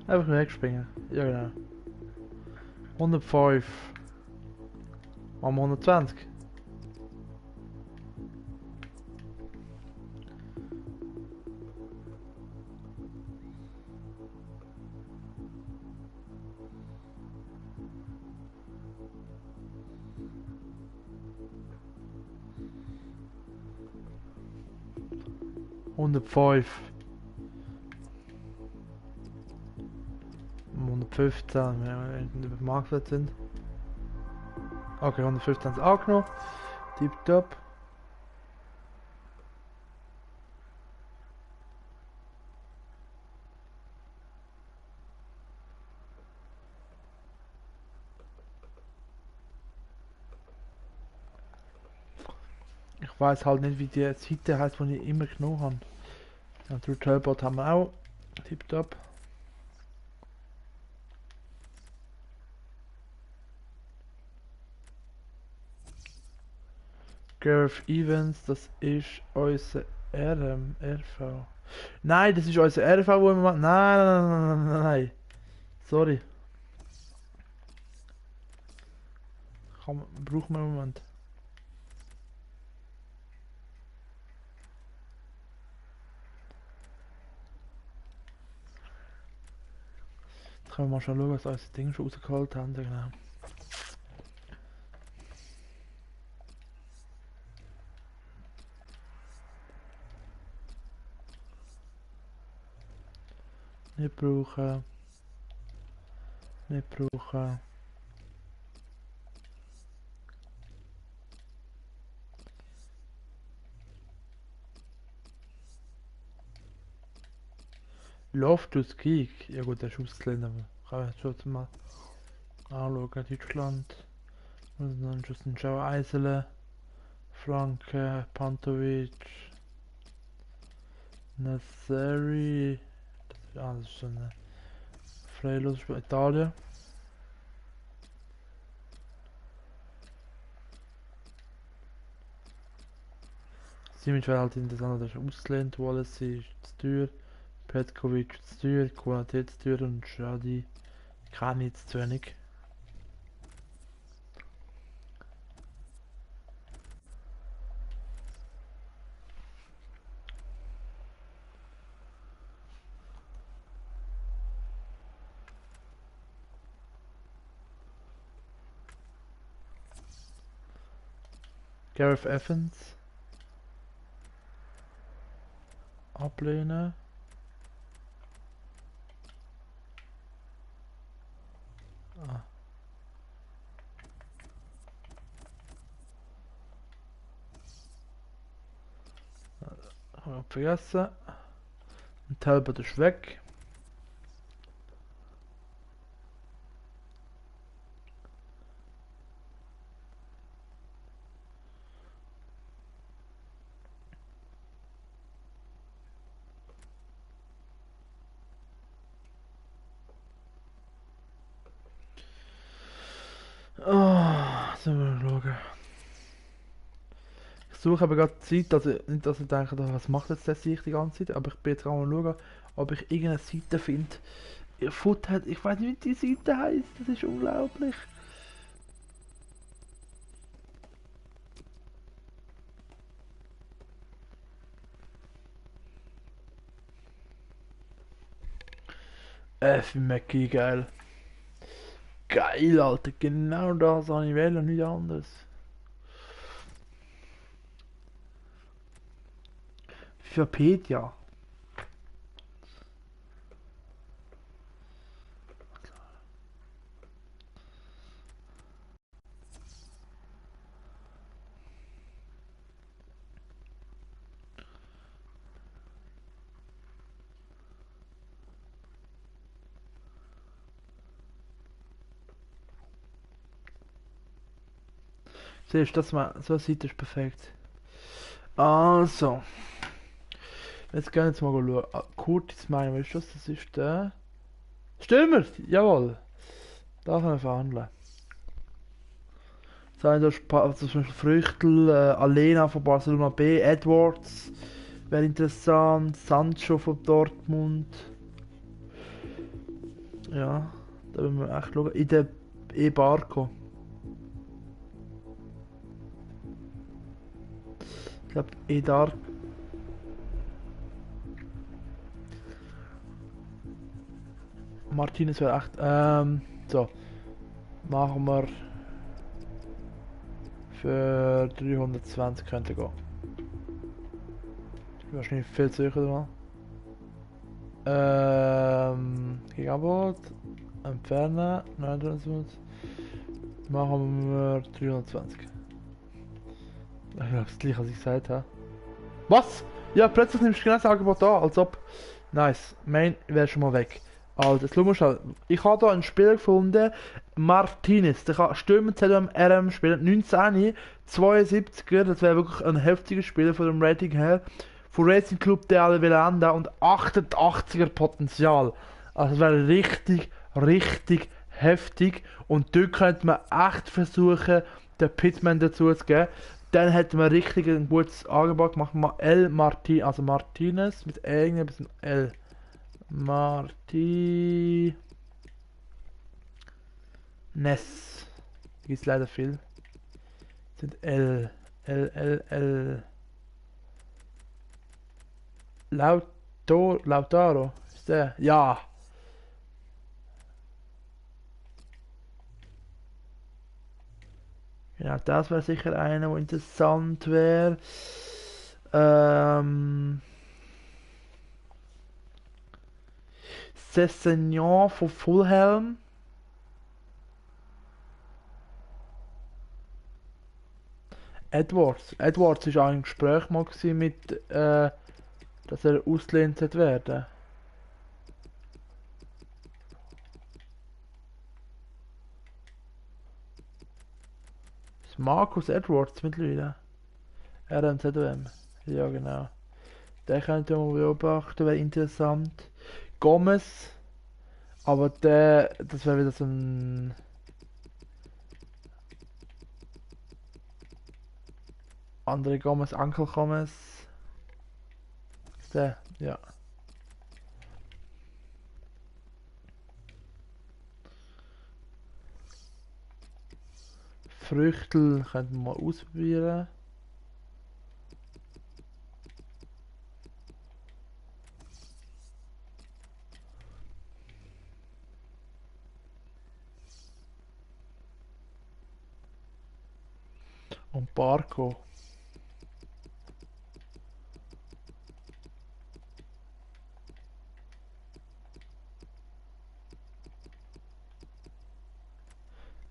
Einfach wegspringen. Ja genau. 105. Machen wir 120. Hundertfünf. 115, wenn wir über Marktwert sind. Okay, 115 ist angenommen. Tipptopp. Ich weiß halt nicht, wie die Seite heißt, die ich immer genommen habe. Ja, True Teleport haben wir auch. Tipptopp. Gareth Evans, das ist unser RV. Nein, das ist unser RV, wo wir machen. Nein, nein, nein, nein, nein. Sorry. Brauchen wir einen Moment. Jetzt können wir mal schon schauen, was unser Ding schon rausgeholt haben. Genau. Nicht brauchen. Nicht brauchen. Loftus Geek. Ja gut, der ist Ausländer. Kann ich schon mal anschauen. Deutschland. Und dann Justin Schauer Eisele. Franke. Pantovic. Nasseri. Das ist so eine Freilos für Italien. Simic wäre halt interessant, das ist ausgelehnt, Wallace ist zu teuer, Petkovic zu teuer, Qualität zu teuer und Schadi kann nicht zu wenig. Gareth Evans ablehnen. Ah. Hab vergessen. Und Talbot ist weg. Oh, sollen wir mal schauen. Ich suche aber gerade Zeit, also nicht, dass ich denke, was macht jetzt der sich die ganze Zeit, aber ich bin jetzt gerade mal schauen, ob ich irgendeine Seite finde. Foot hat, ich weiß nicht, wie die Seite heißt, das ist unglaublich. Für Mackie, geil. Geil, Alter, genau das habe ich wählen und nicht anderes. Für Pedia. Siehst du, das mal, so eine Seite ist perfekt. Also. Jetzt gehen wir jetzt mal schauen. Ah, Curtis Meyer, weißt du was? Das ist der. Stürmer! Jawohl! Da können wir verhandeln. So, da ist zum Beispiel Früchtel, Alena von Barcelona B, Edwards wäre interessant, Sancho von Dortmund. Ja, da müssen wir echt schauen. In der E-Barco. Ich glaube, E-Dark. Martinez wäre echt. So. Machen wir. Für 320 könnte gehen. Wahrscheinlich viel sicher dran. Gegenangebot. Entfernen. 29. Machen wir 320. Ich glaube, das gleiche, was ich gesagt habe. Was? Ja, plötzlich nimmst du genau das Angebot an, als ob. Nice. Main wäre schon mal weg. Also, jetzt schauen wir schnell. Ich habe hier einen Spieler gefunden, Martinez. Der kann Stürmer ZM RM spielen. 19, 72er, das wäre wirklich ein heftiger Spieler von dem Rating her. Von Racing Club de Avellaneda und 88er Potenzial. Also, das wäre richtig, richtig heftig. Und dort könnte man echt versuchen, den Pitman dazu zu geben. Dann hätten wir richtig ein gutes Angebot gemacht. El Martin, also Martinez mit irgendetwas L. Martinez. Gibt es leider viel. Das sind L. Lautaro. Ist der? Ja. Ja, das wäre sicher einer, der interessant wäre. Sessegnon von Fulham. Edwards. Edwards war auch im Gespräch mal mit, dass er ausgelehnt werden. Das ist Marcus Edwards mittlerweile. RMZOM. Ja, genau. Den könnte man beobachten, wäre interessant. Gomez. Aber das wäre wieder so ein. Andere Gomez, Uncle Gomez. Der, ja. Früchtel könnten wir mal ausprobieren. Und Barco.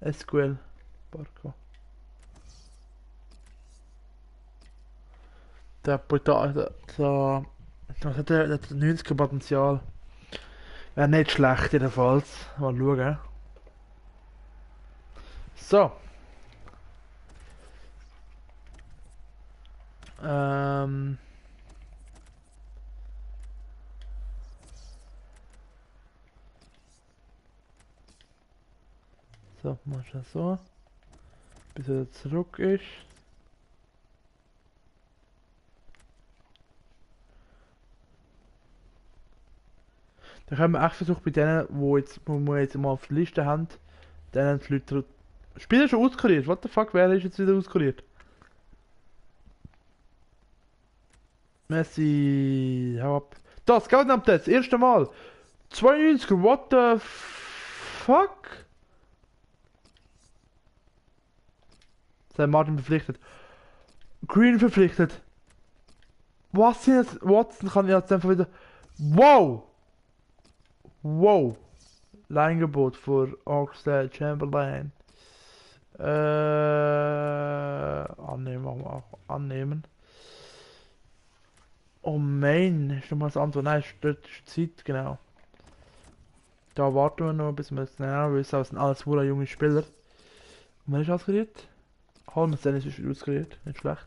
SQL. Barco. Der was hat der 90er Potenzial. Wäre nicht schlecht jedenfalls. Mal schauen. So. Ähm. So, mach das so. Bis er zurück ist. Dann können wir echt versuchen bei denen, wo wir jetzt mal auf der Liste haben, denen die Leute. Spieler schon auskuriert. What the fuck, wer ist jetzt wieder auskuriert? Messi, hau ab. Das, Scout-Update, das erste Mal. 92, what the fuck? Sein Martin verpflichtet. Green verpflichtet. Was sind jetzt? Watson kann jetzt einfach wieder. Wow! Wow! Leingebot für Oxlade Chamberlain. Annehmen, machen wir auch. Annehmen. Oh Main, ist nochmal das Antwort. Nein, dort ist Zeit, genau. Da warten wir noch, bis wir es genau wissen. Das sind alles wohl junge Spieler. Und wer ist ausgeriert? Holmes Dennis ist ausgeriert, nicht schlecht.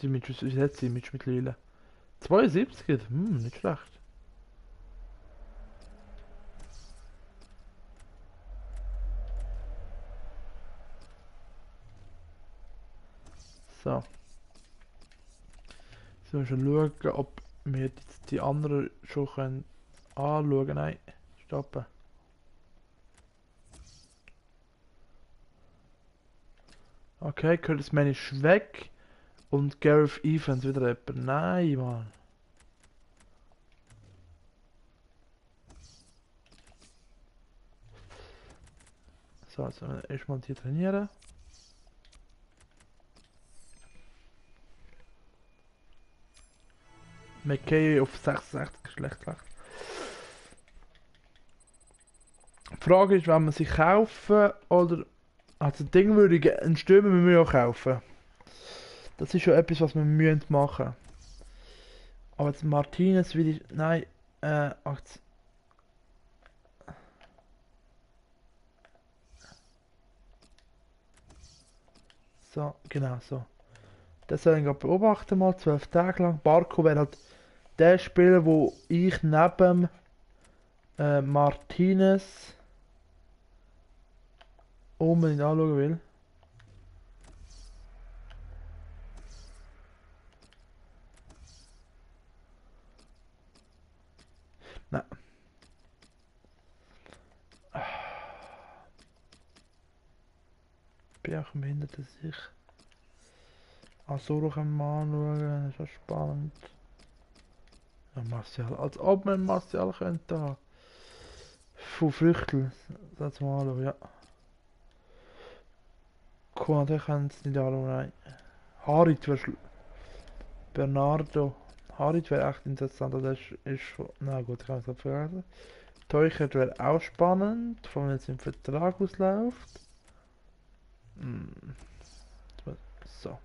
Wie hat sie mit mittlerweile? 72? Nicht schlecht. So. Jetzt müssen wir schauen, ob wir jetzt die anderen schon können anschauen. Nein, stoppen. Okay, Curtis Mann ist weg. Und Gareth Evans wieder jemand. Nein, Mann. So, jetzt erstmal hier trainieren. McKay auf 66 schlecht. Die Frage ist, wenn man sie kaufen oder... Also das Ding würde ich... Einen Stürmer müssen wir ja kaufen. Das ist schon etwas, was wir müssen machen. Aber jetzt Martinez will ich... Nein, 18... So, genau so. Das soll ich gerade beobachten mal, 12 Tage lang. Barco wäre halt der Spieler, wo ich neben Martinez unbedingt anschauen will. Nein. Bin auch am Hindern, dass ich Asuro mal anschauen, das ist ja spannend. Ja, Martial, als ob man Martial könnte haben. Von Früchtel, das mal anschauen, ja. Cool, der kann es nicht anschauen, nein. Harit wäre Bernardo. Harit wäre echt interessant, aber das ist schon... Na gut, ich kann es nicht vergessen. Teuchert wäre auch spannend, vor allem jetzt im Vertrag ausläuft. Hm. So.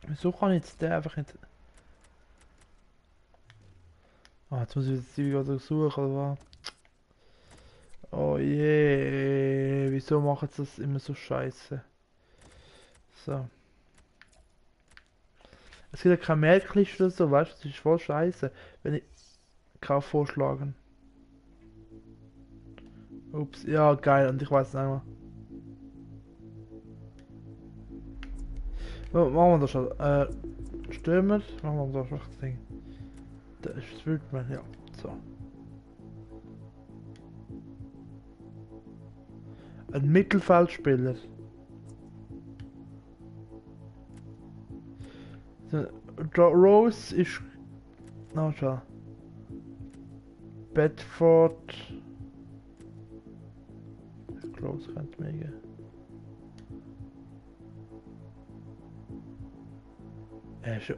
Wieso kann ich jetzt den einfach nicht... Ah, jetzt muss ich jetzt die wieder suchen, oder was? Oh je, wieso machen sie das immer so scheiße? So. Es gibt ja keine Merkliste oder so, weißt du, das ist voll scheiße, wenn ich kann vorschlagen. Ups, ja geil, und ich weiß nicht mehr. Machen wir das schon. Stürmer, machen wir das das Ding. Das ist Wildman, ja. So. Ein Mittelfeldspieler. Rose ist... Na schau. Bedford... Rose könnte mir gehen. Schon.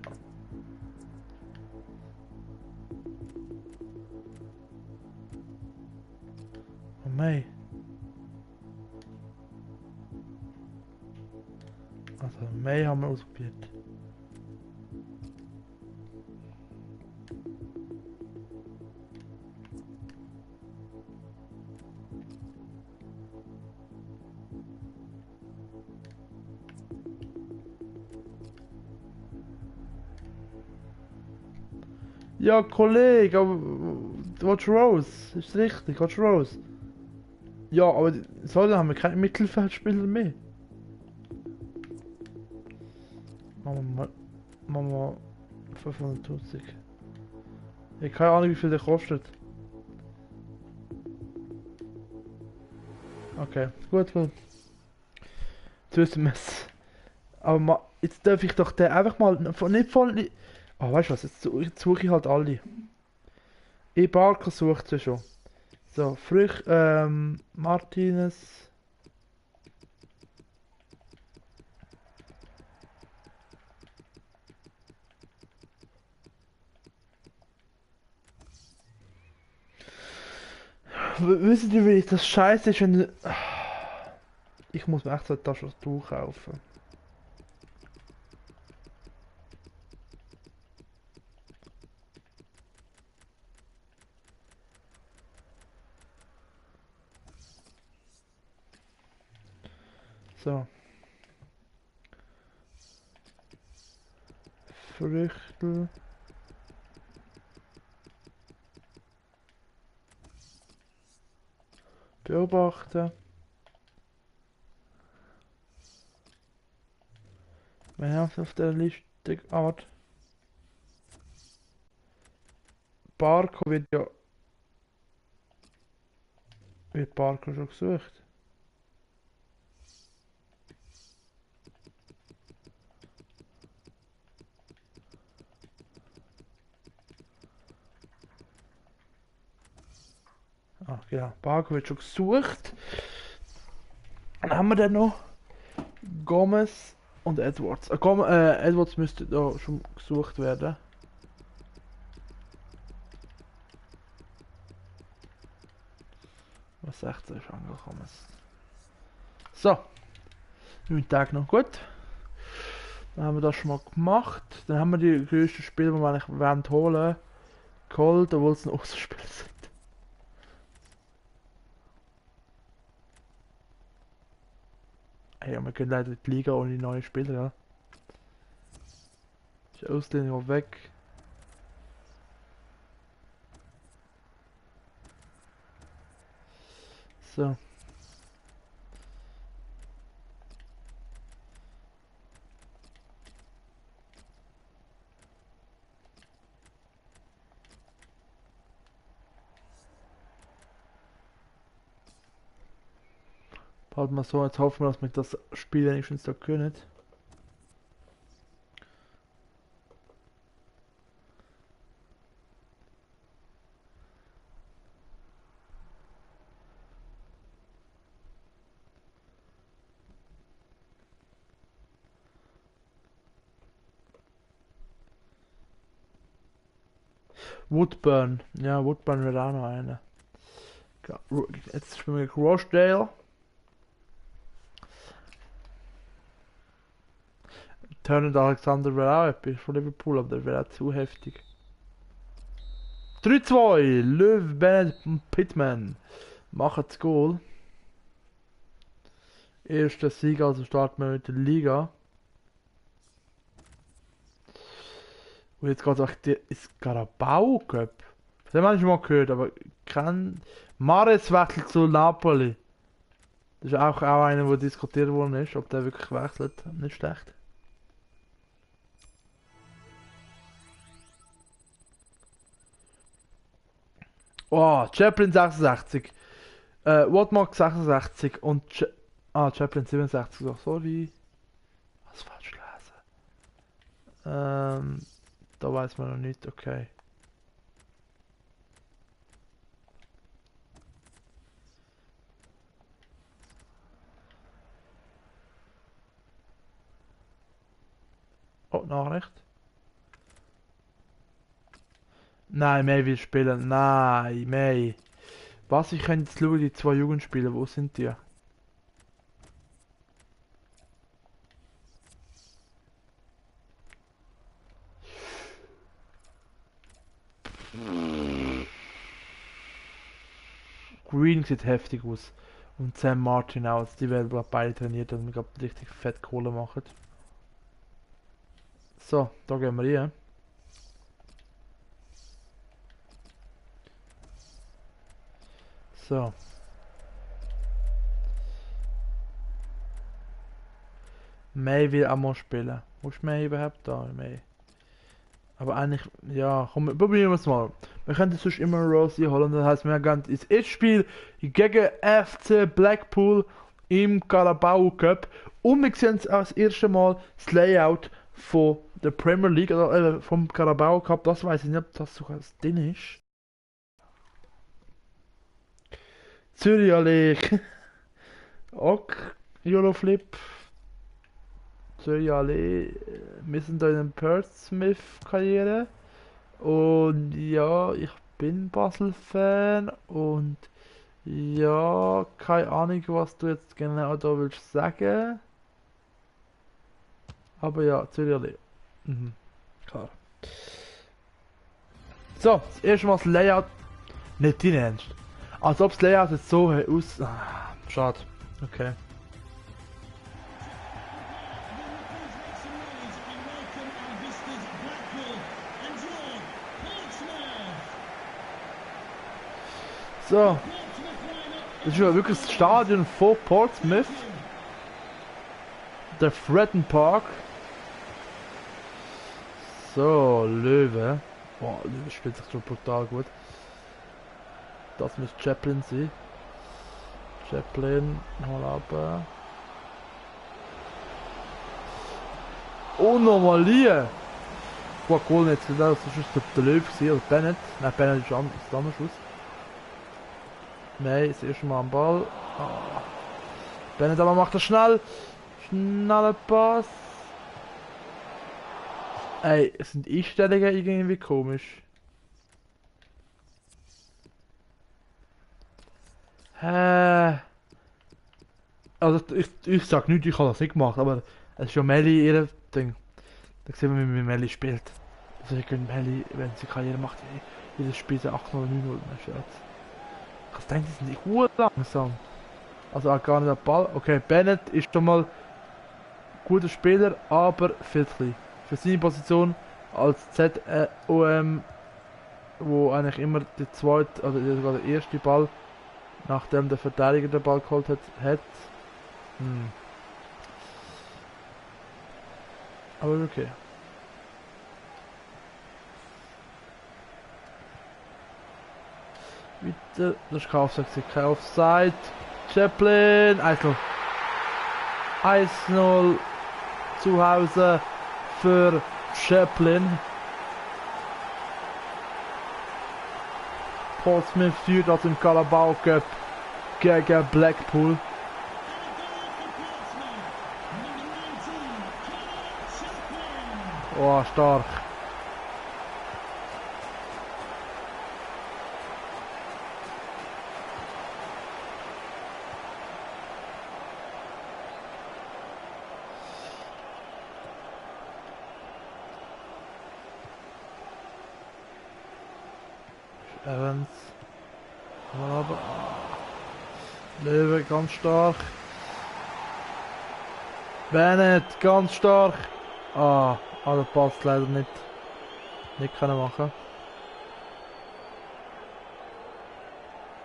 Oh mei. Also May haben wir ausprobiert. Ja, Kollege, aber du willst Rose, ist richtig, willst Rose. Ja, aber so, dann haben wir keinen Mittelfeldspieler mehr. Machen wir mal 500.000. Ich habe keine Ahnung, wie viel der kostet. Okay, gut. Jetzt wissen wir es. Aber jetzt darf ich doch den einfach mal nicht voll... Ah, weißt du was, jetzt suche ich halt alle. Barker sucht sie schon. So, Martinez. Wissen Sie, wie das scheiße ist, wenn... Ich muss mir echt so eine Tastatur kaufen. So. Früchtel. Beobachten. Wir haben es auf der Liste. Ah, warte. Barco wird ja... Wird Parker schon gesucht? Ah, genau. Parker wird schon gesucht. Dann haben wir dann noch Gomez und Edwards. Edwards müsste da schon gesucht werden. Was 16 ist angekommen. So. 9 Tage noch gut. Dann haben wir das schon mal gemacht. Dann haben wir die größten Spiele, die wir eigentlich holen wollen, geholt, obwohl es ein Ausspiel sind. Ja, wir können leider die Liga ohne neue Spieler, ja. Ist Ausländer weg. So. Baut mal so, jetzt hoffen wir, dass wir das Spiel wenigstens da können. Woodburn. Ja, Woodburn wird auch noch eine. Jetzt spielen wir gegen Rochdale. Turnant Alexander wäre auch etwas von Liverpool, aber der wäre auch zu heftig. 3-2, Löw, Bennett und Pittman machen das Goal. Erster Sieg, also starten wir mit der Liga. Und jetzt geht es auch ins Carabao Cup. Das habe ich schon mal gehört, aber kein Mares wechselt zu Napoli. Das ist auch einer, der diskutiert worden ist, ob der wirklich wechselt. Nicht schlecht. Oh, Chaplin 66. Watmark 66 und Chaplin 67. So, sorry. Was falsch gelesen? Da weiß man noch nicht, okay. Oh, Nachricht. Nein, May will spielen. Nein, May. Was? Ich kann jetzt schauen, die zwei Jugendspieler. Wo sind die? Green sieht heftig aus. Und Sam Martin auch. Also die werden glaub beide trainiert, damit wir glaub richtig fett Kohle machen. So, da gehen wir rein. So. May will auch mal spielen. Wo ist May überhaupt da? May. Aber eigentlich, ja, komm, probieren wir es mal. Wir könnten sonst immer Rosie holen. Das heißt, wir gehen ins Spiel gegen FC Blackpool im Carabao Cup. Und wir sehen auch das erste Mal das Layout von der Premier League, oder vom Carabao Cup. Das weiß ich nicht, ob das sogar das Ding ist. Zürich Allee. Ok, Euroflip. Zürich Allee. Wir sind da in der Portsmouth-Karriere. Und ja, ich bin Basel-Fan und ja, keine Ahnung, was du jetzt genau da willst sagen. Aber ja, Zürich Allee. Mhm, klar. So, das erste Mal das Layout. Nicht dein Ernst. Als ob das Layout jetzt so aus. Ah, schade. Okay. So. Das ist ja wirklich das Stadion vor Portsmouth. Der Fratton Park. So, Löwe. Boah, Löwe spielt sich schon brutal gut. Das müsste Chaplin sein. Chaplin, nochmal ab. Und nochmal hier! Gut, Goal nicht gesehen, das war der Löw oder Bennett. Nein, Bennett ist ein anderer Schuss. Nein, das erste Mal am Ball. Ah. Bennett aber macht das schnell. Schneller Pass. Ey, sind Einstellungen irgendwie komisch. Hä? Also ich sag nicht, ich habe das nicht gemacht, aber es ist ja Melli ihr Ding. Da sehen wir, wie Melli spielt. Also ich können Melli, wenn sie Karriere macht, jedes Spiel so 8-0, 9-0, ne Scherz. Ich denke, die sind nicht gut langsam. Also auch gar nicht der Ball. Okay, Bennett ist schon mal guter Spieler, aber viel zu klein. Für seine Position als ZOM, wo eigentlich immer der zweite oder sogar der erste Ball, nachdem der Verteidiger den Ball geholt hat. Aber okay. Wieder, das ist kein Offside, kein Offside. Chaplin, 1-0. 1-0 zu Hause für Chaplin. Portsmouth führt aus dem Carabao Cup gegen Blackpool. Oh, stark. Evans. Aber Löwe ganz stark. Bennett ganz stark. Aber passt leider nicht. Nicht können machen.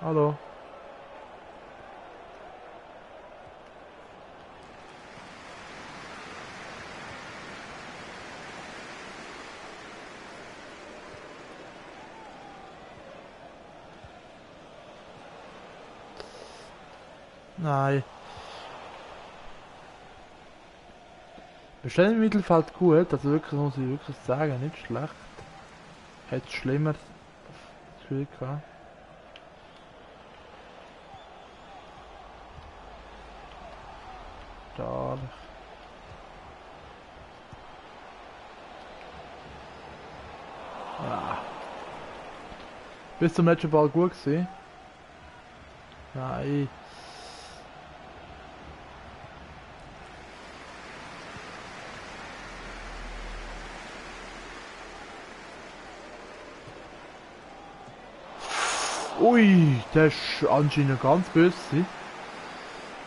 Hallo. Nein. Wir stehen im Mittelfeld gut, also wirklich, muss ich wirklich sagen, nicht schlecht. Hätte schlimmer das Gefühl gehabt. Stark. Ah. Bis zum letzten Ball gut gewesen. Nein. Ui, der ist anscheinend ganz böse.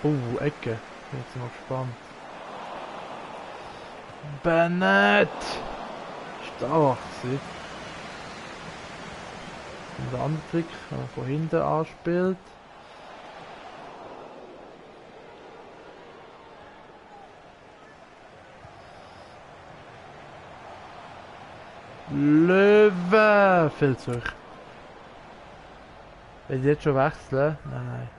Oh, Ecke. Jetzt sind wir gespannt. Bennett! Stark, sie. Und der andere Trick, wenn man von hinten anspielt. Löwe! Viel zu hoch. Will ich jetzt schon wechseln? Nein.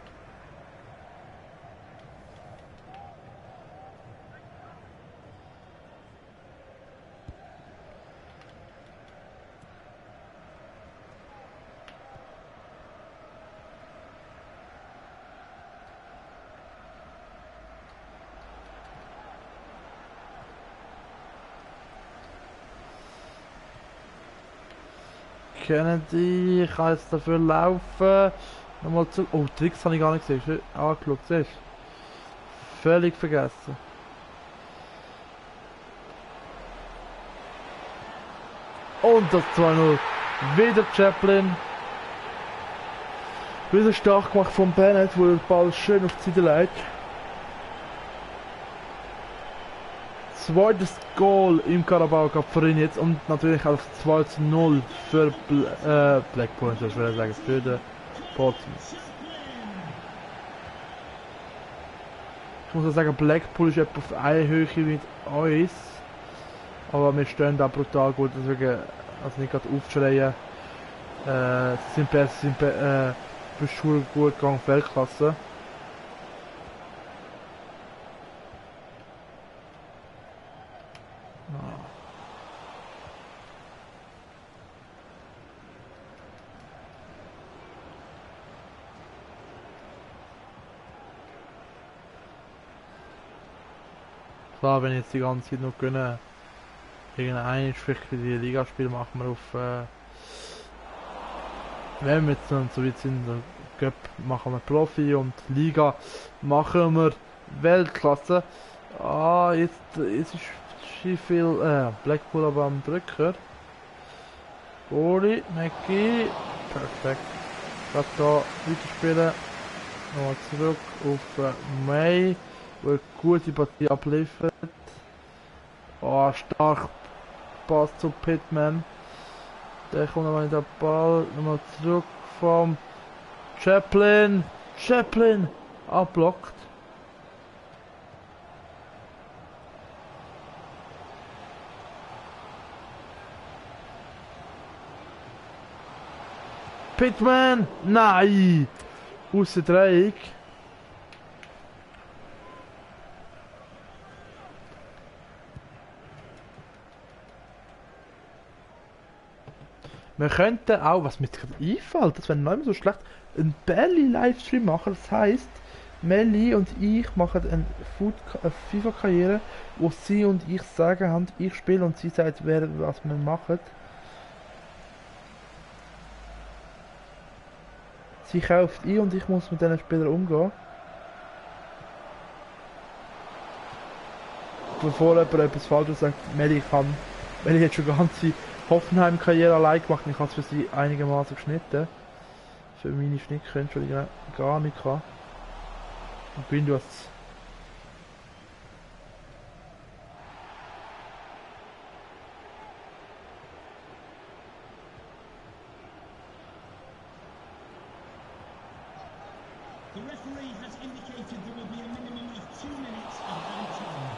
Kennedy, ich kann jetzt dafür laufen. Nochmal zu. Oh, Tricks habe ich gar nicht gesehen. Angeschaut, siehst du? Völlig vergessen. Und das 2-0. Wieder Chaplin. Wieder stark gemacht von Bennett, wo der Ball schön auf die Seite legt. Zweites Goal im Carabao Cup für ihn jetzt und natürlich auch 2-0 für Blackpool, das würde ich sagen, für den Portsmouth. Ich muss ja sagen, Blackpool ist etwa auf einer Höhe mit uns, aber wir stehen da brutal gut, deswegen also nicht gerade aufschreien. Sie sind besser, sind gut gegangen, Weltklasse. Ah. Klar, wenn ich jetzt die ganze Zeit noch gönne, irgendein vielleicht für die Ligaspiel machen wir auf, wenn wir jetzt dann so weit sind, dann Cup machen wir Profi und Liga machen wir Weltklasse. Ah, jetzt ist Sheffield, Blackpool aber am Drücker. Oli, Mackie, perfekt. Gerade da weiterspielen. Nochmal zurück auf May, wo eine gute Partie abliefert. Oh, stark Pass zu Pittman. Der kommt nochmal in den Ball. Nochmal zurück vom Chaplin. Chaplin abblockt. Pittman! Nein! Aus der Dreieck. Wir könnten auch, was mir gerade einfällt, das wäre nicht mehr so schlecht, einen Belly-Livestream machen. Das heisst, Melli und ich machen eine FIFA-Karriere, wo sie und ich sagen haben, ich spiele und sie sagt, was wir machen. Sie kauft ein und ich muss mit diesen Spielern umgehen. Bevor jemand etwas Falsches sagt, Melli hat schon ganze Hoffenheim-Karriere allein gemacht und ich habe es für sie einigermaßen geschnitten. Für meine Schnittkünste, die ich gar nicht kann. Und bin du hast The referee has indicated there will be a minimum of 2 minutes of added time.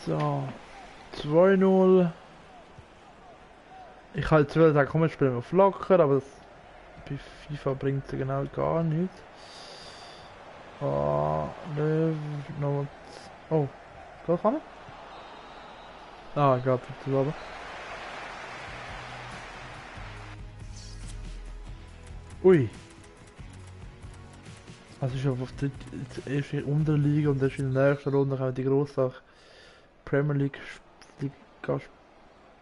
so 2-0. Ich halt sagen, komm, wir spielen auf locker, aber das bei FIFA bringt es genau gar nichts. Ah, Löw, noch. Oh, geht kann er? Ah, geht bitte aber. Ui. Also ist auf der ersten Unterliga und erst in der nächsten Runde kommen die grossen Premier League Liga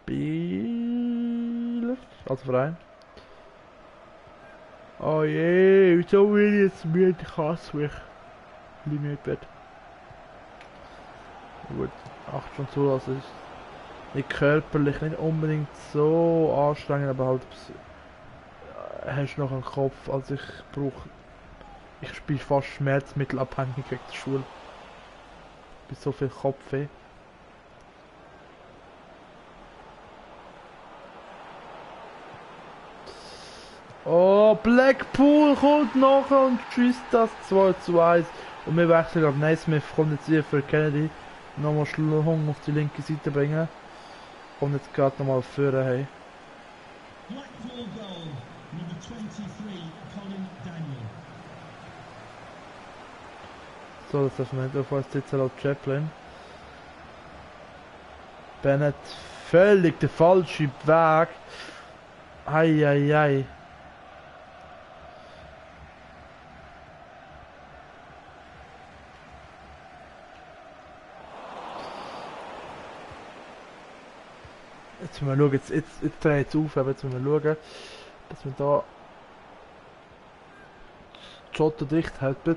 Spieler. Also Verein. Oh je, wieso bin ich jetzt müde? Ich hasse mich. Ein bisschen müde wird. Gut, acht schon zu, also ist nicht körperlich, nicht unbedingt so anstrengend, aber halt hast noch einen Kopf, also ich spiele fast schmerzmittelabhängig wegen der Schule. Bei so viel Kopfweh. Oh, Blackpool kommt nachher und schießt das 2:1. Und wir wechseln auf Naismith, kommt jetzt hier für Kennedy. Nochmal Schluchung auf die linke Seite bringen. Und jetzt geht nochmal führen, hey. Blackpool goal, number 23, Colin Daniel. So, das darf man nicht auf uns sitzen laut Chaplin. Bennett, völlig der falsche Weg. Eieiei. Jetzt müssen wir schauen, jetzt dreht es auf, aber jetzt müssen wir schauen, dass wir da die Schotter dicht halten.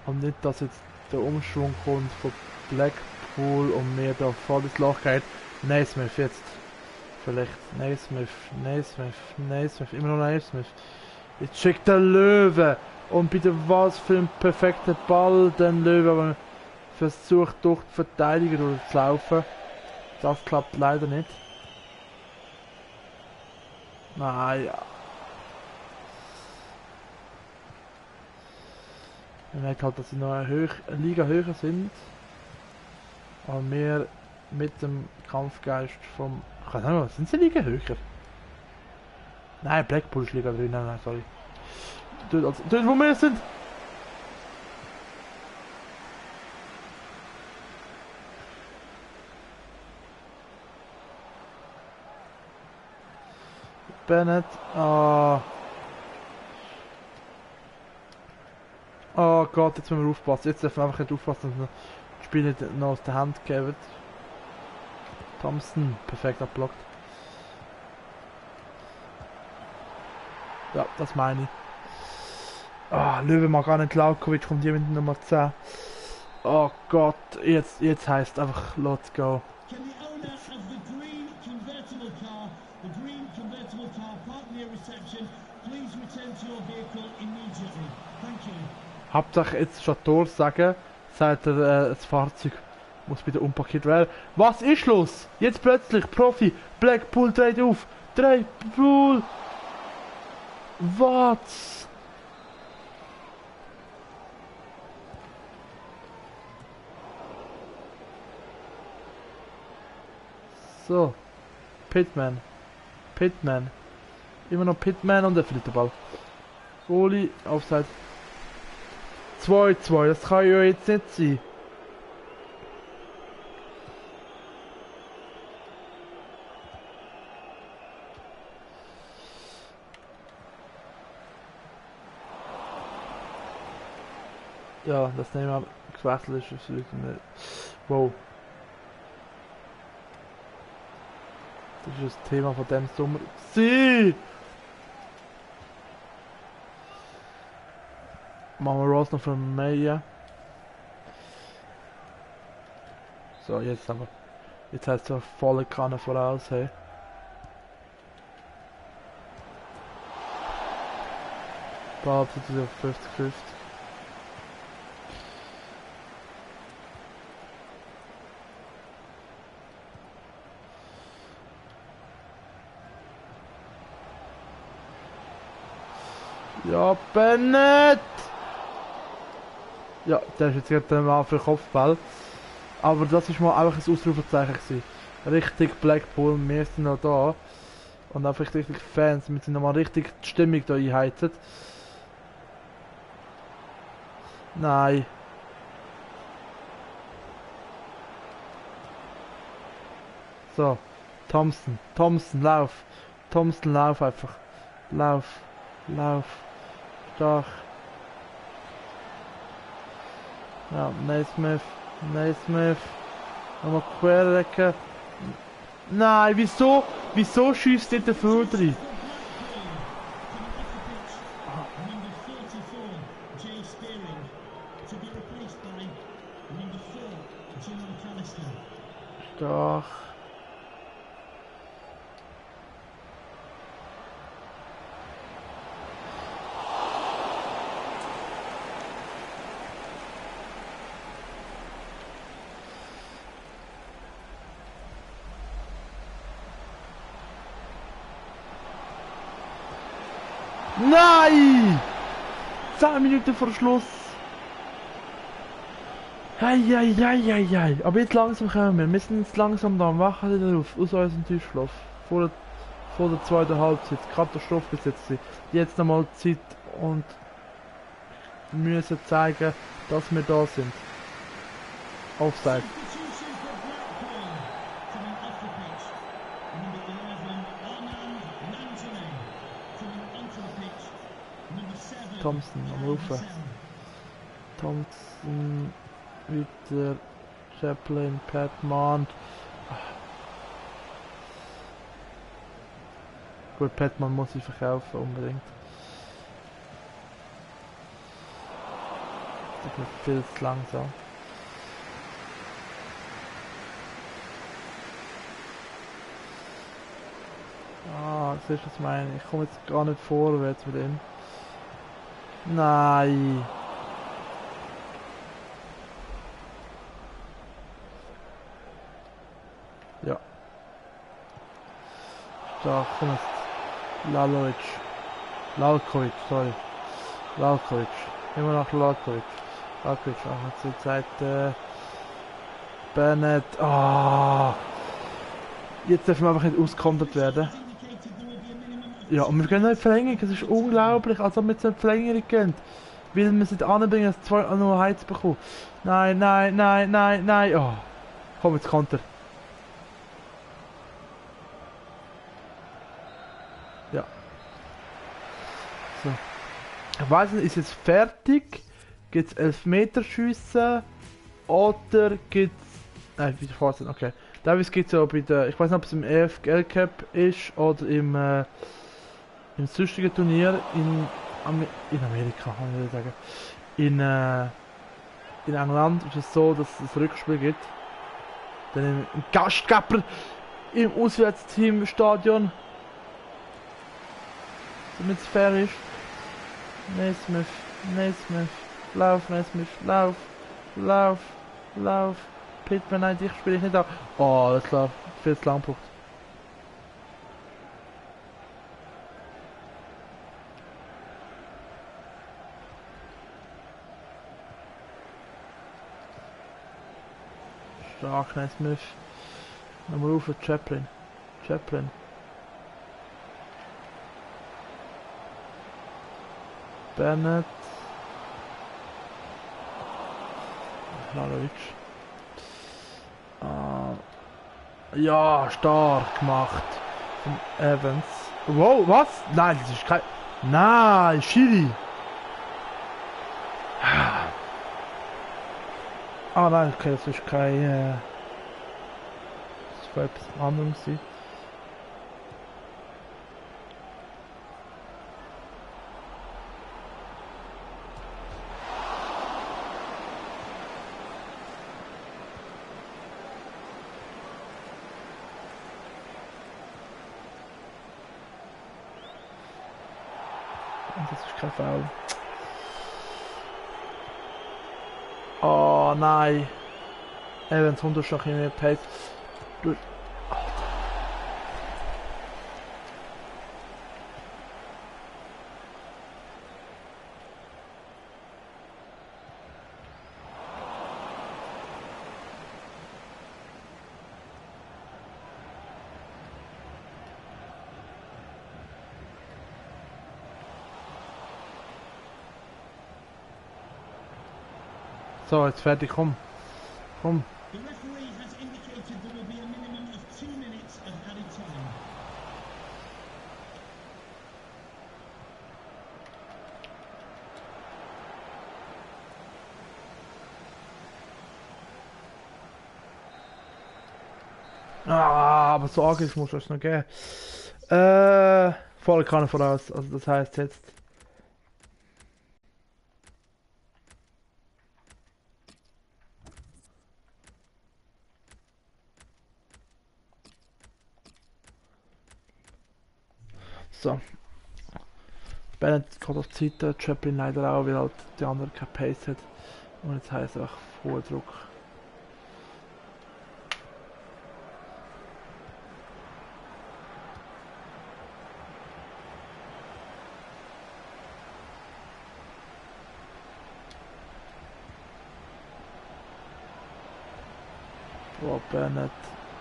Und nicht, dass jetzt der Umschwung kommt von Blackpool und mir da voll ins Loch geht. Naismith jetzt. Vielleicht Naismith, immer noch Naismith. Jetzt schickt der Löwe. Und bitte was für ein perfekter Ball, den Löwe, aber versucht durch die Verteidiger durchzulaufen. Das klappt leider nicht. Naja. Man merkt halt, dass sie noch eine Liga höher sind. Aber mehr mit dem Kampfgeist vom... Ich weiß nicht, sind sie Liga höher? Nein, Blackpool ist Liga 3, nein, sorry. Dort, wo wir sind! Bennett. Ah. Oh Gott, jetzt müssen wir aufpassen. Jetzt dürfen wir einfach nicht aufpassen, dass wir das Spiel nicht noch aus der Hand geben. Thompson, perfekt abblockt. Ja, das meine ich. Ah, Löwe mag gar nicht. Laukovic kommt hier mit Nummer 10. Oh Gott, jetzt heißt einfach let's go. Can the owner of the green convertible car park near reception, please return to your vehicle immediately. Thank you. Hauptsache jetzt statt Tor sagen, sagt er, das Fahrzeug muss bitte umparkiert werden. Was ist los? Jetzt plötzlich, Profi, Blackpool dreht auf. Blackpool! Was? So. Pitman. Immer noch Pitman und der verliert den Ball. Goalie, Offside. 2-2, das kann ja jetzt nicht sein. Ja, das Neymar gewechselt ist, ist wirklich nicht. Wow. Das ist das Thema von dem Sommer. Sie! Machen wir Ross noch für Meyer. So, jetzt haben wir. Jetzt heißt es volle Kanne voraus, hey. Ball zu auf 50-50. Ja, Bennett! Ja, der ist jetzt gerade mal für den Kopfball. Aber das ist mal einfach ein Ausrufezeichen gewesen. Richtig Blackpool, wir sind noch da. Und einfach richtig Fans, wir sind nochmal richtig die Stimmung da einheizen. Nein. So. Thompson, lauf. Thompson, lauf einfach. Lauf. Stark. Ja, Naismith. Nochmal querlecken. Nein, wieso? Wieso schießt der Flur rein? Stark. Nein! 10 Minuten vor Schluss. Hei. Aber jetzt langsam kommen wir. Wir sind jetzt langsam da. Wachen wieder auf. Aus unserem Tiefschlaf. Vor der zweiten Halbzeit. Katastrophe bis jetzt. Jetzt nochmal Zeit und müssen zeigen, dass wir da sind. Offside. Thompson am Rufen. Thompson, wieder Chaplin, Petman. Gut, Petman muss ich verkaufen unbedingt. Das ist mir viel zu langsam. Ah, siehst du, was ich meine? Ich komme jetzt gar nicht vorwärts mit ihm. Nein. Ja. Da komm jetzt. Lalkovic, sorry. Lalkovic. Immer noch Lalkovic. Lalkovic, auch zur Zeit. Bennett. Ah. Jetzt dürfen wir einfach nicht auskontert werden. Ja, und wir gehen noch in Verlängerung, es ist unglaublich, als ob wir jetzt in Verlängerung gehen. Weil wir es anbringen, dass 2-0 Heiz bekommen. Nein. Oh. Komm, jetzt Konter. Ja. Ich weiß nicht, ist es fertig? Gibt es Elfmeterschüsse? Oder gibt es... Nein, wieder Vorsehen, okay. Davis gibt es ja bei der... Ich weiß nicht, ob es im EFL Cup ist oder im sonstigen Turnier in Amerika, kann ich sagen. In England ist es so, dass es ein Rückspiel gibt. Dann ein Gastgeber im Auswärtsteamstadion. Damit es fair ist. Naismith, Naismith, lauf Naismith, lauf, lauf, lauf. Pittman, nein, dich spiele ich nicht auf. Oh, das war viel zu lang gebraucht. Stark, Naismith. Nochmal auf, Chaplin. Chaplin. Bennett. Hlanovic. Ja, stark gemacht. Von Evans. Wow, was? Nein, das ist kein... Nein, Schiri. Ah nein, okay, das ist kein... das war etwas anderes. Das ist kein Foul. Oh nein. Evans 100 schon in der Pace. Du... So, jetzt fertig, komm. Komm. The referee has indicated there will be a minimum of 2 minutes of added time. Ah, aber so arg ist, muss es noch geben. Voll Kanne voraus. Also das heißt jetzt. So. Bennett geht auf die Seite, Chaplin leider auch, weil halt die andere keine Pace hat. Und jetzt heißt es einfach hoher Druck. Oh, Bennett.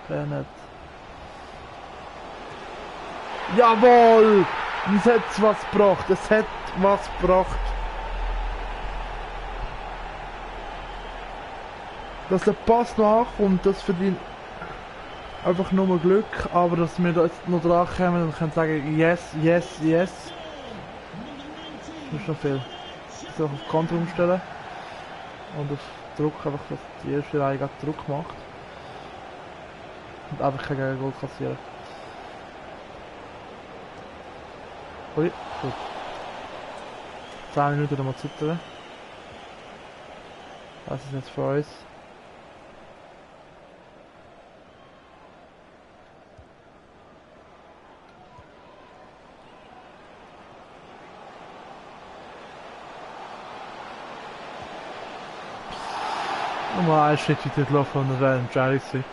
Bennett. Jawohl! Es hat was gebracht. Es hat was gebracht. Dass der Pass noch ankommt, das verdient einfach nur Glück. Aber dass wir da jetzt noch dran kommen und können sagen, yes, yes, yes. Das ist noch viel. Ich soll auf Konter umstellen. Und auf Druck, einfach, dass die erste Reihe gerade Druck macht. Und einfach kein Gegengol kassieren. Ui, gut. 10 Minuten nochmal zittern. Das ist jetzt für uns. Nochmal einen Schritt weiter gelaufen und dann wäre ein Jerry gewesen.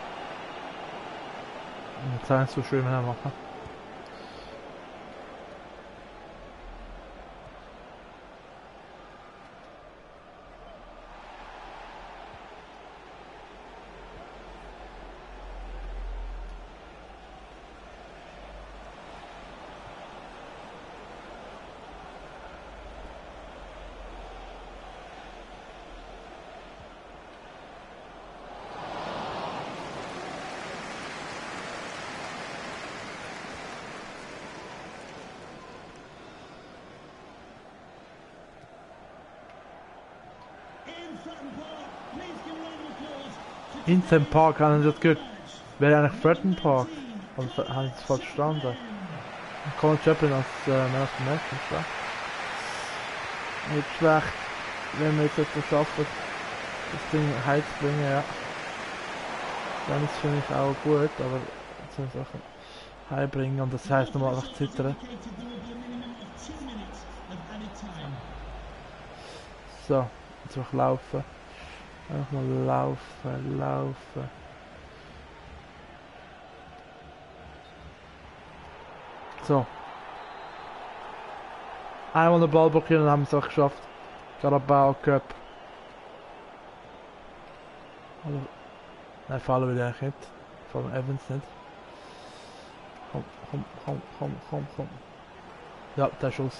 Und jetzt eins so schön machen. Instant Park haben sie das gehört. Wäre eigentlich Fratton Park. Aber haben sie es falsch verstanden. Colin Chaplin als Man of the Match, nicht schlecht. Nicht schlecht, wenn wir jetzt etwas schaffen, das Ding heimzubringen, ja. Dann ist es für mich auch gut, aber jetzt müssen wir Sachen heimbringen und das heisst nochmal einfach zittern. So, jetzt einfach laufen. Einfach mal laufen. So. Einmal den Ball blockieren und haben es auch geschafft. Carabao Cup. Also, nein, fallen wir eigentlich nicht. Vor allem Evans nicht. Komm. Ja, der Schuss.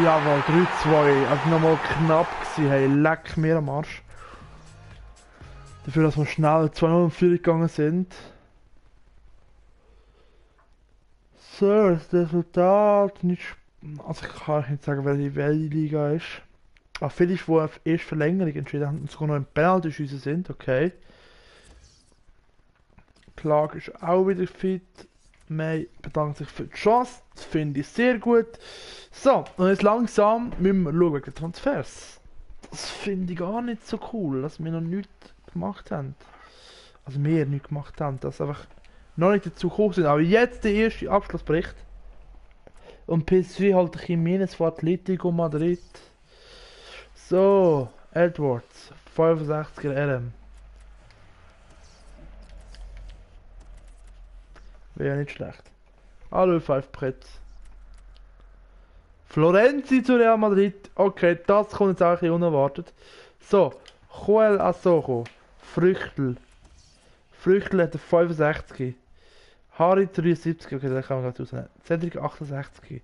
Jawohl, 3-2. Also nochmal knapp gewesen. Hey, leck mir am Arsch. Dafür, dass wir schnell 2-0 in Führung gegangen sind. So, das Resultat nicht. Also ich kann nicht sagen, welche Liga ist. Aber viele, die auf erste Verlängerung entschieden haben und sogar noch im Penalty-Schüsse sind, okay. Clark ist auch wieder fit. May bedankt sich für die Chance, das finde ich sehr gut. So, und jetzt langsam müssen wir schauen wegen den Transfers. Das finde ich gar nicht so cool, dass wir noch nichts gemacht haben. Also wir nichts gemacht haben, dass einfach noch nicht dazu gekommen sind. Aber jetzt der erste Abschlussbericht. Und PSV halt Jiménez von Atletico Madrid. So, Edwards, 65er RM. Wäre ja nicht schlecht. Hallo 5 Brett. Florenzi zu Real Madrid. Okay, das kommt jetzt auch ein bisschen unerwartet. So, Joel Assojo. Früchtel. Früchtel hat 65. Harry 73. Okay, den kann man gerade rausnehmen. Cedric 68.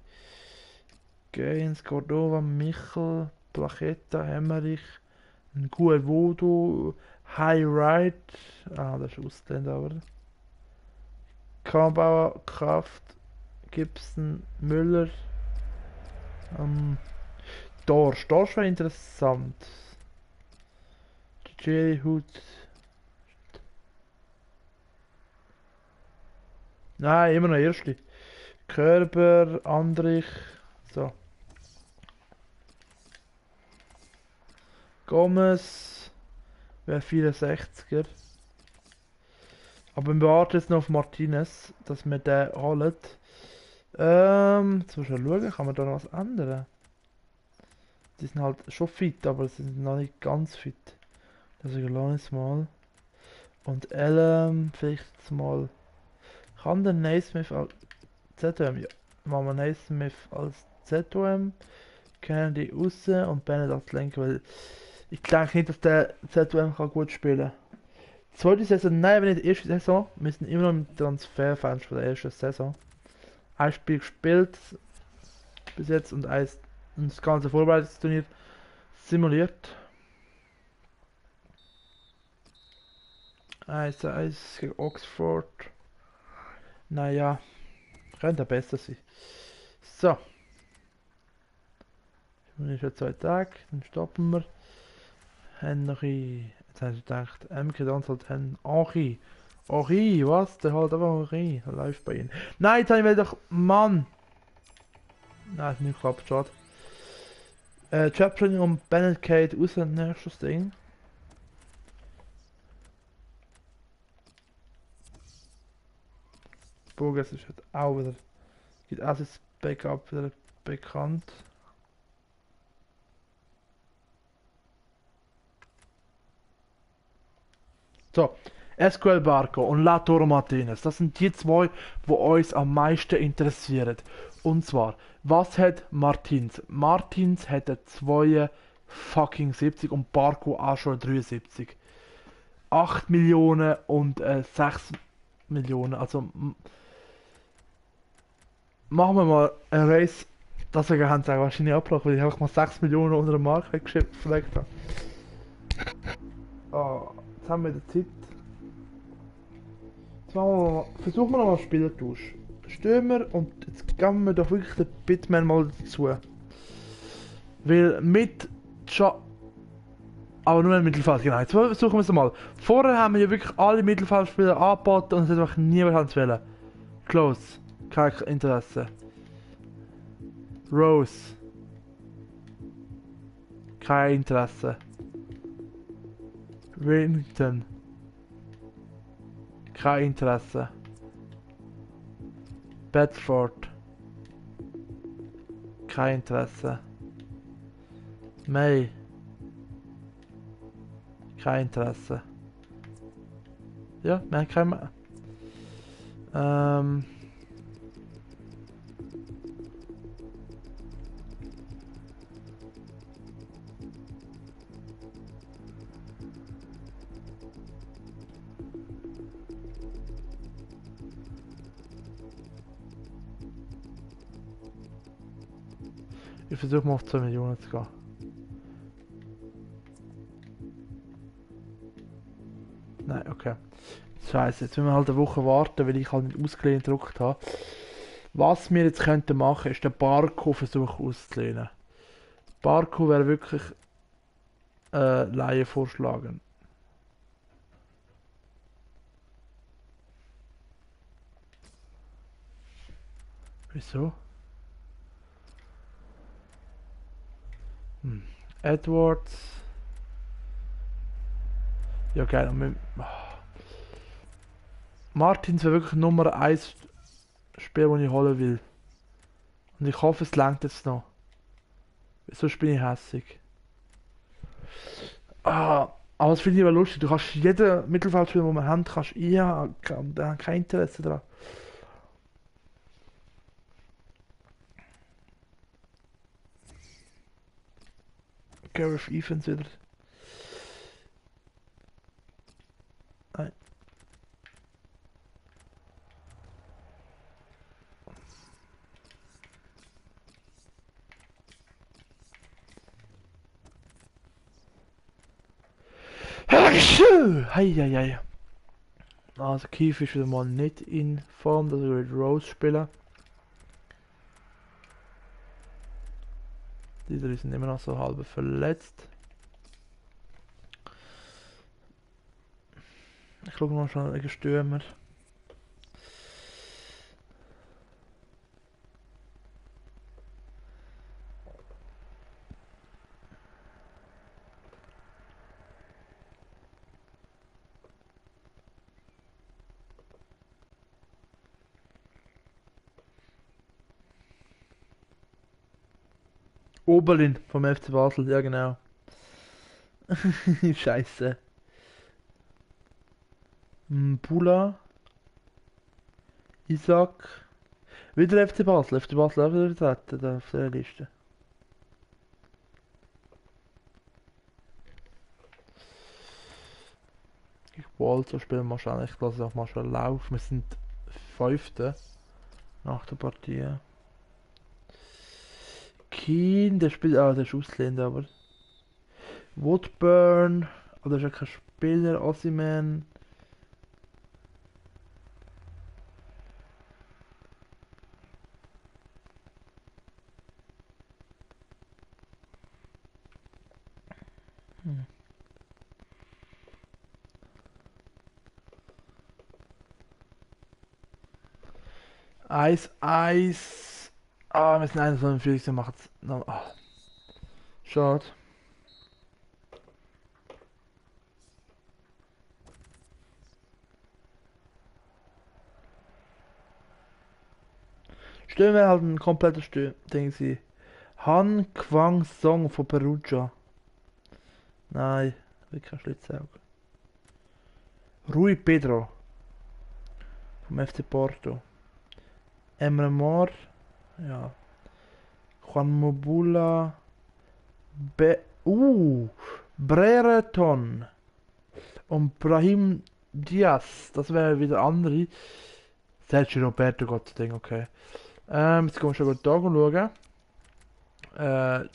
Gaines, Cordova, Michel, Plachetta, Hemmerich, Guevodo, High Right. Ah, das ist Ausländer, aber. Kambauer, Kraft, Gibson, Müller. Dorsch wäre interessant. Jerry Hood. Nein, immer noch Erste. Körber, Andrich. So. Gomez. Wäre 64er. Aber wir warten jetzt noch auf Martinez, dass wir den holen. Jetzt muss ich schauen, kann man da noch was ändern? Die sind halt schon fit, aber sie sind noch nicht ganz fit. Deswegen lasse ich es mal. Und vielleicht mal. Kann der Naismith als ZOM? Ja. Machen wir Naismith als ZOM. Kennedy raus und Bennett als Lenker, weil ich denke nicht, dass der ZOM kann gut spielen kann. Zweite Saison, nein, wenn nicht die erste Saison. Wir sind immer noch im Transferfans von der ersten Saison. Ein Spiel gespielt bis jetzt und das ganze Vorbereitungsturnier simuliert. 1-1 gegen Oxford. Naja, könnte besser sein. So. Das ist schon 2 Tage, dann stoppen wir. Henry. Jetzt habe ich gedacht, MK dann halt Henry. Henri, was? Der halt einfach Henri. Der läuft bei ihnen. Nein, jetzt habe ich doch. Mann! Nein, ist nicht geklappt, schade. Chaplin und Bennett Kate raus, nächstes Ding. Burgess ist halt auch wieder. Gibt auch das Backup wieder bekannt. So, SQL Barco und Lautaro Martinez, das sind die zwei, die uns am meisten interessieren. Und zwar, was hat Martins? Martins hat 72 und Barco auch schon 73. 8 Millionen und 6 Millionen, also machen wir mal ein Race, deswegen haben sie auch wahrscheinlich abgebrochen, weil ich einfach mal 6 Millionen unter der Marke weggeschickt habe. Oh, jetzt haben wir die Zeit. Jetzt versuchen wir noch mal Spielertausch. Stürmer und jetzt geben wir doch wirklich den Bitman mal dazu. Weil mit aber nur im Mittelfeld, genau. Jetzt versuchen wir es mal. Vorher haben wir ja wirklich alle Mittelfeldspieler angeboten und es hat einfach niemand wollen. Close. Kein Interesse. Rose. Kein Interesse. Winton. Kein Interesse. Bedford. Kein Interesse. May. Kein Interesse. Ja, mehr kein mehr. Ich versuche mal auf 2 Millionen zu gehen. Nein, okay. Scheiße, jetzt müssen wir halt eine Woche warten, weil ich halt nicht ausgelehnt gedruckt habe. Was wir jetzt könnten machen, ist den Barco-Versuch auszulehnen. Barco wäre wirklich Laie vorschlagen. Wieso? Edwards. Ja, geil. Martins wäre wirklich Nummer 1 Spiel, das ich holen will. Und ich hoffe, es langt jetzt noch. Sonst bin ich hässig. Aber das finde ich aber lustig. Du kannst jeden Mittelfeldspieler, den wir haben, kannst und der hat kein Interesse daran. Gareth Evans wieder. Nein. Heieiei. Also Keith ist wieder mal nicht in Form, dass wir mit Rose spielen. Diese sind immer noch so halb verletzt. Ich schaue mal schon wegen Stürmer. Oberlin vom FC Basel, ja genau. Scheiße. Pula. Isaac. Wieder FC Basel. FC Basel auch wieder vertreten auf der Liste. Ich wollte so spielen wahrscheinlich. Ich lasse es auch mal schon laufen. Wir sind 5. nach der Partie. Keane, der spielt. Ah, der ist Ausländer, aber. Woodburn. Aber der ist ja kein Spieler. Ossiman. Eis. Ah, wir sind 41, dann macht's. Schade. Stellen wir halt ein komplettes Ding sie. Han Kwang Song von Perugia. Nein, will kein Schlitzauge. Rui Pedro. Vom FC Porto. Emre Mor. Ja. Juan Mobula. Brereton. Und Brahim Diaz. Das wäre wieder andere. Sergio Roberto, Gott sei Dank, okay. Jetzt gehen wir schon gut da schauen.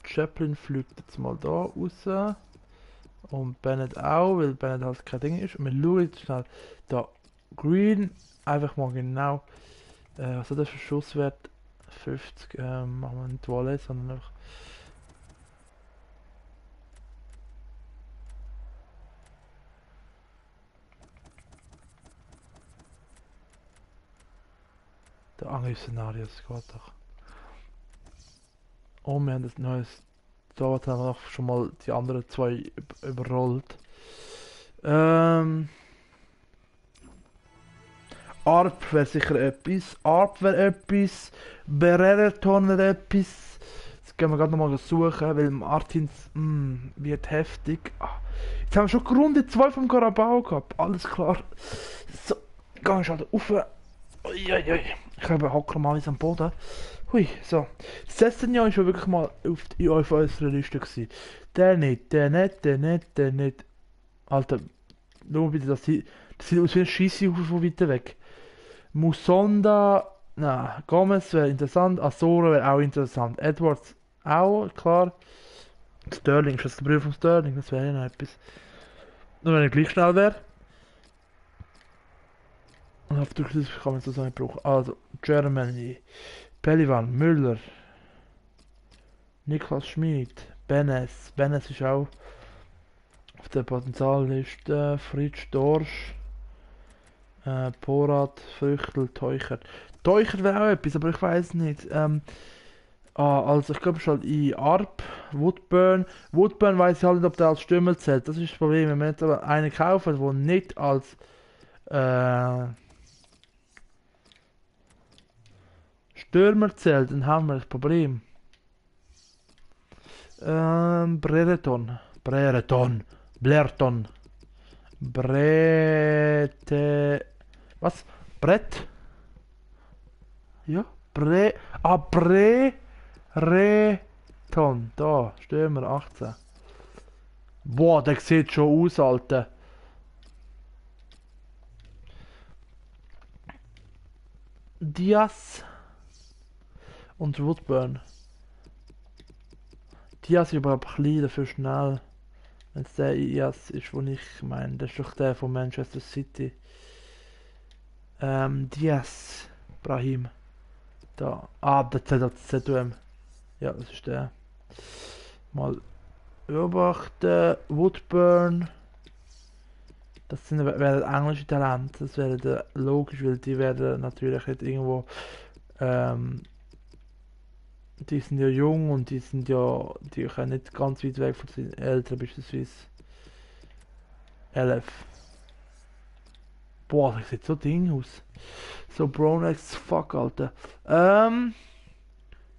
Chaplin fliegt jetzt mal da raus. Und Bennett auch, weil Bennett halt kein Ding ist. Und wir schauen jetzt schnell da. Green, einfach mal genau. Was hat das für Schusswert? 50. Machen wir nicht Volley, sondern einfach. Der Angriffsszenario, das geht doch. Oh, wir haben das neues. Da haben wir noch schon mal die anderen zwei überrollt. Arp wäre sicher etwas. Arp wäre etwas. Bererton wäre etwas. Das können wir gerade nochmal suchen, weil Martins wird heftig. Jetzt haben wir schon Runde 2 vom Carabao gehabt. Alles klar. So, geh ich halt rauf. Uiuiui. Ich habe Hocker mal am Boden. Hui, so. Das letzte Jahr war schon wirklich mal auf unserer Liste gewesen. Der nicht, der nicht, der nicht, der nicht. Alter, schau mal bitte, das sieht aus wie ein Scheisse von weit weg. Musonda, na, Gomez wäre interessant, Azora wäre auch interessant. Edwards auch, klar. Sterling, ist das der Brief von Sterling? Das wäre ja noch etwas. Nur wenn er gleich schnell wäre. Und auf der kann man so sagen brauchen. Also, Germany, Pelivan, Müller, Niklas Schmid, Benes. Benes ist auch auf der Potenzialliste. Fritsch Dorsch, Porat, Früchtel, Teucher. Teucher wäre auch etwas, aber ich weiß nicht. Also ich glaube schon in Arp, Woodburn. Woodburn weiß ich halt nicht, ob der als Stürmer zählt. Das ist das Problem. Wenn wir jetzt aber einen kaufen, der nicht als Stürmer zählt, dann haben wir das Problem. Brereton. Blerton. Brete. Was? Brett? Ja? Brereton. Da, Stürmer 18. Boah, der sieht schon aus, Alter. Diaz und Woodburn. Diaz ist aber ein bisschen dafür schnell. Wenn es der Diaz ist, den ich meine. Das ist doch der von Manchester City. Diaz. Brahim. Da. Der ZUM. Ja, das ist der. Mal beobachten. Woodburn. Das sind wären englische Talente. Das wäre logisch, weil die werden natürlich nicht irgendwo. Die sind ja jung und die können nicht ganz weit weg von den Eltern, beispielsweise 11. Boah, das sieht so Ding aus. So brown as fuck, Alter.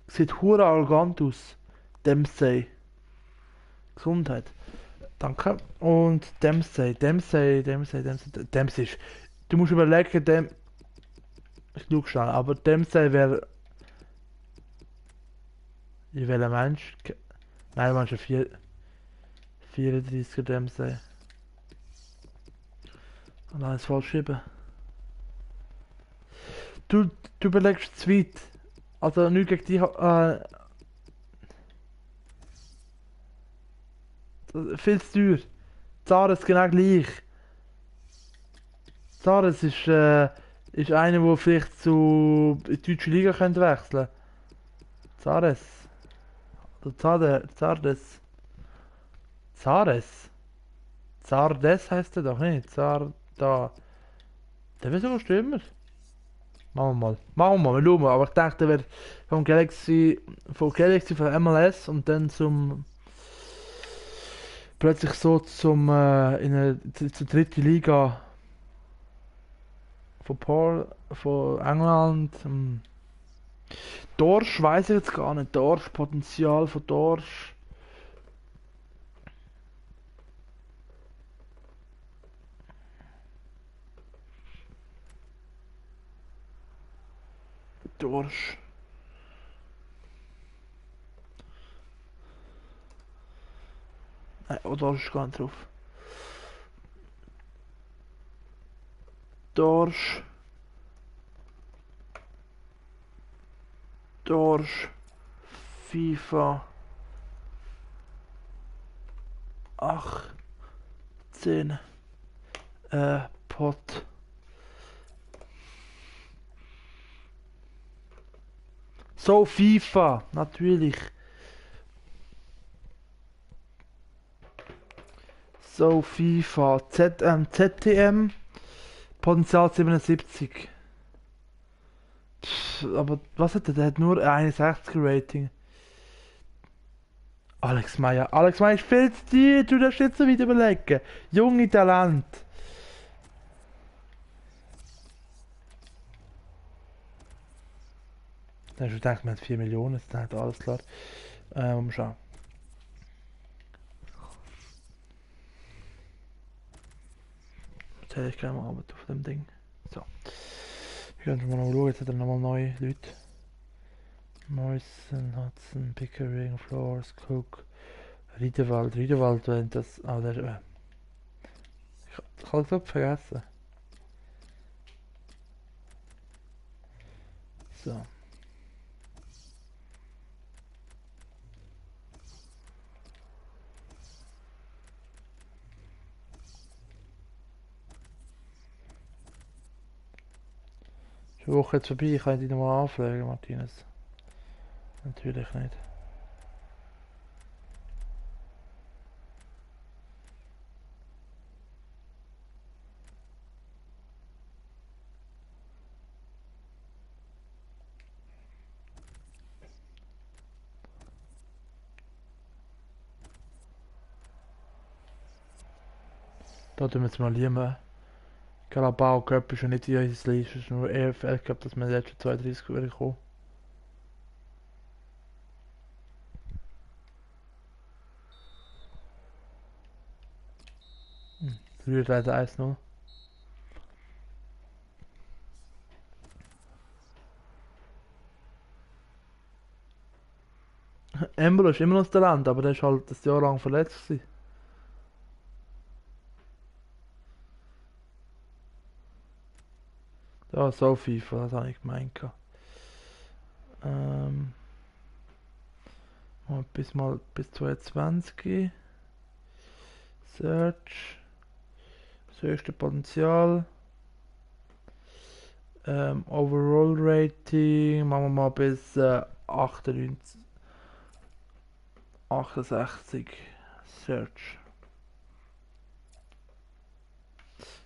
Sieht hure arrogant aus. Dempsey. Gesundheit. Danke. Und Dempsey ist. Du musst überlegen, ich schau schnell, aber Dempsey wäre. In welcher Mensch? Nein, du meinst 34er Dempsey. Und alles falsch geschrieben. Du überlegst zu weit. Also nicht gegen die. Viel zu teuer. Zares genau gleich. Zares ist einer, der vielleicht in die deutsche Liga könnte wechseln. Zares. Oder Zardes. Zardes heißt er doch nicht. Da. Der wäre sogar Stürmer. Machen wir mal, wir schauen mal. Aber ich dachte, der wäre von Galaxy von MLS und dann plötzlich so zur dritten Liga von England. Dorsch weiß ich jetzt gar nicht. Potenzial von Dorsch. Nein, Dorsch ist gar nicht drauf. Dorsch, FIFA 18, Pot. So, FIFA, natürlich. So, FIFA, ZTM, Potenzial 77. Aber was hat der? Der hat nur 61er Rating. Alex Meyer. Alex Meyer ist viel zu teuer, du darfst nicht so weit überlegen. Junge Talent. Dann hast du gedacht, wir haben 4 Millionen, ist dann halt alles klar. Mal schauen. Jetzt hätte ich gleich mal Arbeit auf dem Ding. So. Ich kann schon mal noch schauen, jetzt hat er nochmal neue Leute. Morrison, Hudson, Pickering, Flores, Cook, Riedewald. Riedewald, wenn das. Ah, der. Ich habe es vergessen. So. Ist die Woche jetzt vorbei, ich kann dich nochmal anfragen, Martinez. Natürlich nicht. Da tun wir jetzt mal lieber. Carabao Cup ist ja nicht in unserer Liste, es ist nur EFL Cup, dass wir jetzt schon 32 kommen. Verliert leider 1-0. Embolo ist immer noch das Talent, aber der ist halt das Jahr lang verletzt gewesen. Ja, so FIFA, das habe ich gemeint. Ähm, bis 22. Search. Das höchste Potenzial. Overall Rating. Machen wir mal bis 98. 68. Search.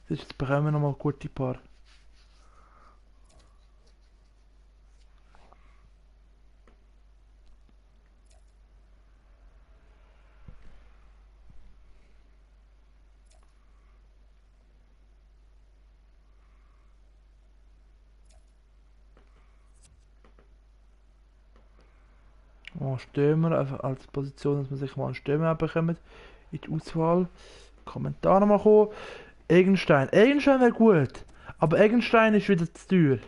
Jetzt bekommen wir nochmal gute Paar. Oh, Stürmer, einfach als Position, dass man sich mal einen Stürmer bekommt in die Auswahl. Kommentare mal kommen. Egenstein. Egenstein wäre gut. Aber Egenstein ist wieder zu teuer.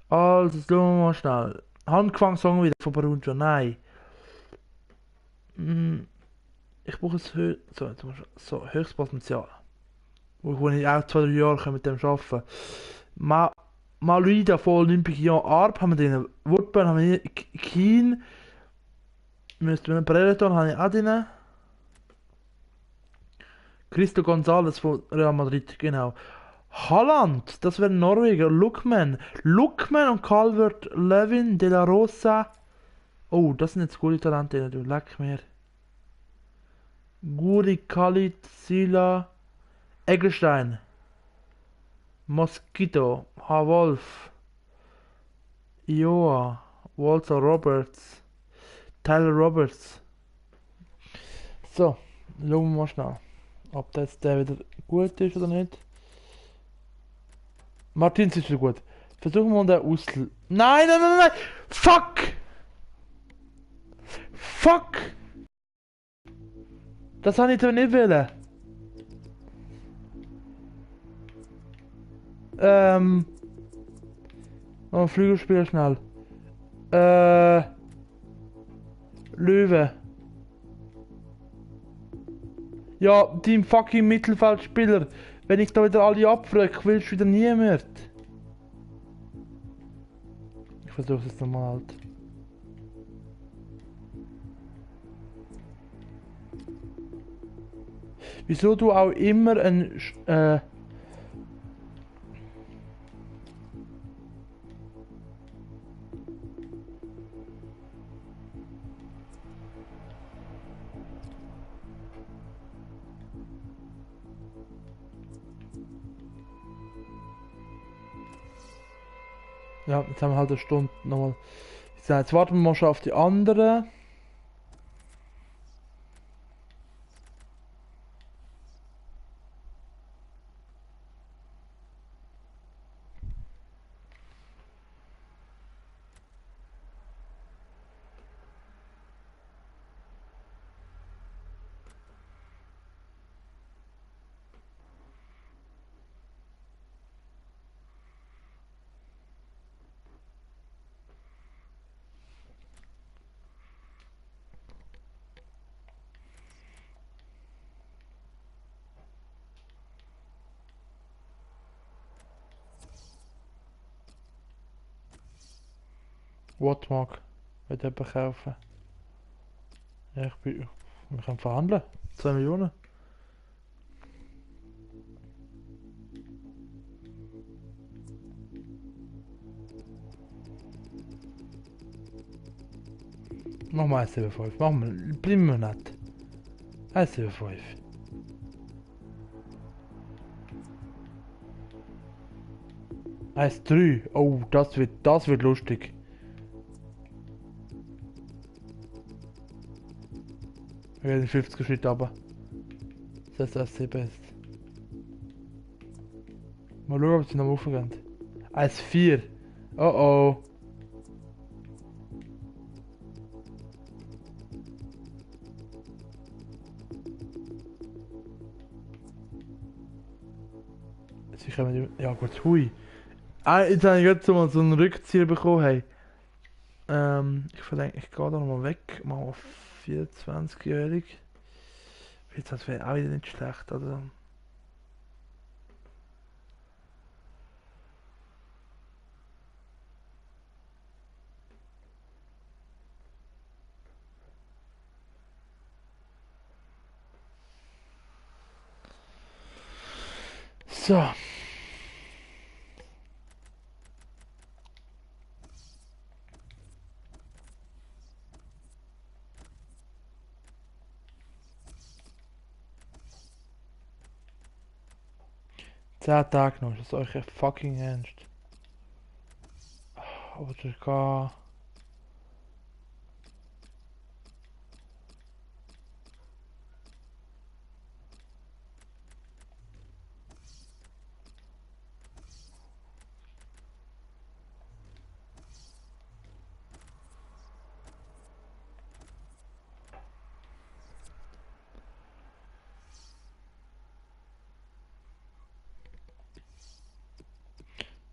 Also, schauen wir mal schnell. Handgefangensong wieder von Barunjo. Nein. Ich brauche es so, Höchstpotenzial. Wo ich auch 2-3 Jahre mit dem arbeiten. Maluida von Olympic Lyon Arp haben wir drin. Woodburn haben wir hier. Keen. Müssten wir einen Predator haben wir auch drin. Cristo Gonzalez von Real Madrid, genau. Haaland, das wäre Norweger. Lookman und Calvert-Lewin, De La Rosa. Oh, das sind jetzt gute Talente, du leck mir. Guri, Khalid, Sila, Eggestein, Mosquito, Wolf, Ioa, Walter Roberts, Tyler Roberts. So, schauen wir mal schnell, ob das der wieder gut ist oder nicht. Martins ist wieder gut. Versuchen wir den Ausl... Nein! Fuck! Fuck! Das habe ich doch nicht wollen. Oh, Flügelspieler schnell. Löwe. Ja, dein fucking Mittelfeldspieler. Wenn ich da wieder alle abfrage, willst du wieder niemand. Ich versuche es nochmal halt. Wieso du auch immer ein Ja, jetzt haben wir halt eine Stunde nochmal. Jetzt warten wir mal schon auf die andere. Whatmark. Wird jemand kaufen? Ja, wir können verhandeln. 2 Millionen. Machen wir 1,75. Machen wir. Bleiben wir nicht. 1,75. 1,3. Oh, das wird lustig. Wir gehen 50 Schritte runter. Das heißt, 1,7 ist. Mal schauen, ob sie noch raufgehen. 1,4. Oh oh. Sie kommen. Ja gut, hui. Ah, jetzt habe ich gerade so einen Rückzieher bekommen. Hey. Ich verdenke, ich gehe da nochmal weg. Mal auf 24-jährig. Das wäre auch wieder nicht schlecht, oder? So. Zehn Tage noch, ist das euch echt fucking ernst? Aber das kann.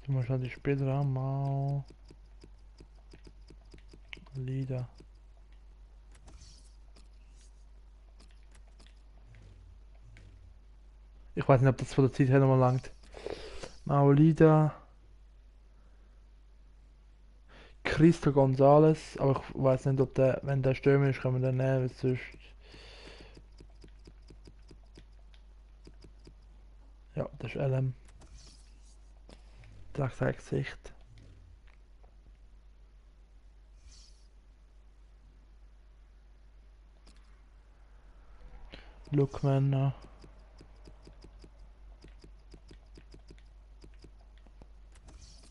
Ich muss halt die Spieler mal. Lieder. Ich weiß nicht, ob das von der Zeit her nochmal langt. Maulida. Cristo González. Aber ich weiß nicht, ob der, wenn der Stürmer ist, können wir den nehmen, weil sonst. Ja, das ist LM. Sagt sein Gesicht. Lookman noch.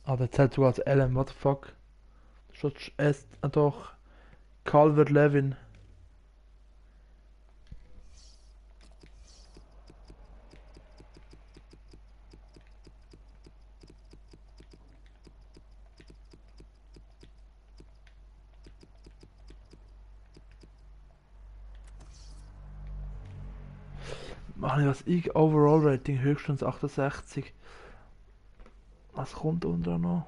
Ah, der zählt sogar als LM, what the fuck? Schon erst, doch. Calvert-Lewin. Machen wir das Overall Rating höchstens 68. Was kommt unter noch?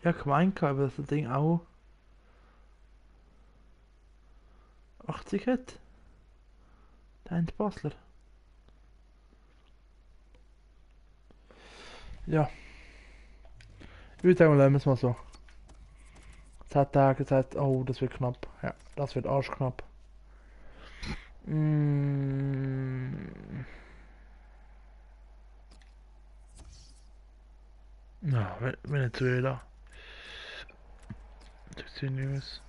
Ja, gemeint gehabt, dass das Ding auch 80 hat. Der Basler. Ja, ich würde sagen, lassen wir es mal so. 10 Tage, Zeit. Oh, das wird knapp. Ja, das wird arschknapp. Ja, Venezuela. FC News.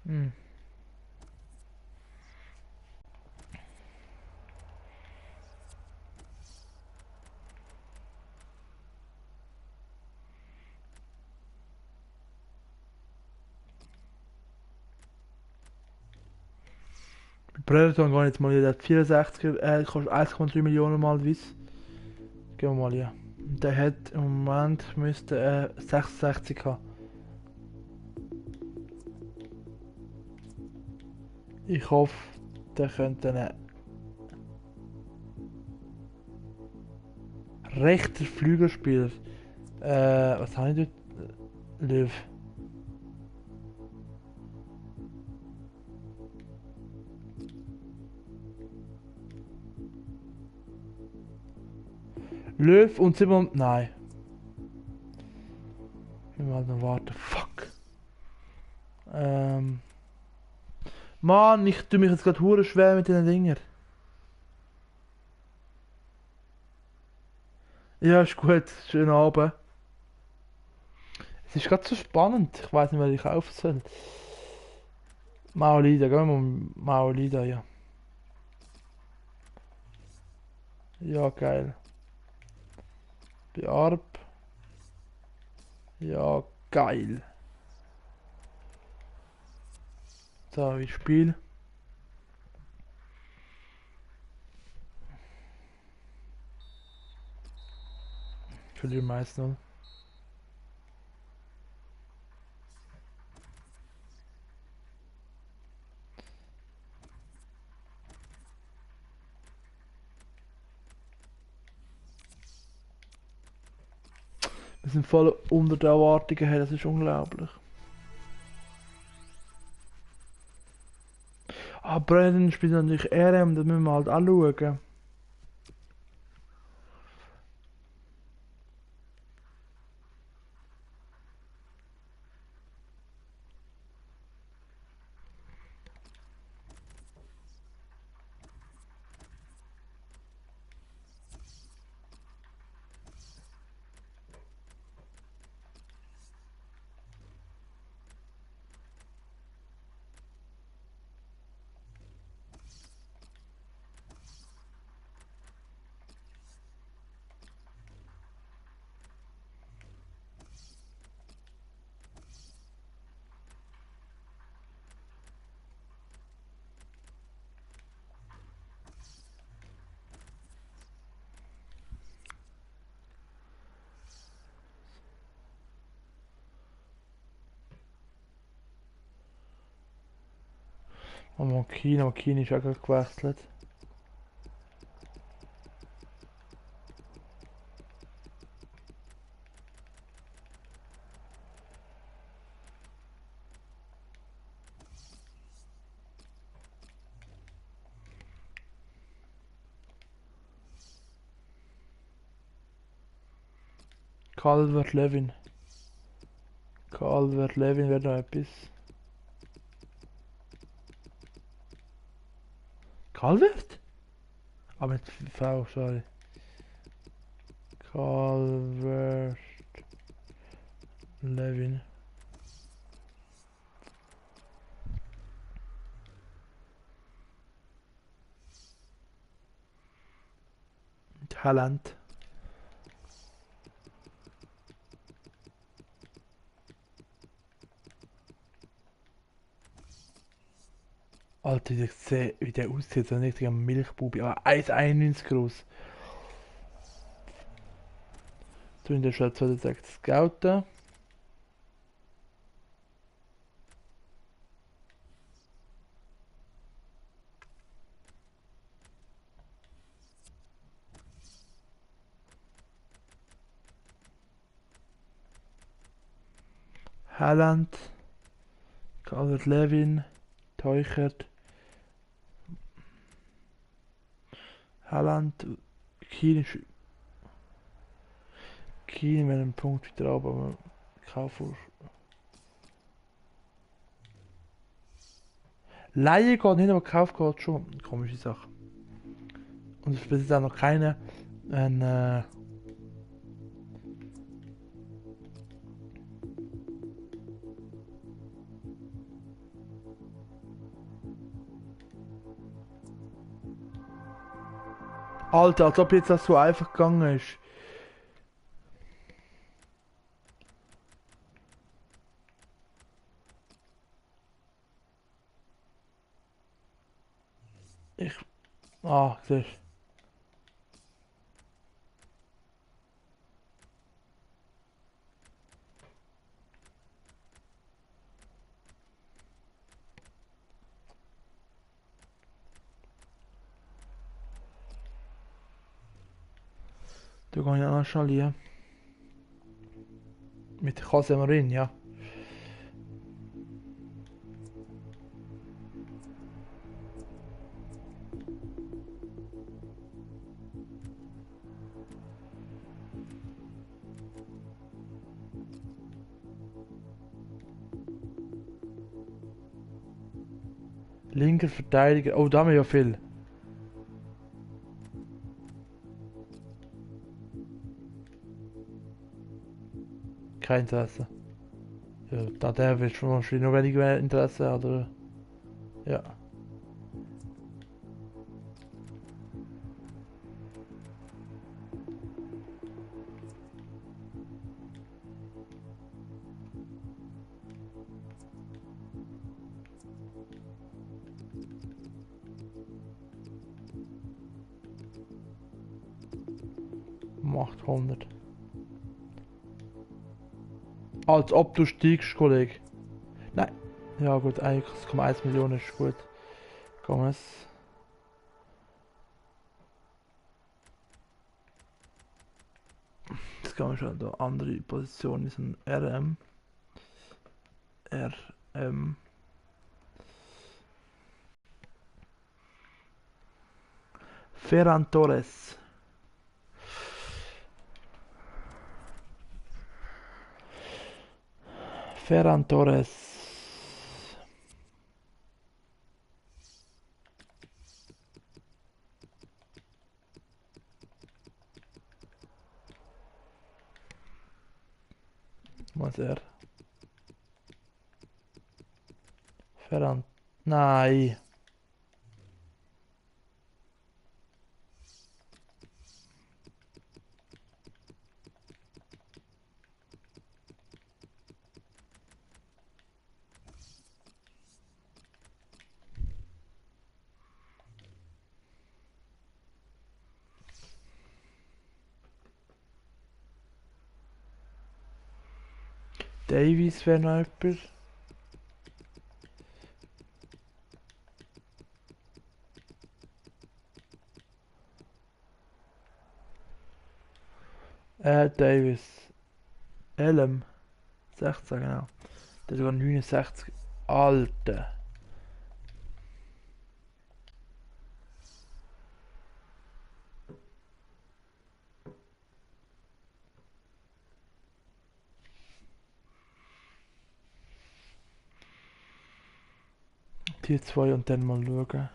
Hm. Predator gar nicht mal, der hat 64, kostet 1,3 Millionen mal Weiss. Gehen wir mal ja. Der hat im Moment müsste 66 haben. Ich hoffe, der könnte einen rechter Flügelspieler. Was habe ich dort? Löw. Löw und Simon. Nein. Wir müssen noch warten. Fuck. Mann, ich tue mich jetzt gerade hure schwer mit den Dingen. Ja, ist gut. Schönen Abend. Es ist gerade so spannend. Ich weiß nicht, was ich kaufen soll. Maolida, gehen wir mal Maolida, ja. Ja, geil. Bearb. Ja, geil. So, ich spiele. Ich verliere meist noch. Wir sind voll unter den Erwartungen, hey, das ist unglaublich. Ah, Brandon spielt natürlich RM, das müssen wir halt anschauen. Oh, Makini ist auch gerade gewechselt. Calvert-Lewin. Calvert-Lewin wäre noch etwas. Calvert? Ah, mit V, sorry. Calvert-Lewin. Talent. Alter, ich sehe, wie der aussieht, so ein richtiger Milchbubi, aber 1,91 groß. So in der Stadt soll ich scouten. Haaland, Calvert-Lewin, Teuchert, Haaland, Keane mit einem Punkt wieder ab, aber Kaufur. Leihe geht nicht, aber Kauf geht schon. Komische Sache. Und es besitzt auch noch keine. Alter, als ob jetzt das so einfach gegangen ist. Siehst du. Da kann ich auch noch schnallieren. Mit Casemarin, ja. Linker Verteidiger. Oh, da haben wir ja viel. Kein Interesse. Ja, da der wird schon wahrscheinlich noch weniger Interesse, oder? Ja. Um 800. Als ob du stiegst, Kollege. Nein. Ja gut, 1,1 Millionen ist gut. Komm es. Jetzt kann man schon da andere Positionen ist ein RM. RM. Ferran Torres. Ferran Torres. Was er? Ferran. Nein. Davies wäre noch jemand. Davis. Elm. 16, genau. Der ist sogar 69. Alter. Die zwei und dann mal schauen.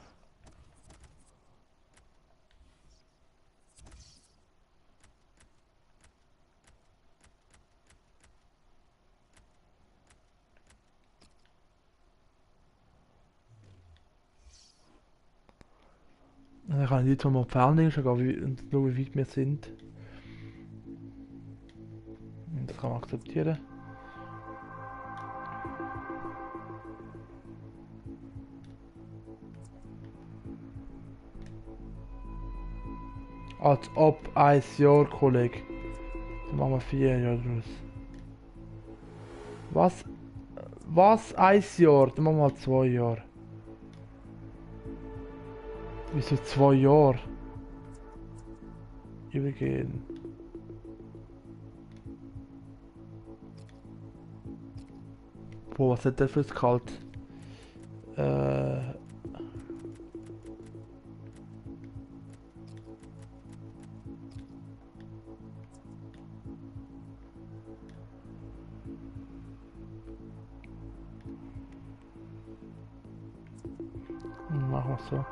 Dann kann ich jetzt mal auf Fernlegen schauen, und schauen, wie weit wir sind. Und das kann man akzeptieren. Als ob 1 Jahr, Kollege. Dann machen wir 4 Jahre draus. Was? Was? 1 Jahr? Dann machen wir halt 2 Jahre. Wieso 2 Jahre? Übergehen. Boah, was hat der fürs Kalt? Äh, machen wir so.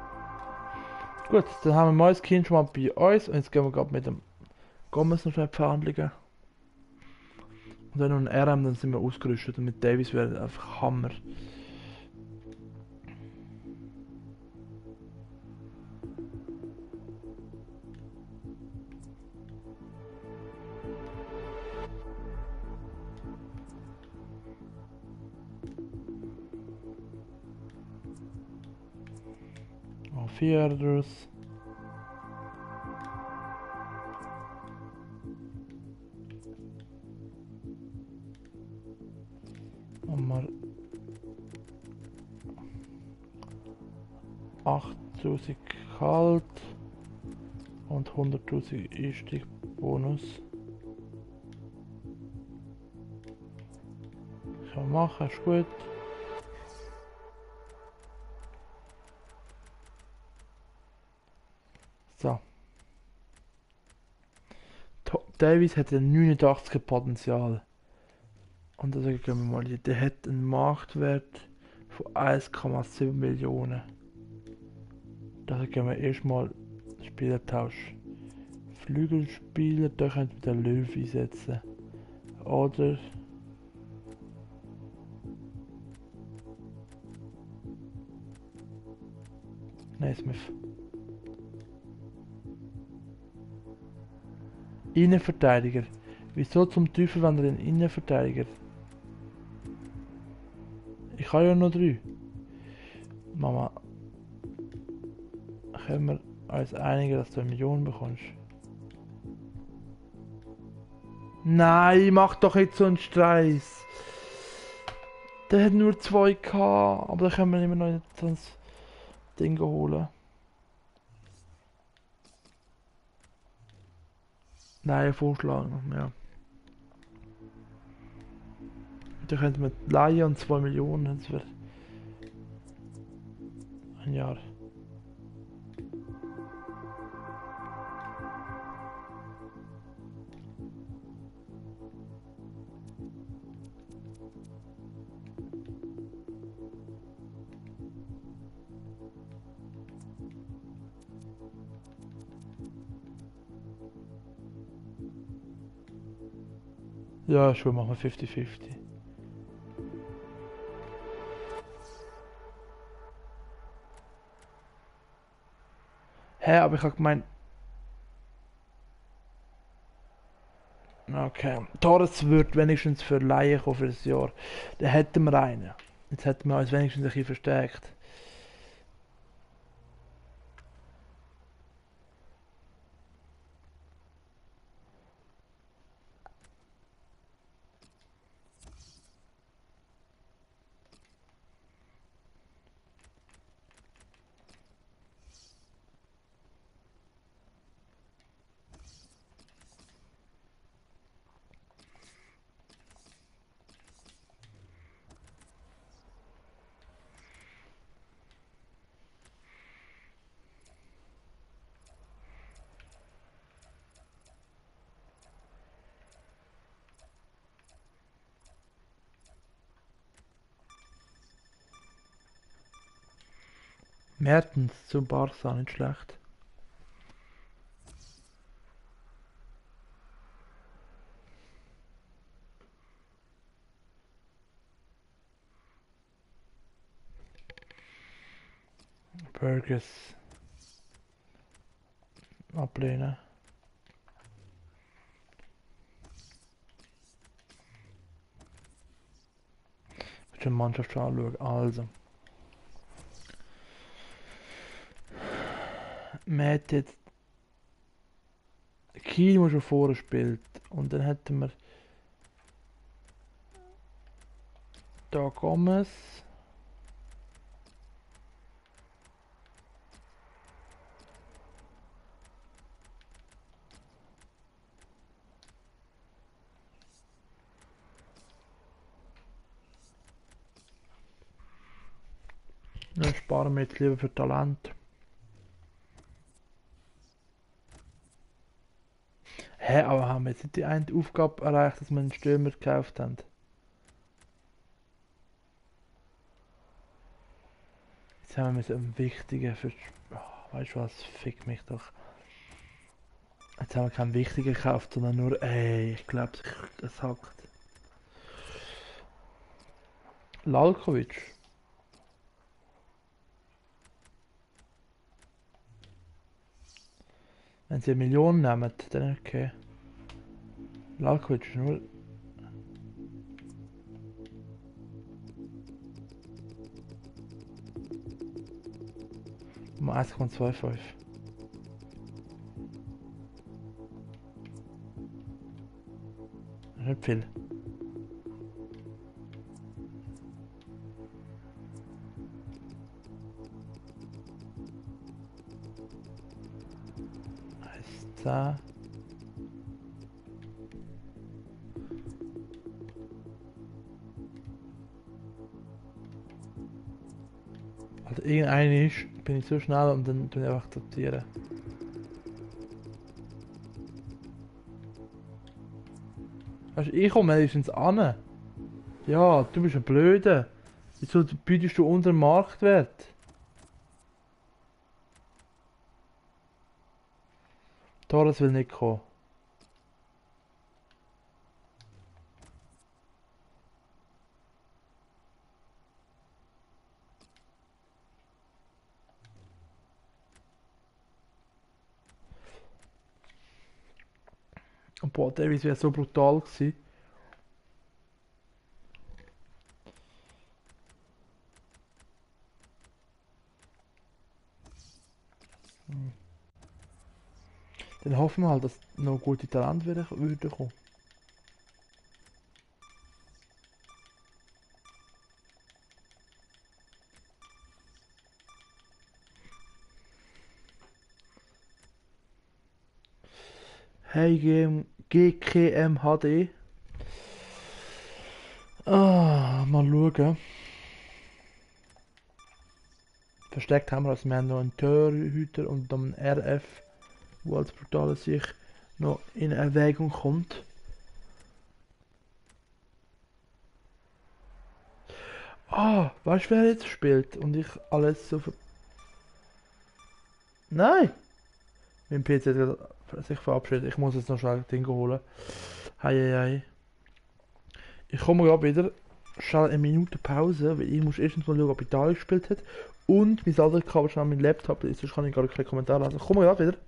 Gut, dann haben wir mal das Kind schon mal bei uns und jetzt gehen wir gerade mit dem Gomez noch schnell verhandeln. Und dann noch ein RM, dann sind wir ausgerüstet und mit Davis wäre einfach Hammer. Oh, Fielders. Haben wir 8000 kalt und 100.000 Einstiegbonus. Kann man machen, ist gut. So. Davis hat ein 89er Potenzial. Und deswegen gehen wir mal hier. Der hat einen Marktwert von 1,7 Millionen. Daher gehen wir erstmal Spielertausch. Flügelspieler, da könnt ihr den Löwe einsetzen. Oder Naismith. Innenverteidiger. Wieso zum Teufel wenn er den Innenverteidiger? Ich habe ja noch 3. Mama. Können wir uns einigen, dass du 1 Million bekommst? Nein, mach doch nicht so einen Stress. Der hat nur 2K, aber da können wir immer noch nicht das Ding holen. Nein, vorschlagen, ja. Da könnten wir leihen und 2 Millionen, das wäre ein Jahr. Ja, schon machen wir 50-50. Hä, aber ich hab gemeint. Okay. Torres wird wenigstens für Laien kommen für das Jahr. Dann hätten wir einen. Jetzt hätten wir uns wenigstens ein bisschen verstärkt. Mertens zu Barca, nicht schlecht. Burgers ablehnen. Ich will die Mannschaft anschauen. Also. Man hat jetzt Kiel, der schon vorher spielt. Und dann hätten wir da Gomez. Ja, sparen wir jetzt lieber für Talent. Hä, aber haben wir jetzt nicht die eine Aufgabe erreicht, dass wir einen Stürmer gekauft haben? Jetzt haben wir so einen wichtigen für... Oh, weißt du was? Fick mich doch. Jetzt haben wir keinen wichtigen gekauft, sondern nur... Ey, ich glaube, es hackt. Lalkovic. Wenn sie eine Million nehmen, dann okay. Lalkovic ist nur... 1,25. Nicht viel. Heißt da. Also irgendeiner ist, bin ich so schnell und dann tue ich einfach akzeptieren. Weißt du, ich komme meistens an. Ja, du bist ein Blöder. Wieso bietest du unter den Marktwert? Torres will nicht kommen. Und boah, Davies wäre so brutal gewesen. Dann hoffen wir halt, dass noch gute Talente würden kommen. Hey GKMHD. Mal schauen. Versteckt haben wir also, wir haben noch einen Torhüter und dann einen RF, wo als brutale sich noch in Erwägung kommt. Weißt du, wer jetzt spielt? Und ich alles so Nein! Mein PC hat sich verabschiedet. Ich muss jetzt noch schnell Dinge holen. Hei, hei, hei. Ich komme gerade wieder. Schnell eine Minute Pause, weil ich muss erstens mal schauen, ob Italien gespielt hat. Und mein alter Kabel schnell mein Laptop, sonst kann ich gar keine Kommentare lassen. Ich komme gerade wieder.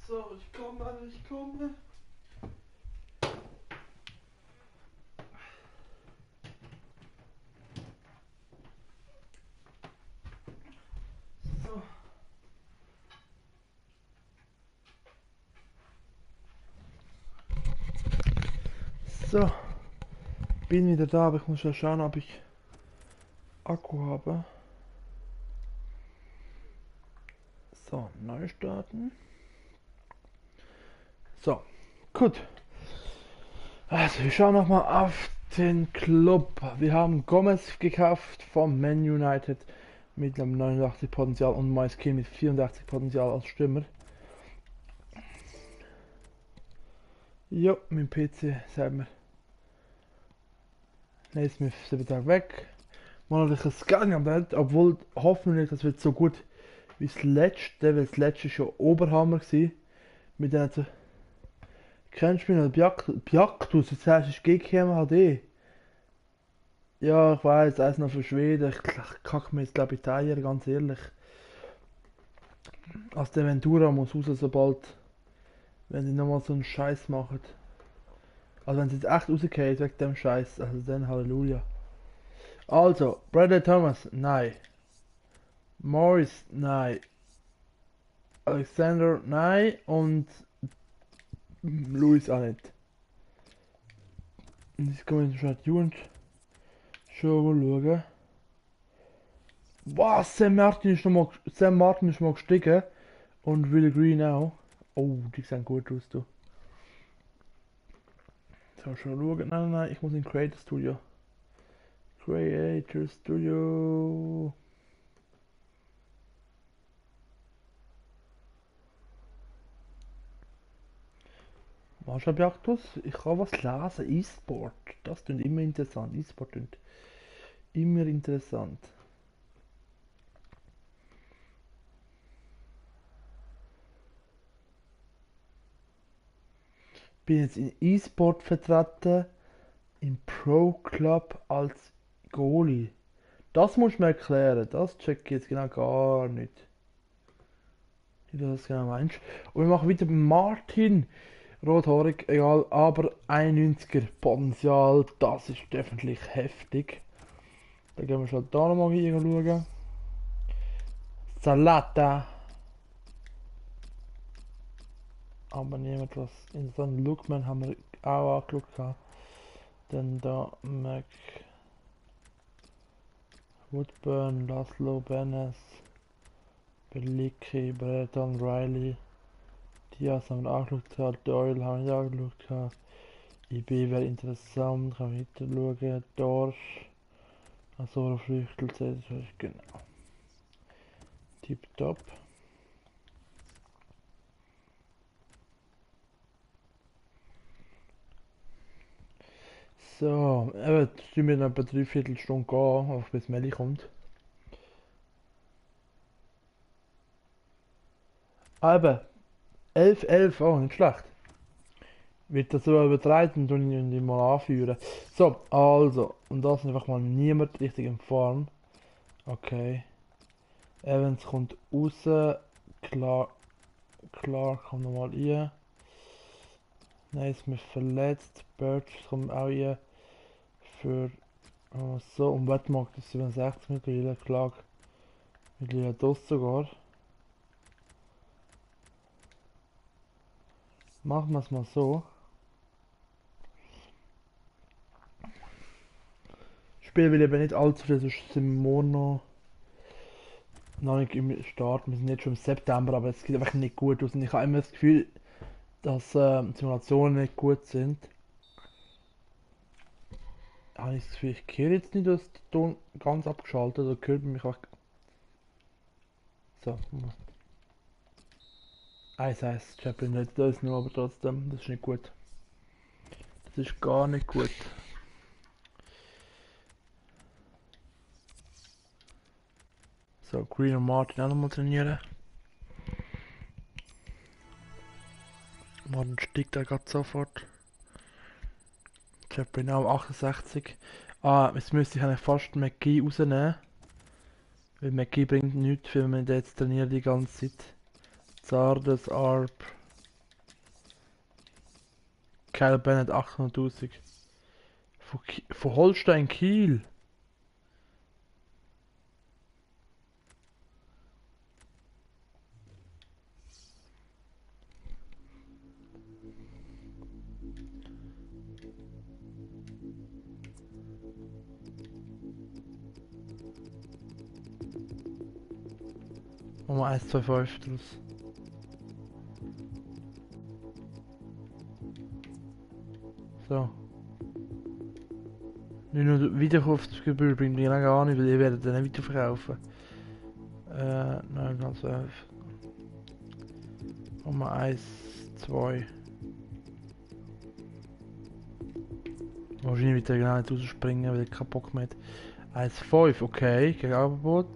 So, ich komme. So. So, bin wieder da, aber ich muss schon schauen, ob ich Akku habe. So, neu starten. So, gut. Also, wir schauen nochmal auf den Club. Wir haben Gomez gekauft vom Man United mit einem 89 Potenzial und Moise Kean mit 84 Potenzial als Stürmer. Jo, mein PC, sagt mir. Naismith ist wieder weg. Monatliches Gang am Welt, obwohl hoffentlich das wird so gut wie das letzte, weil das letzte schon Oberhammer war. Mit denen zu. Kennst du mich noch? Bjaktus, jetzt heißt es GKM HD. Ja, ich weiß, eins noch für Schweden. Ich kack mir jetzt glaube ich die Eier, ganz ehrlich. Als der Ventura muss raus, sobald, wenn sie nochmal so einen Scheiß machen. Also wenn sie jetzt echt rausgehen wegen dem Scheiß, also dann Halleluja. Also, Bradley Thomas, nein. Morris, nein. Alexander, nein. Und Luis auch nicht. Und jetzt kommen wir in die Jugend schon schauen. Was? Sam Martin ist mal gestiegen. Und Willie Green auch. Oh, die sehen gut aus, du. So, schon schauen. Nein, ich muss in Creator Studio. Creator Studio. Was habe ich Aktus? Ich kann was lesen. E-Sport. Das klingt immer interessant. E-Sport klingt immer interessant. Bin jetzt in E-Sport vertreten. Im Pro Club als Goalie. Das muss ich mir erklären. Das check ich jetzt genau gar nicht. Wie du das genau meinst. Und wir machen weiter mit Martin. Rothaarig, egal, aber 91er Potenzial, das ist definitiv heftig. Da gehen wir schon da nochmal hier schauen. Salata. Aber niemand was. In so einem Lookman haben wir auch angeschaut. Dann da Mac Woodburn, Laszlo Benes, Belicki, Breton, Riley. Diaz haben wir angeschaut, Doyle haben wir nicht angeschaut. IB wäre interessant, kann weiter schauen. Dorsch, Asoro Flüchtel, genau. Tipptopp. So, jetzt sind wir noch etwa 3/4 Stunde gehen, auch bis Melli kommt. Aber 11, oh, nicht schlecht. Wird das so übertreiben und ich mal anführen. So, also, und da ist einfach mal niemand richtig in Form. Okay. Evans kommt raus. Klar kommt nochmal rein. Nein, ist mir verletzt. Birch kommt auch rein. Für so, und Wettmarkt ist 67 mittlerweile. Klar. Mittlerweile das sogar. Machen wir es mal so. Spiel will eben nicht allzu viel, sonst sind wir noch nicht im Start. Wir sind jetzt schon im September, aber es sieht einfach nicht gut aus. Und ich habe immer das Gefühl, dass Simulationen nicht gut sind. Habe ich das Gefühl, ich höre jetzt nicht, dass der Ton ganz abgeschaltet oder hört man mich auch. So. 1-1, Chaplin nicht, das ist nur, aber trotzdem, das ist nicht gut. Das ist gar nicht gut. So, Green und Martin auch nochmal trainieren. Martin steigt da gerade sofort. Chaplin auch 68. Ah, jetzt müsste ich eigentlich fast McGee rausnehmen. Weil McGee bringt nichts, wenn man jetzt trainiert die ganze Zeit. Zardes, Arp. Kyle Bennett 800.000. Von Holstein Kiel. Machen wir 1, 2, 5 draus. So. Nicht nur Wiederkaufsgebühr bringt mir gar nicht, weil ihr werdet dann nicht weiterverkaufen. Nein, ganz 11. Machen wir 1, 2. Wahrscheinlich wird er genau nicht rausspringen, weil er keinen Bock mehr hat. 1, 5, okay, gegen Angebot.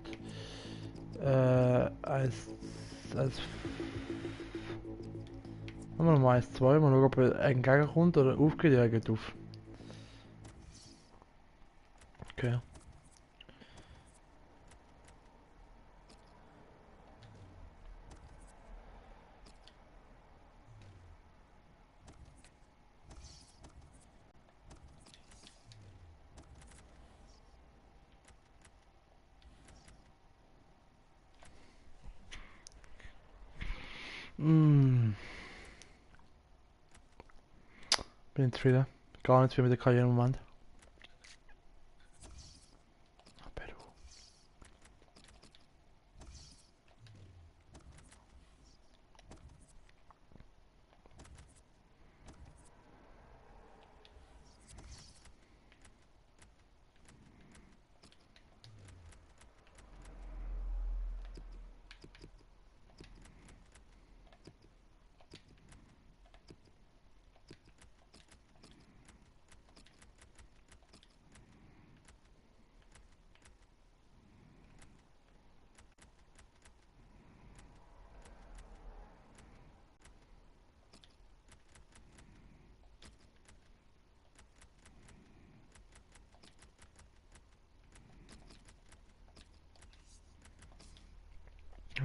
1, 1. Machen wir mal 1, 2, mal schauen, ob er entgegenkommt oder aufgeht. Ja, er geht auf. Okay. Mm. Bin nicht zufrieden. Gar nicht viel mit der Karriere im Moment. Peru.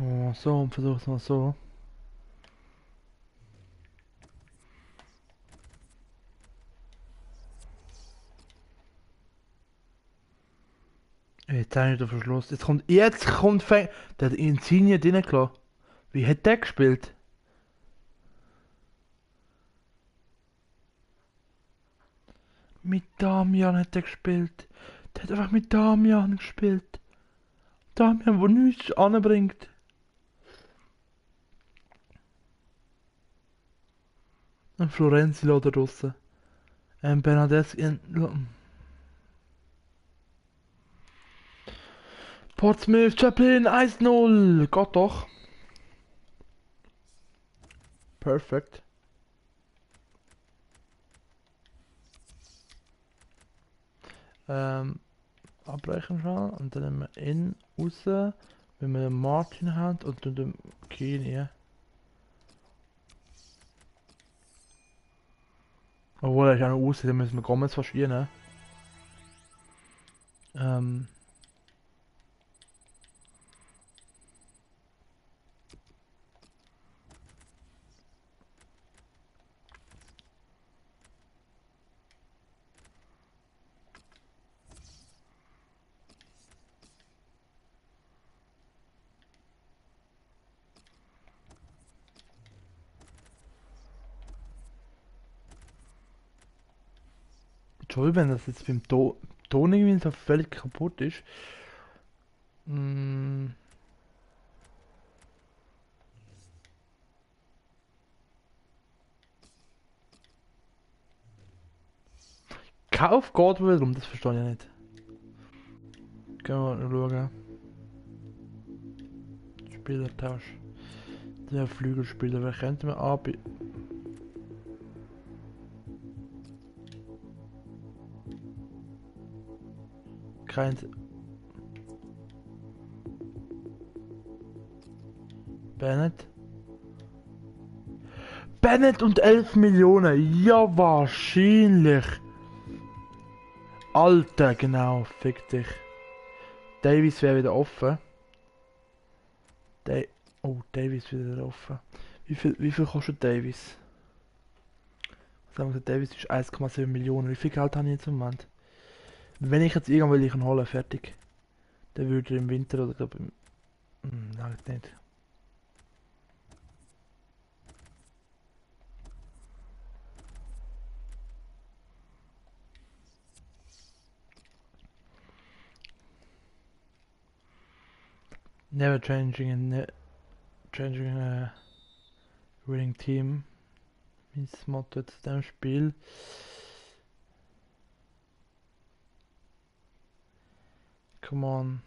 Oh, so, und versuch's mal so. Jetzt habe ich den Verschluss. Jetzt kommt der hat Insigne drin gelassen. Wie hat der gespielt? Mit Damian hat er gespielt. Der hat einfach mit Damian gespielt. Damian, der nichts anbringt. Ein Florenzi da draussen. Ein Bernadeschi. Portsmouth, Chaplin, 1-0. Geht doch. Perfekt. Abbrechen schon. Und dann nehmen wir ihn raus. Wenn wir den Martin haben und dann den Kini. Obwohl er ist auch noch raus, dann müssen wir Gomez verschieben. Entschuldigung, wenn das jetzt beim Ton irgendwie so völlig kaputt ist. Kauf geht wiederum, das verstehe ich nicht. Gehen wir mal schauen. Spielertausch. Der Flügelspieler, wer könnte man anbieten? Keins. Bennett. Bennett und 11 Millionen. Ja, wahrscheinlich. Alter, genau. Fick dich. Davies wäre wieder offen. Oh, Davies wieder offen. Wie viel kostet Davies? Sagen wir, Davies ist 1,7 Millionen. Wie viel Geld habe ich jetzt im Moment? Wenn ich jetzt irgendwann will ich ihn holen, fertig. Dann würde er im Winter oder glaube im... Nein, nicht. Never changing and Changing Winning Team. Mein Motto zu diesem Spiel. Come on.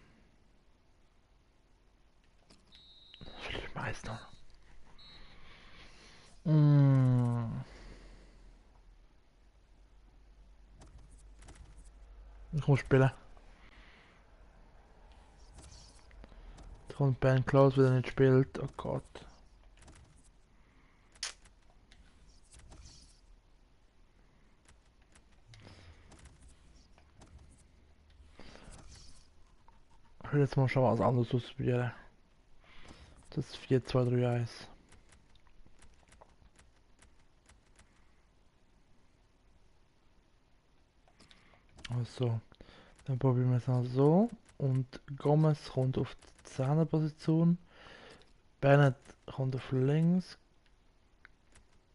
Ich weiß noch. Ich muss spielen. Jetzt kommt Ben Close, weil er nicht spielt. Oh Gott. Ich will jetzt mal schon was anderes ausprobieren. Das ist 4-2-3-1. Also, dann probieren wir es mal so. Und Gomez kommt auf die 10er Position. Bennett kommt auf links.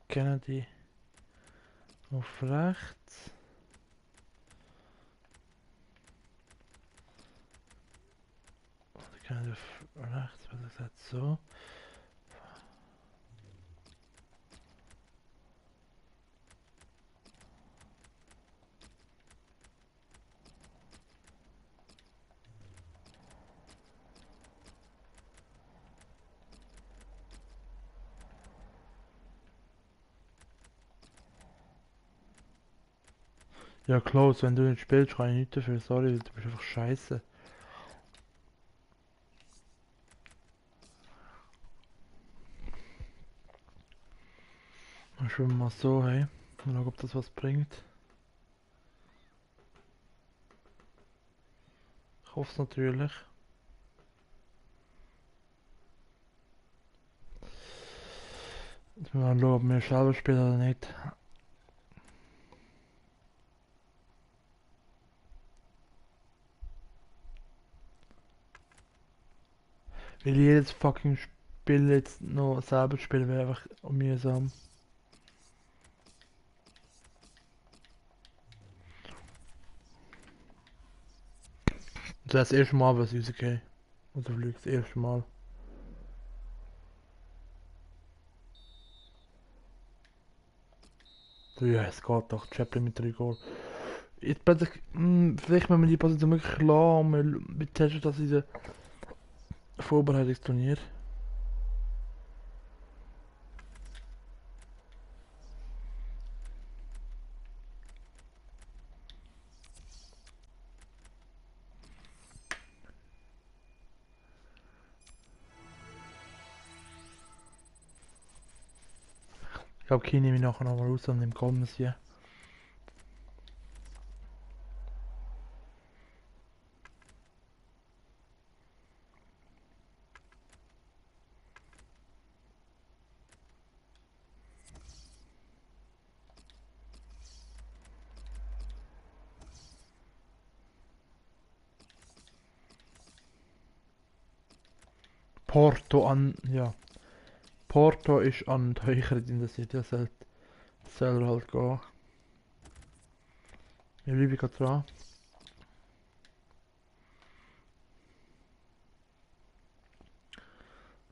Kennedy auf rechts. Kennedy auf rechts, was gesagt so. Ja, Klaus, wenn du nicht spielst, kann ich nichts dafür. Sorry, du bist einfach scheiße. Dann schwimmen wir mal so, hey. Mal schauen, ob das was bringt. Ich hoffe es natürlich. Jetzt müssen wir mal schauen, ob wir selber spielen oder nicht. Weil jedes fucking Spiel jetzt noch selber spielen wäre einfach mühsam. Das erste Mal, was ich rausgehe. Also vielleicht das erste Mal. Ja, es geht doch. Chaplin mit 3 Goal. Jetzt plötzlich, vielleicht müssen wir die Position wirklich lassen und wir testen das in der Vorbereitungsturnier. Ich glaube, Kini nehme ich nachher nochmal raus und nehme Gomez hier. Porto an, ja. Porto ist an die Höchere interessiert, ja, soll er halt gehen. Wir bleiben gerade dran.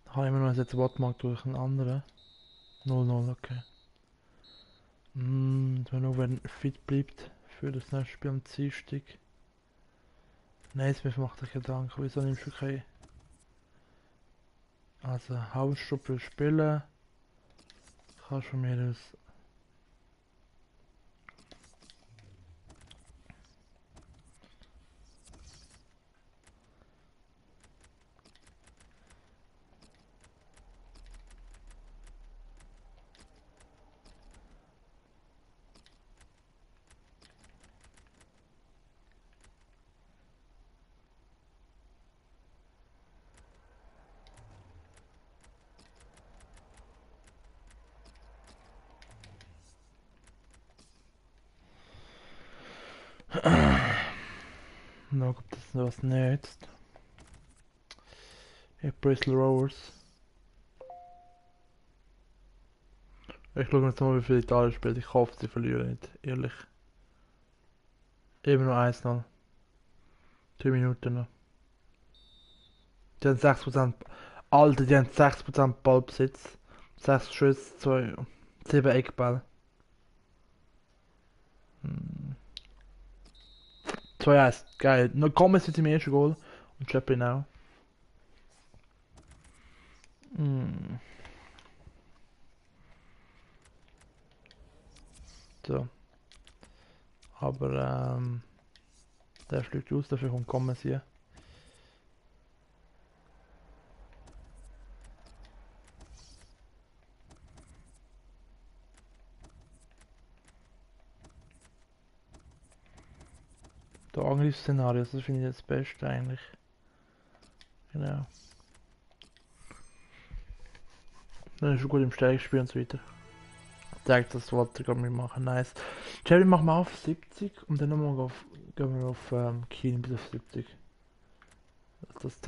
Da habe ich immer noch jetzt Wattmark durch einen anderen. 0-0, okay. Wenn nur wenn er fit bleibt für das nächste Spiel am Dienstag. Nein, jetzt macht sich Gedanken, wieso nimmst du keinen? Also, Hausstrupp will spielen. Kannst von mir aus. Na, ob das was nützt. Ja, Bristol Rovers. Ich schaue jetzt mal, wie viel Italien spielt. Ich hoffe, sie verlieren nicht. Ehrlich. Eben nur 1-0. 3 Minuten noch. Die haben 6%. Alter, die haben 6% Ballbesitz. 6 Schüsse, 2, 7 Eckball. 2-1, geil. Noch Gomez mit dem ersten Goal und Chaplin auch. Hm. So. Aber der fliegt aus, dafür kommt Gomez hier. Der Angriffsszenario, das finde ich das Beste eigentlich. Genau. Dann ist er gut im Steigspiel und so weiter. Zeigt das, was wir gerade machen. Nice. Jerry machen wir auf 70 und dann nochmal gehen wir auf Keen bis auf 70. Das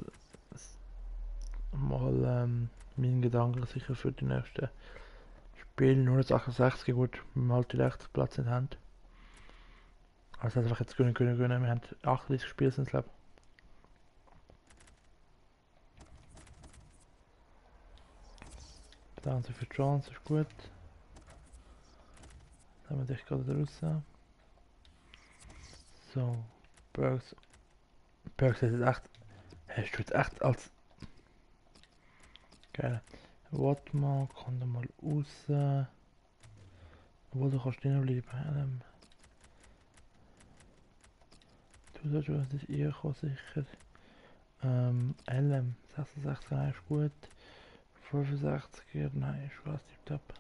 mal mein Gedanke sicher für die nächsten Spiele. Nur jetzt 68, gut, wir halt die rechten Platz in der Hand. Also einfach jetzt gönnen. Wir haben 38 Spiele sind es, glaube ich. Danke für die Chance, ist gut. Dann haben wir dich gerade draußen. So, Bergs hat jetzt echt. Hast du jetzt echt als. Geil. Warte mal, komm da mal raus. Obwohl du kannst nicht bleiben. Du sollst was nicht ihr kommen, sicher. LM 66, nein, ist gut. 65er, nein, ist was, tipptopp.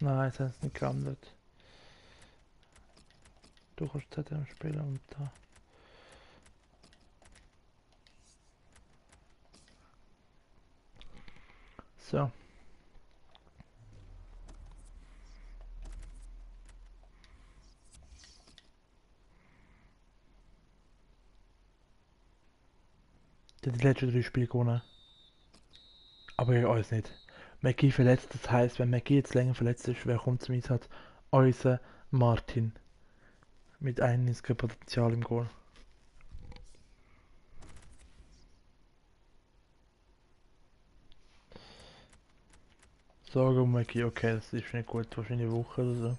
Nein, jetzt haben sie nicht geändert. Du kannst ZM spielen und da. So. Der hat die letzten 3 Spiele gewonnen. Aber gegen uns nicht. McGee verletzt, das heisst, wenn McGee jetzt länger verletzt ist, wer kommt zum Einsatz? Unser Martin. Mit einiges Potenzial im Goal. Sorge um McGee, okay, das ist nicht gut, wahrscheinlich eine Woche oder so.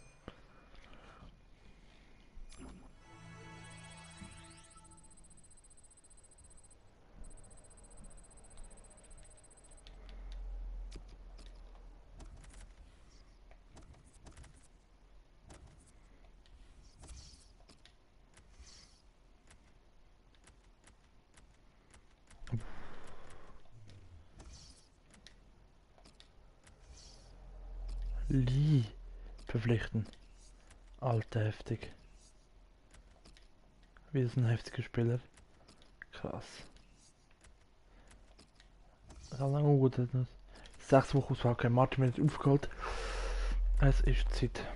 Lee verpflichten. Alter, heftig. Wie ist ein heftiger Spieler. Krass. Das hat lange gut. 6 Wochen Auswahl, okay, Martin wird aufgeholt. Es ist Zeit.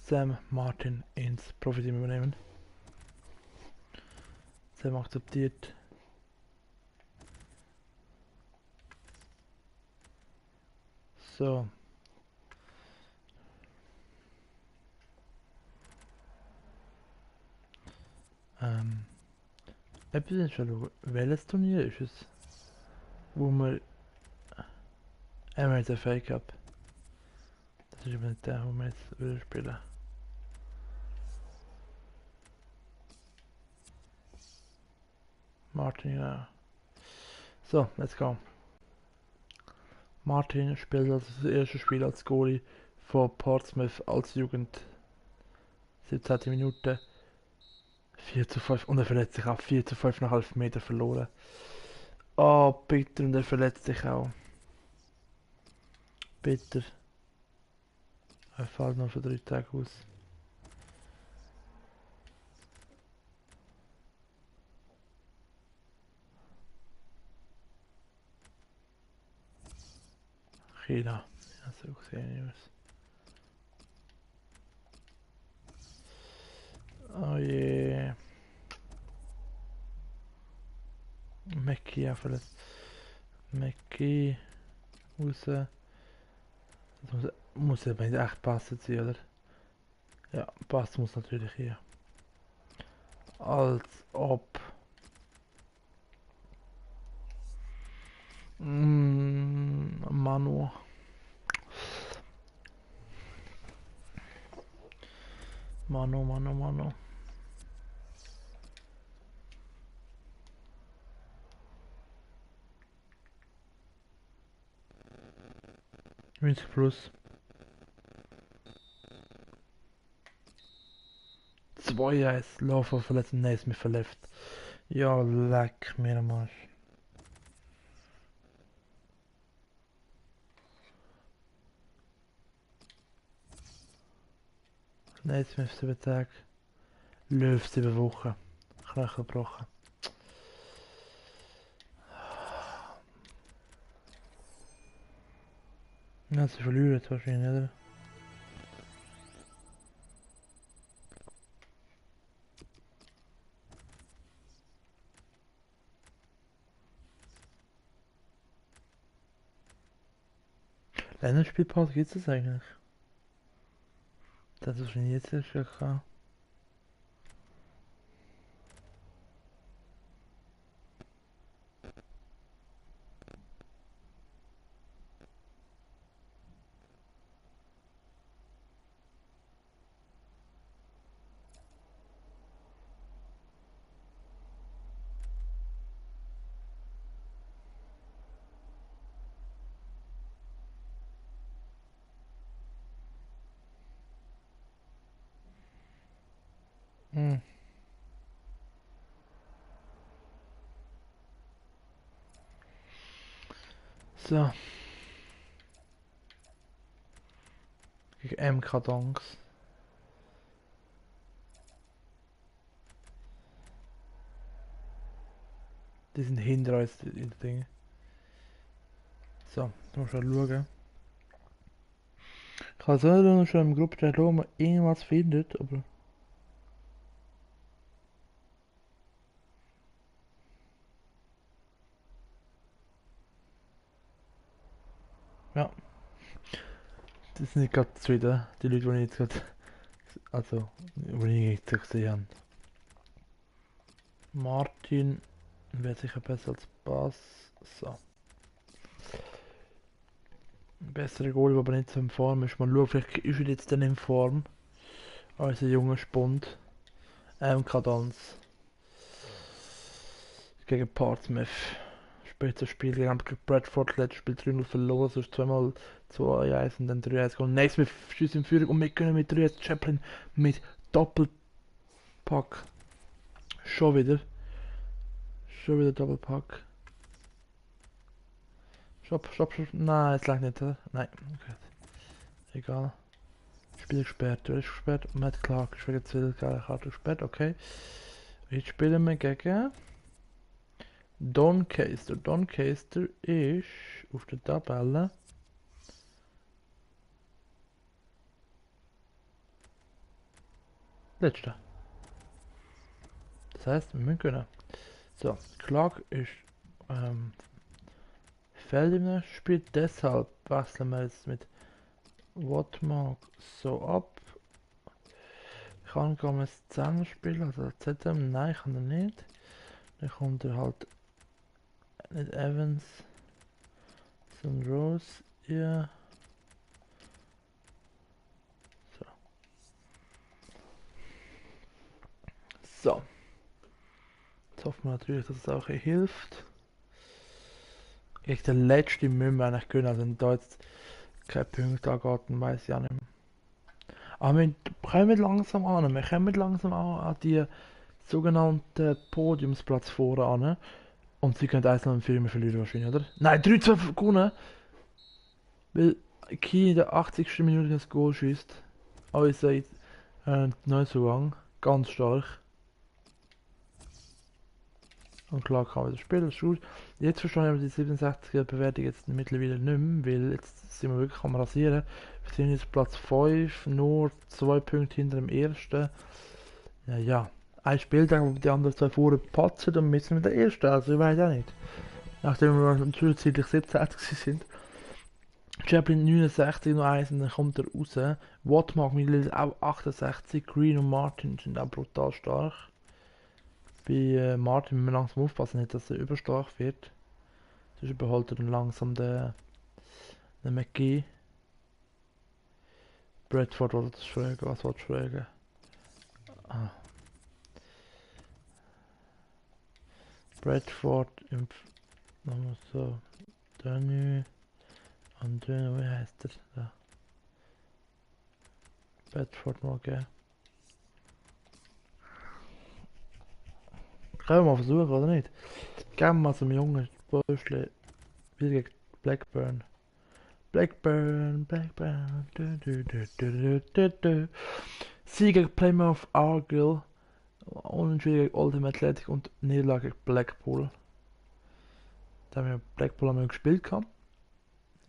Sam Martin ins Profiteam übernehmen. Sam akzeptiert. So. Etwas schon schauen. Welches Turnier ist es? Wo wir. Wir jetzt ein Fake Cup. Das ist aber nicht der, wo wir jetzt wieder spielen. Martin, ja. So, let's go. Martin spielt also das erste Spiel als Goalie von Portsmouth als Jugend. 17. Minute. 4:5 und er verletzt sich auch. 4:5 nach 11 Meter verloren. Oh, bitter, und er verletzt sich auch. Bitter. Er fällt noch für 3 Tage aus. China. Ja, so gesehen aus. Oh je. Mackie auch verletzt. Mackie raus. Das muss ja echt passen sein, oder? Ja, Pass muss natürlich hier. Als ob. Manu. Manu. 90 plus. 2-1. Laufen verletzt. Nein, ist mir verletzt. Ja, leck mir am Arsch. Nein, ist mir 7 Tage. Löw 7 Wochen. Knöchel gebrochen. Ja, sie verlieren jetzt wahrscheinlich, oder? Länderspielpause gibt es eigentlich? Das ist schon jetzt erst gehabt. Hm. So. Gegen MK Donks. Die sind hinter uns, die Dinge. So, da muss schon schauen. Ich kann sagen, schon im Gruppenchat schauen, ob man irgendwas findet, aber... Ja. Das sind nicht gerade zufrieden, die Leute, die ich jetzt gerade... Also, die ich jetzt gesehen habe. Martin wäre sicher besser als Bass. So. Bessere Goal, aber nicht so in Form ist. Mal schauen, vielleicht ist er jetzt dann in Form. Als ein junger Spund. Kadans. Gegen Portsmouth. Später Spiel gegen Bradford. Letztes Spiel 3-0 verloren. Sonst zweimal 2-1 und dann 3-1 gewonnen. Naismith schießt in Führung und wir können mit 3-1 Chaplin mit Doppelpack. Schon wieder Doppelpack. Stopp. Nein, es lag nicht, oder? Nein, okay. Egal. Spiel gesperrt, du bist gesperrt. Matt Clark ist wegen der Karte gesperrt, okay. Jetzt spielen wir gegen Doncaster. Doncaster ist auf der Tabelle letzter. Das heißt, wir müssen können. So, Clark ist fällt im nächsten Spiel, deshalb wechseln wir jetzt mit Watmark so ab. Ich kann Gomez zusammen spielen, also ZM, nein, kann er nicht. Dann kommt er halt nicht Evans, sondern Rose, ja. So. So. Jetzt hoffen wir natürlich, dass es auch hilft. Gegen den letzten müssen wir eigentlich können, also wenn da jetzt keine Punkte angeht, dann weiss ich auch nicht mehr. Aber wir kommen langsam an die sogenannten Podiumsplatz vorne an. Und sie können 1-0 verlieren wahrscheinlich, oder? Nein, 3-2 gewonnen! Weil Key in der 80. Minute das Goal schießt. Unser Neuzugang. Ganz stark. Und klar kann man das spielen, ist gut. Jetzt verstehe ich die 67er Bewertung jetzt mittlerweile nicht mehr, weil jetzt sind wir wirklich am Rasieren. Wir sind jetzt Platz 5, nur 2 Punkte hinter dem ersten. Ja. Ein Spieltag, wo die anderen 2 vorne patzen, dann müssen wir der Erste, also ich weiß auch nicht. Nachdem wir zwischenzeitlich 17 sind. Chaplin 69 noch 1 und dann kommt er raus. Watmark mittlerweile auch 68, Green und Martin sind auch brutal stark. Bei Martin müssen wir langsam aufpassen, nicht, dass er überstark wird. Sonst überholt er dann langsam den McGee. Bradford wollte das fragen, was wolltest du fragen? Ah. Bradford im... Nochmal so... Danny... André, wie heißt der? Da. Bradford mal geben. Können wir mal versuchen, oder nicht? Geben wir mal so einem jungen Böschli wieder gegen Blackburn. Blackburn, Blackburn, Sieg gegen Plymouth Argyle, Unentschieden gegen Oldham Athletic und Niederlage gegen Blackpool. Da haben wir Blackpool haben wir gespielt gehabt.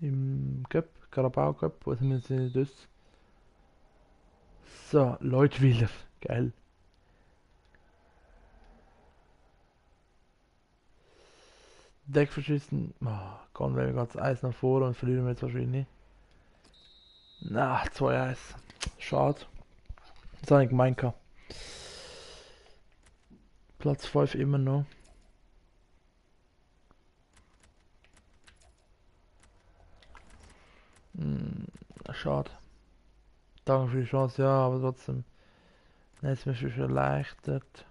Im Cup, Carabao Cup, wo sind wir sind das? So, Leutwiler, geil. Deck verschissen, gehen wir ganz Eis nach vorne und verlieren wir jetzt wahrscheinlich. Na, 2-1. Schade. Das habe ich gemeint gehabt. Platz 5 immer noch. Schade. Danke für die Chance, ja, aber trotzdem. Jetzt ist mir schon erleichtert.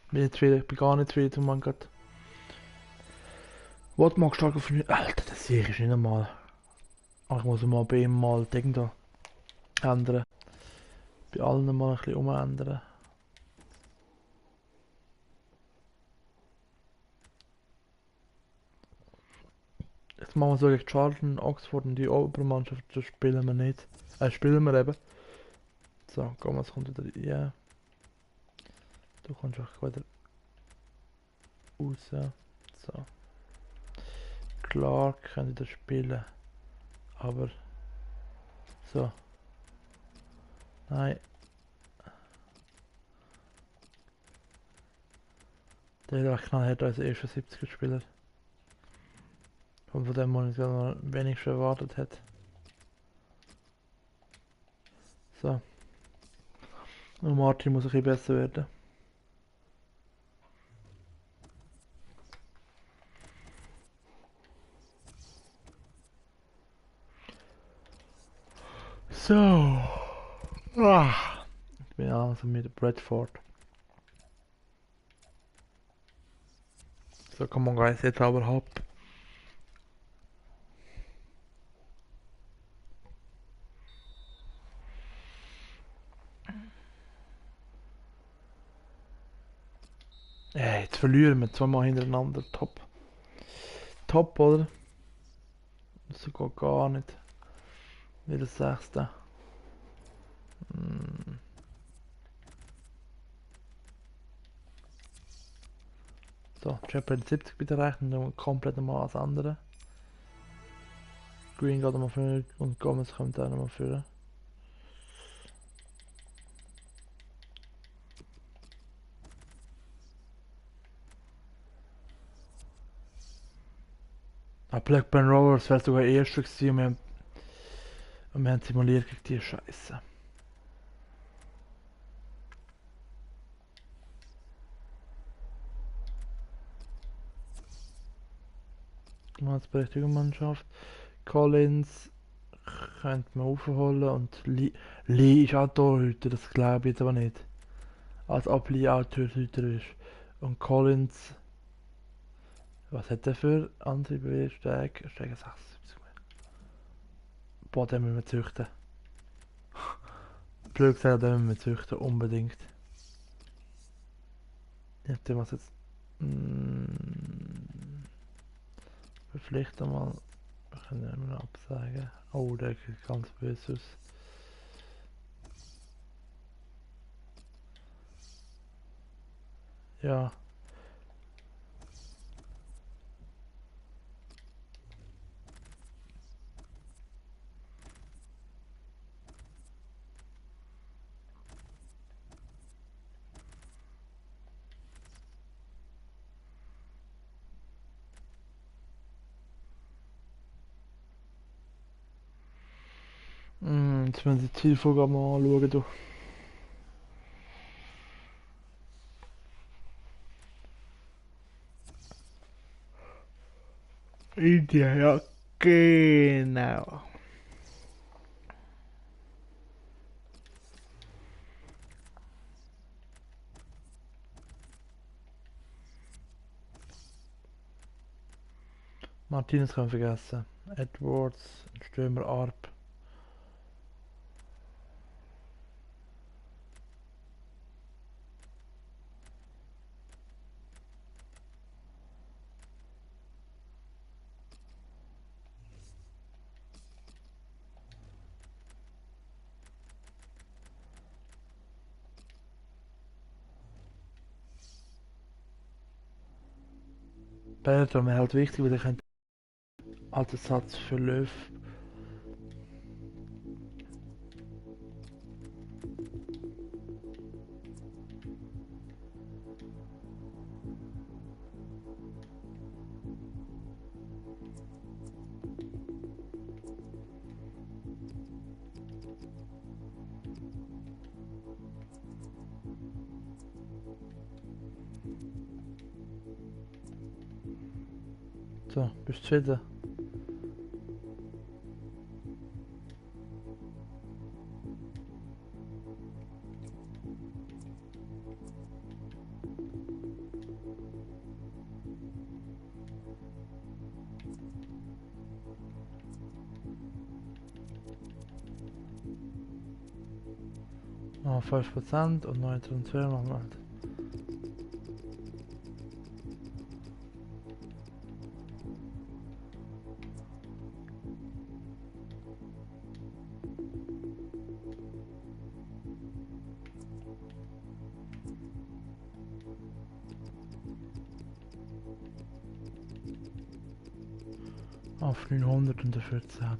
Bin gar nicht zufrieden, mein Gott. Was magst du für mich? Alter, das hier ist nicht normal. Aber ich muss mal bei ihm mal Ding da ändern. Bei allen mal ein bisschen umändern. Jetzt machen wir so gegen Charlton, Oxford und die Obermannschaft, das spielen wir nicht. Spielen wir eben. So, komm, was kommt wieder? Ja. Du kannst auch wieder raus. So. Klar können das spielen. Aber. So. Nein. Der hat knallhart als erster 70er Spieler. Und von dem man noch wenig schon erwartet hat. So. Und Martin muss ein bisschen besser werden. So. Ich bin langsam mit Bradford. So, come on guys, jetzt aber hopp. Jetzt verlieren wir zweimal hintereinander. Top. Top, oder? Das geht gar nicht. Wieder das Sechste. So, Champions 70 bitte rechnen, dann komplett nochmal als andere. Green geht nochmal für und Gomez kommt auch nochmal für. Blackburn Rovers wäre sogar erster gewesen und wir haben simuliert gegen die Scheiße. Als berechtigte Mannschaft. Collins könnte man aufholen und Lee ist auch Torhüter, das glaube ich jetzt aber nicht. Als ob Lee auch Torhüter ist. Und Collins, was hat der für Antriebe? Stärke 76. Boah, den müssen wir züchten. Blöd gesagt, den müssen wir züchten, unbedingt. Ja, den was jetzt... verpflichten mal. Wir können immer noch absagen. Oh, der sieht ganz böse aus. Ja. Jetzt müssen wir die Zielvorgaben mal anschauen. Du. India, ja, genau. Martinez können wir vergessen. Edwards, Stürmer Arp. Bellingham wäre halt wichtig, weil er könnte als Ersatz für Löw. So, bist du zufrieden? Ah, 5% und 9 Transfer machen wir halt. Auf 900 und dafür 10%.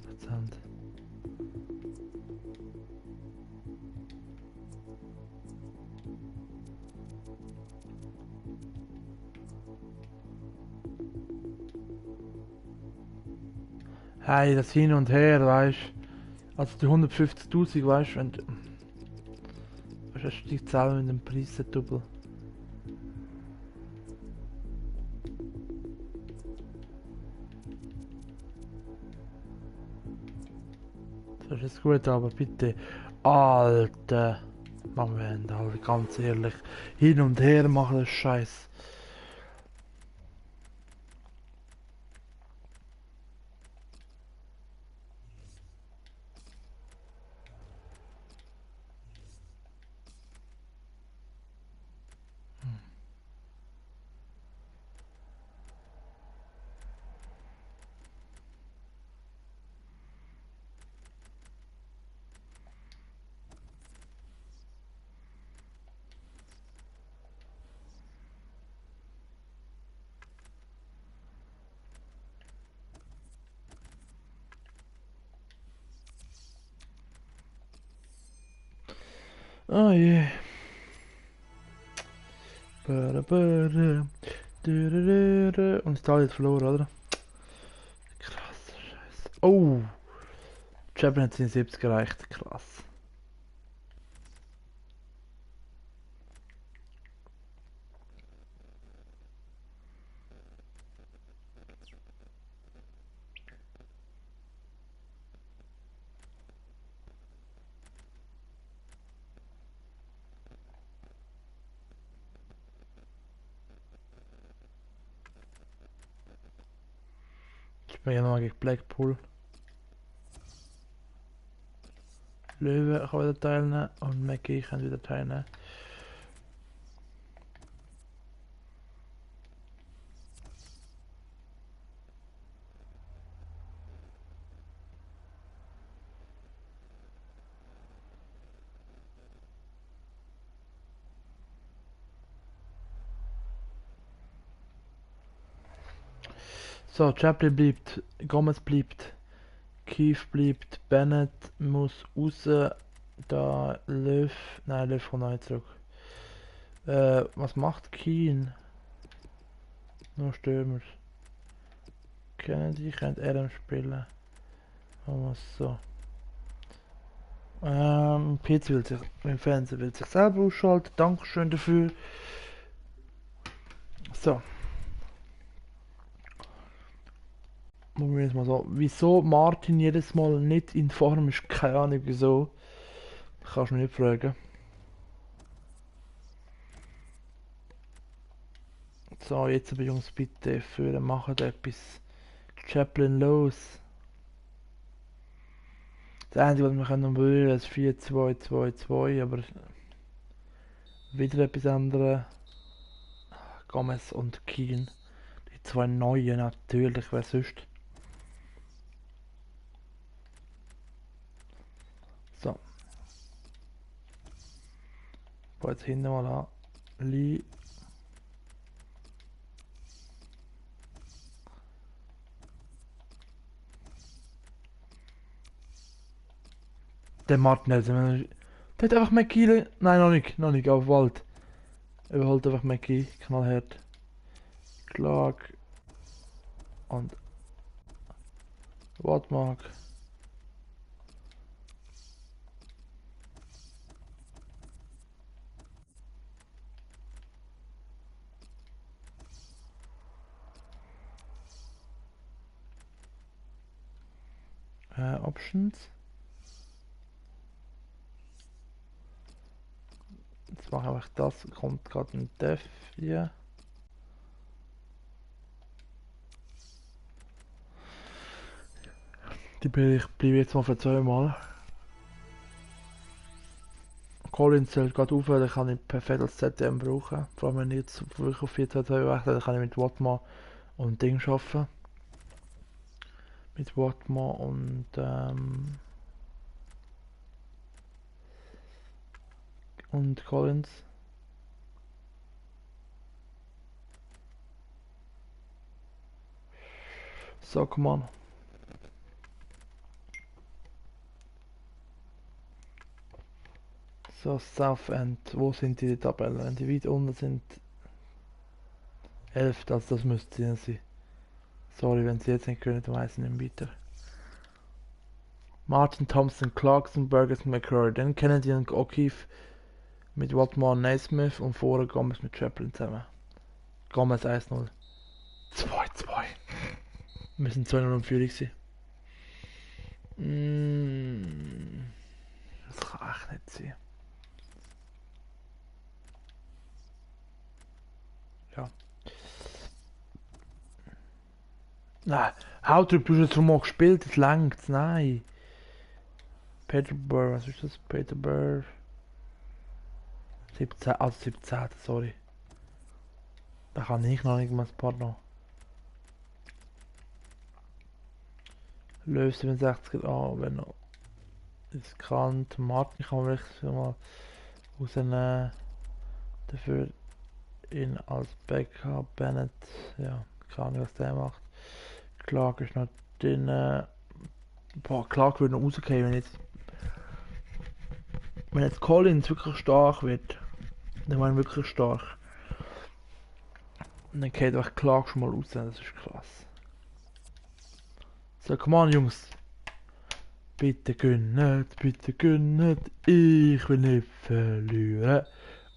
Hey, das Hin und Her, weißt du? Also die 150.000, weißt du, wenn du. Weißt du, die zahlen mit dem Preis-Double. Das ist gut, aber bitte. Alter. Moment, aber ganz ehrlich. Hin und her machen das Scheiß. Oh je. Und Italien hat verloren, oder? Krass, Scheiße. Oh! Japan hat 70 gereicht, krass. Ich bin ja nochmal gegen Blackpool. Löwe kann wieder teilnehmen und Mackie kann wieder teilnehmen. So, Chaplin bleibt, Gomez bleibt, Keith bleibt, Bennett muss raus, da Löw, nein, Löw kommt noch nicht zurück. Was macht Keane? Nur Stürmer. Kennedy könnte RM spielen. Oh, so. PC will sich, im Fernsehen will sich selber ausschalten, Dankeschön dafür. So. Machen wir jetzt mal so. Wieso Martin jedes Mal nicht in Form ist, keine Ahnung wieso. Kannst du mich nicht fragen. So, jetzt aber Jungs, bitte führen, machen etwas. Chaplin los. Das Einzige, was wir können wählen, ist 4-2-2-2, aber wieder etwas anderes. Gomez und Keane. Die zwei neuen natürlich, wer sonst. So. Baue jetzt hinten mal an. Lee. Der Martinez. Der hat einfach McKee. Nein, noch nicht, aber bald. Überholt einfach McKee. Knallhart. Clark. Und. Watmark. Options. Jetzt mache ich einfach das. Kommt gerade ein Def hier. Ich bleibe jetzt mal für 2 Mal. Collins zählt gerade auf, den kann ich perfekt als ZDM brauchen. Vor allem wenn ich jetzt wirklich auf 4-2-2 wechsle, dann kann ich mit Watma und Ding arbeiten. Mit Watma und Collins. So, come on. So, Southend, wo sind die Tabellen? Wenn die weit unten sind, 11, also das müsste sie sein. Sorry, wenn sie jetzt nicht können, dann weiss ich nicht weiter. Martin, Thompson, Clarkson, Burgess, McCrory. Dann Kennedy und O'Keefe mit Watmore und Naismith und vorher Gomez mit Chaplin zusammen. Gomez 1-0. 2-2. Wir sind 2-0 in Führung gewesen. Das kann echt nicht sein. Ja. Nein, Hautrup, du hast jetzt schon mal gespielt, das langt, nein. Peterborough, was ist das? Peterborough. 17, also 17, sorry. Da kann ich noch nicht mal das Partner. Löw 67 wenn noch riskant. Martin kann man wirklich mal rausnehmen. Dafür ihn als Backup. Bennett, ja, keine Ahnung was der macht. Clark ist noch drin. Boah, Clark würde noch rausgehen, wenn jetzt Collins wirklich stark wird. Dann meine wirklich stark. Und dann geht auch Clark schon mal raus, das ist krass. So, come on Jungs. Bitte gönnt, ich will nicht verlieren.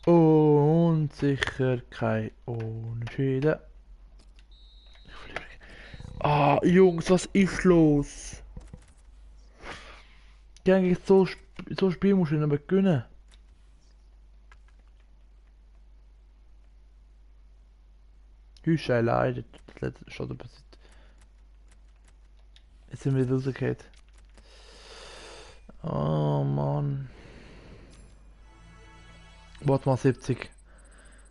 Und sicher kein Unentschieden. Ah, Jungs, was ist los? Gegen so Spiel musst du nicht mehr gewinnen. Hüsche leidet. Das letzte schon passiert. Jetzt sind wir wieder rausgekommen. Oh Mann. Warte mal 70.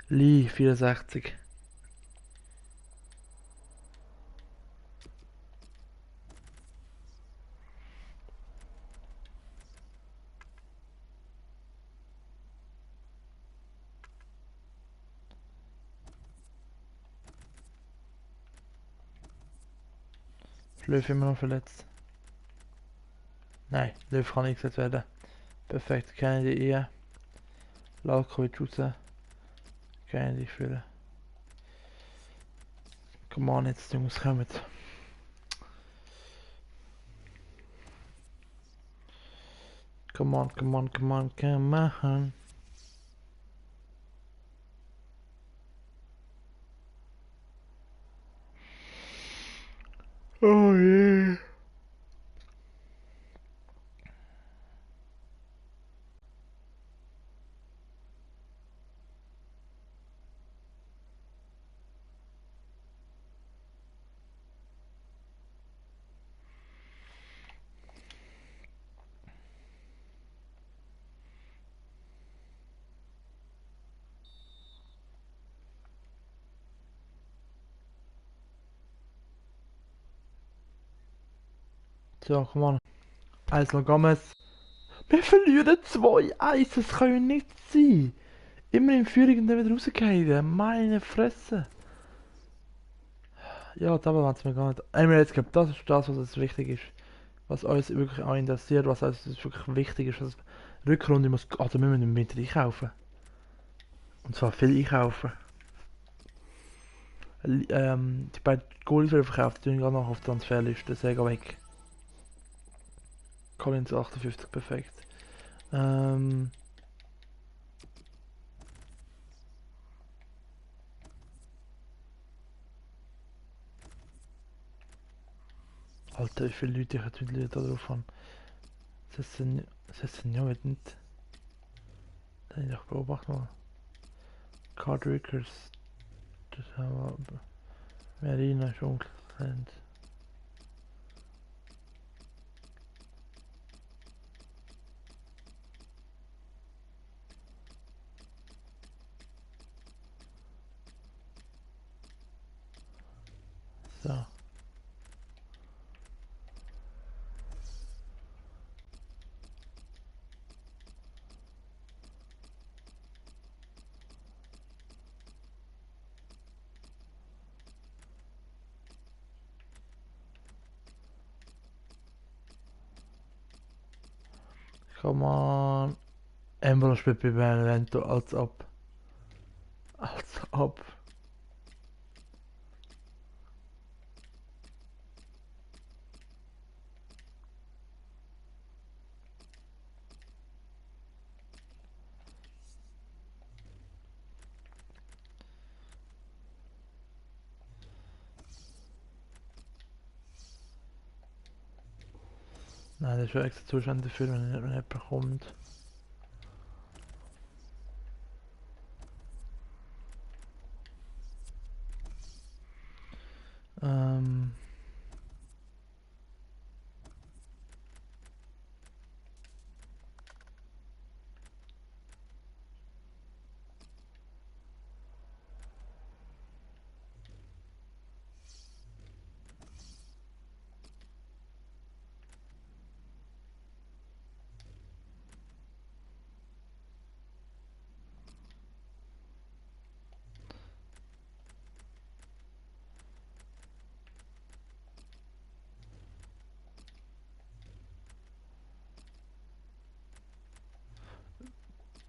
Lee 64. Löw immer noch verletzt. Nein, Löw kann nicht gesetzt werden. Perfekt, Kennedy eher. Lalkovic raus. Kennedy führen. Come on, jetzt Jungs, kommt. Come on, come on, come on, come on. Oh je. So, komm on. Also Gomez. Wir verlieren 2-1, das kann ja nicht sein. Immer in Führung und dann wieder rausgehen. Meine Fresse. Ja, da waren es mir gar nicht. Emirates Cup, das ist das, was uns wichtig ist. Was uns wirklich auch interessiert, was uns wirklich wichtig ist. Was Rückrunde muss, also wir müssen im Winter einkaufen. Und zwar viel einkaufen. Die beiden Goalies, die wir verkauft, tun gerade noch auf die Transferliste. Sega weg. Collins 58, perfekt. Alter, wie viele Leute ich jetzt mittlerweile da drauf habe. Das sind ja nicht. Da habe ich doch beobachtet mal. Card Records. Das haben wir. Marina Schunkland. So. Come on. Embolo spielt bei Benevento, als ob. Als ob. Nein, das ist schon extra Zustand dafür, wenn er nicht bekommt. Ähm.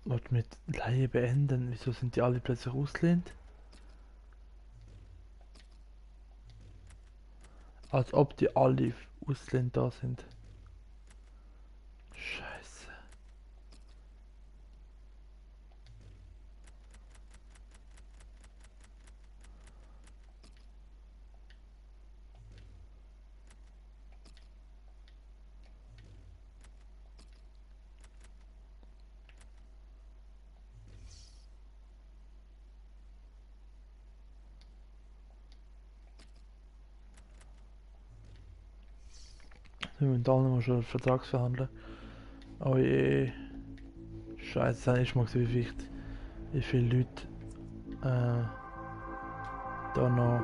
Wollt mit Leihe beenden? Wieso sind die alle plötzlich ausgelehnt? Als ob die alle ausgelehnt da sind. Scheiße. Wir müssen da nochmal schon einen Vertrag verhandeln. Oh je. Scheiße, das habe ich mal gesehen, wie viele Leute da noch.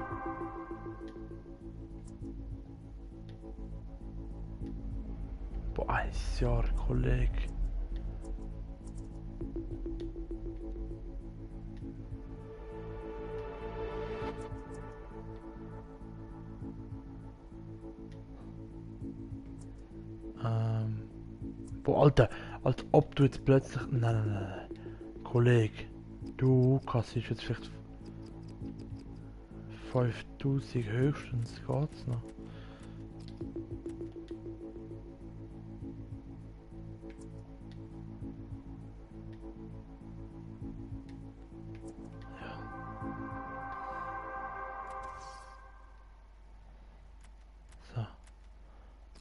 Boah, ein Jahr, Kollege. Boah, Alter, als ob du jetzt plötzlich. Nein, nein, nein, nein. Kollege, du kassierst jetzt vielleicht 5000 höchstens, geht's noch?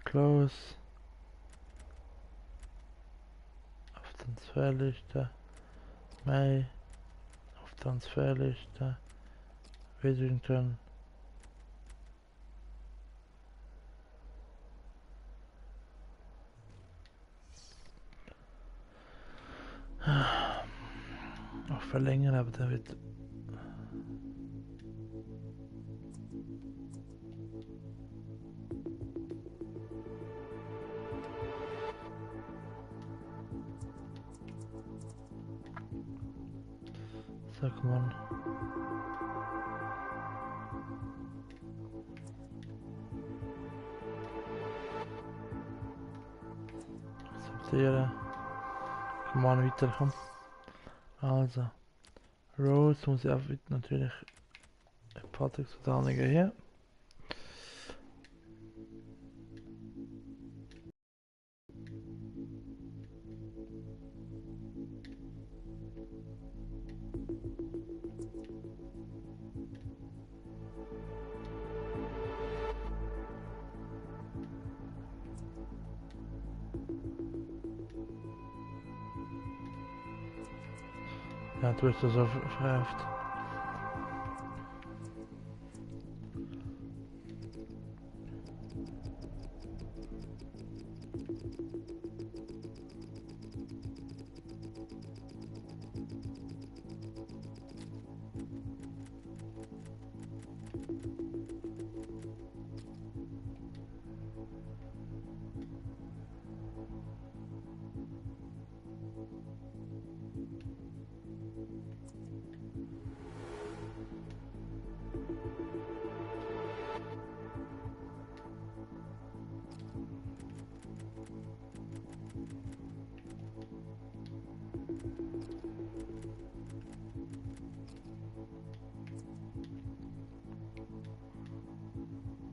Close. Auf Transferliste. May. Auf Transferliste. Washington. Auch verlängern, aber der wird. Sag mal. Akzeptiere. Kann man weiterkommen. Also. Rose muss ich auch natürlich Patrick Sudaniger hier. Ja, du hast das so verheft.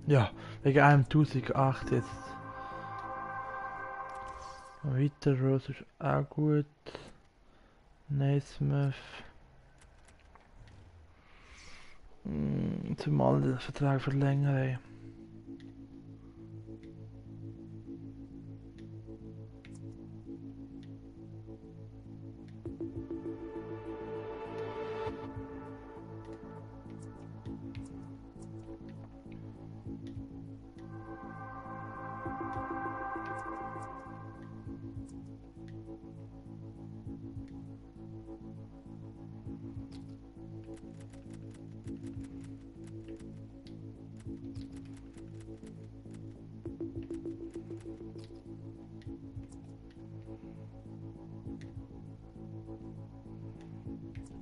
Ja, wegen einem 1008 jetzt. Weiter, Rose ist auch gut. Naismith. Zumal den Vertrag verlängern. Ey.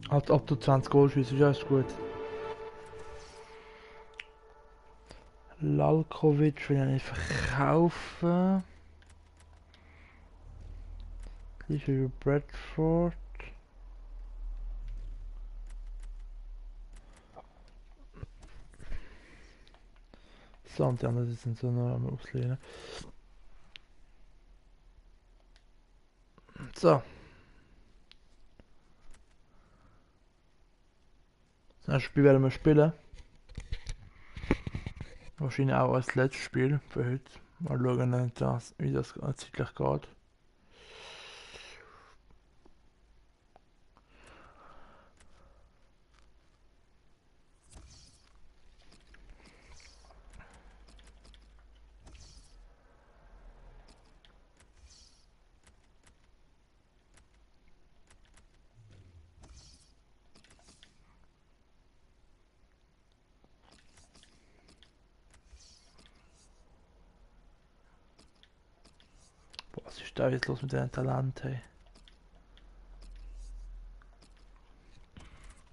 Als ob du 20 Goal schießt, ist erst gut. Lalkovic will ich nicht verkaufen. Gleich über Bradford. So, und die anderen sind so noch am Auslehnen. So. Das nächste Spiel werden wir spielen. Wahrscheinlich auch als letztes Spiel für heute. Mal schauen, wie das zeitlich geht. Boah, was ist da jetzt los mit den Talenten? Hey?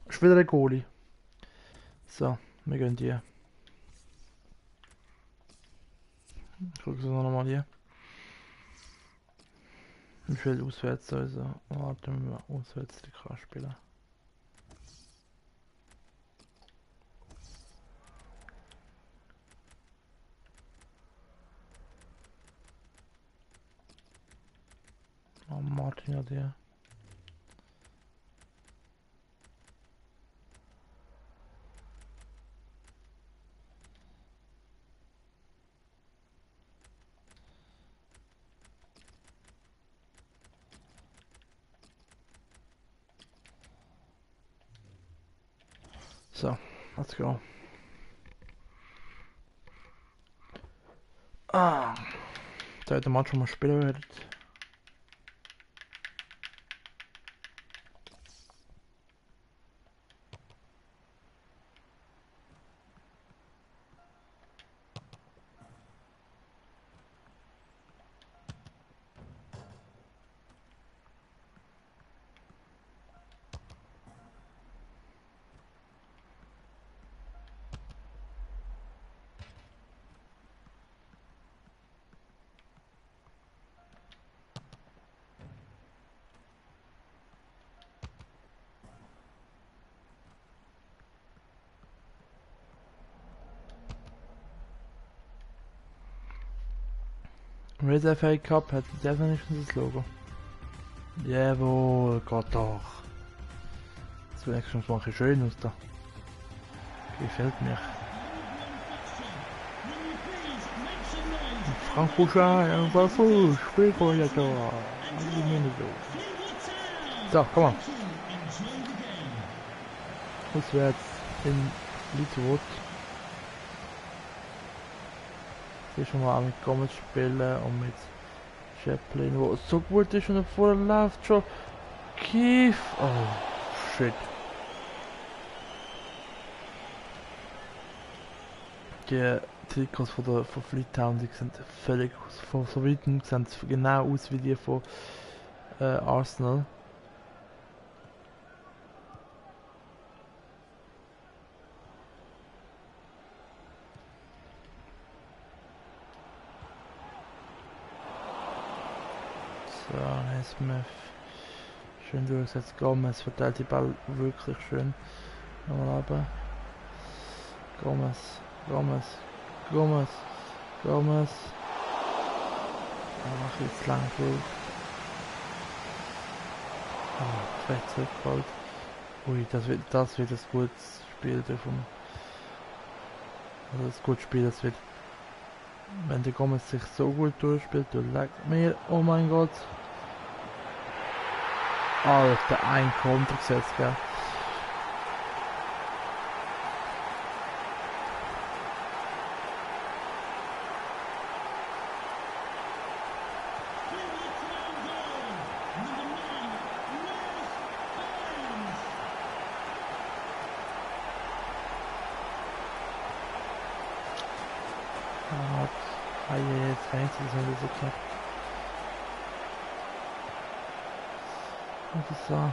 Ist wieder ein Goalie. So, wir gehen die. Ich gucke es nochmal hier. Wie viel auswärts also? Warten wir auswärts die Kraft spielen. Oh, Martin hat hier. So, let's go. Ah, da hätte man schon mal spielen werden. Red FA Cup hat definitiv das Logo. Jawohl, Gott doch. Das wenigstens mache ich schön aus da. Gefällt mir. Frank Bouchard, ein paar Fuß, Spielkoordinator. So, komm mal. Auswärts in Liedwood. Hier schon mal mit Gomez spielen und mit Chaplin, wo es so gut ist und vorher läuft schon. Kief. Oh, shit. Die Trikots von Fleet Town, die sehen völlig von so weitem sehen genau aus wie die von Arsenal. So, Smith. Schön durchgesetzt. Gomez verteilt die Ball wirklich schön. Nochmal runter. Gomez. Ach, jetzt lang durch. Oh, recht zurückgeholt. Ui, das wird ein gutes Spiel davon. Also ein gutes Spiel, das wird. Wenn der Gomez sich so gut durchspielt, du leck mir. Oh mein Gott. Alter, ein Konter gesetzt, gell. Jetzt rechts ist es so knapp. Und ist so.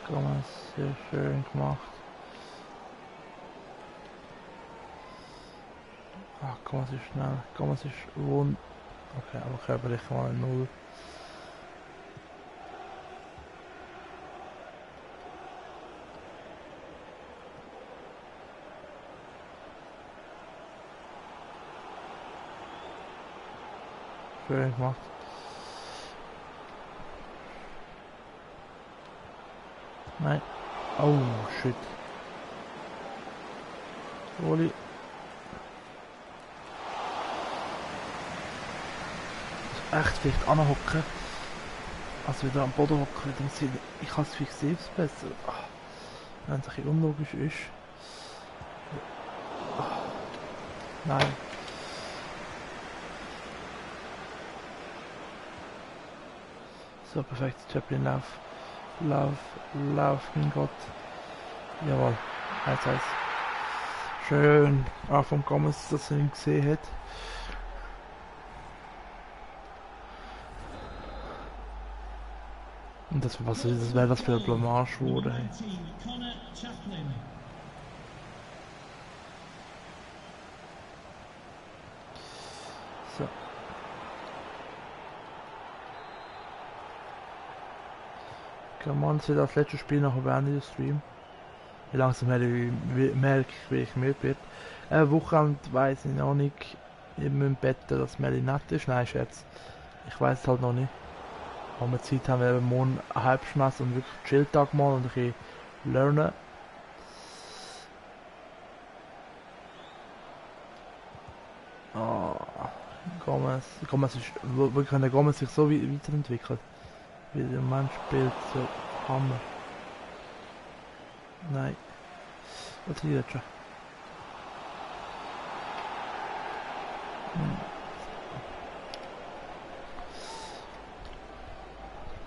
Gomez, sehr schön gemacht. Ach, Gomez ist schnell. Gomez ist rund. Okay, aber körperlich mal 0. Schön gemacht. Nein. Oh, shit. Oli. Echt vielleicht anhocken. Also wieder am Boden hocken, dann ich habe es fixiert besser. Wenn es ein bisschen unlogisch ist. Nein. So, perfekt. Chaplin, lauf. Lauf, mein Gott. Jawohl. 1-1. Schön. Auch vom Gomez, dass er ihn gesehen hat. Und das wäre das für eine Blamage wurde. Hey. So. Kann man sich das letzte Spiel noch beenden, der Stream. Wie langsam merke ich, wie ich müde wird. Wochenende weiss ich noch nicht. Ich muss betten, dass Meli nett ist. Nein, Scherz. Ich weiß es halt noch nicht. Wenn wir Zeit haben, werden wir morgen einen Halbschnass und wirklich Chill-Tag mal und ein bisschen lernen. Oh, Gomez ist, wirklich wenn der Gomez sich so weiterentwickelt, wie der Mann spielt, so Hammer. Nein, was ist jetzt schon?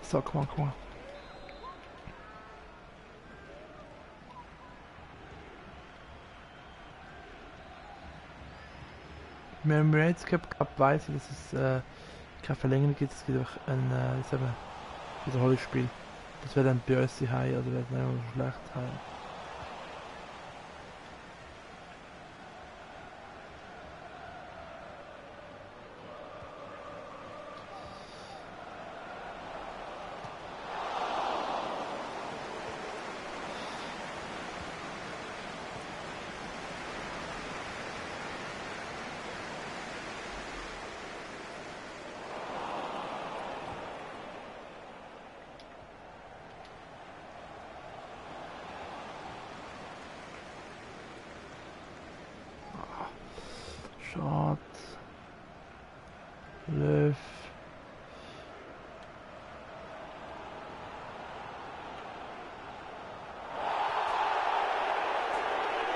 So, komm on. Im Emirates Cup weiss ich, dass es keine Verlängerung gibt, es gibt einfach ein Wiederholungsspiel. Das wäre dann bei uns die High, also wäre es nicht mehr schlecht heim. Schade. Löw.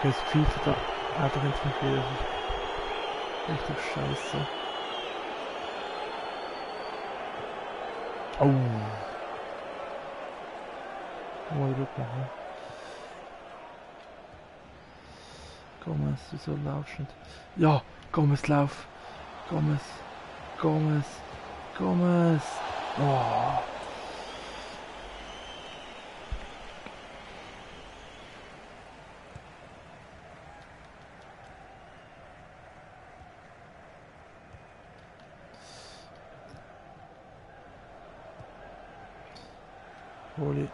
Das FIFA da einfach nicht mehr. Richtig scheiße. Oh. Mal gut machen. Gomez, wieso laufst du nicht? Ja, Gomez lauf. Gomez. Oh. Holy.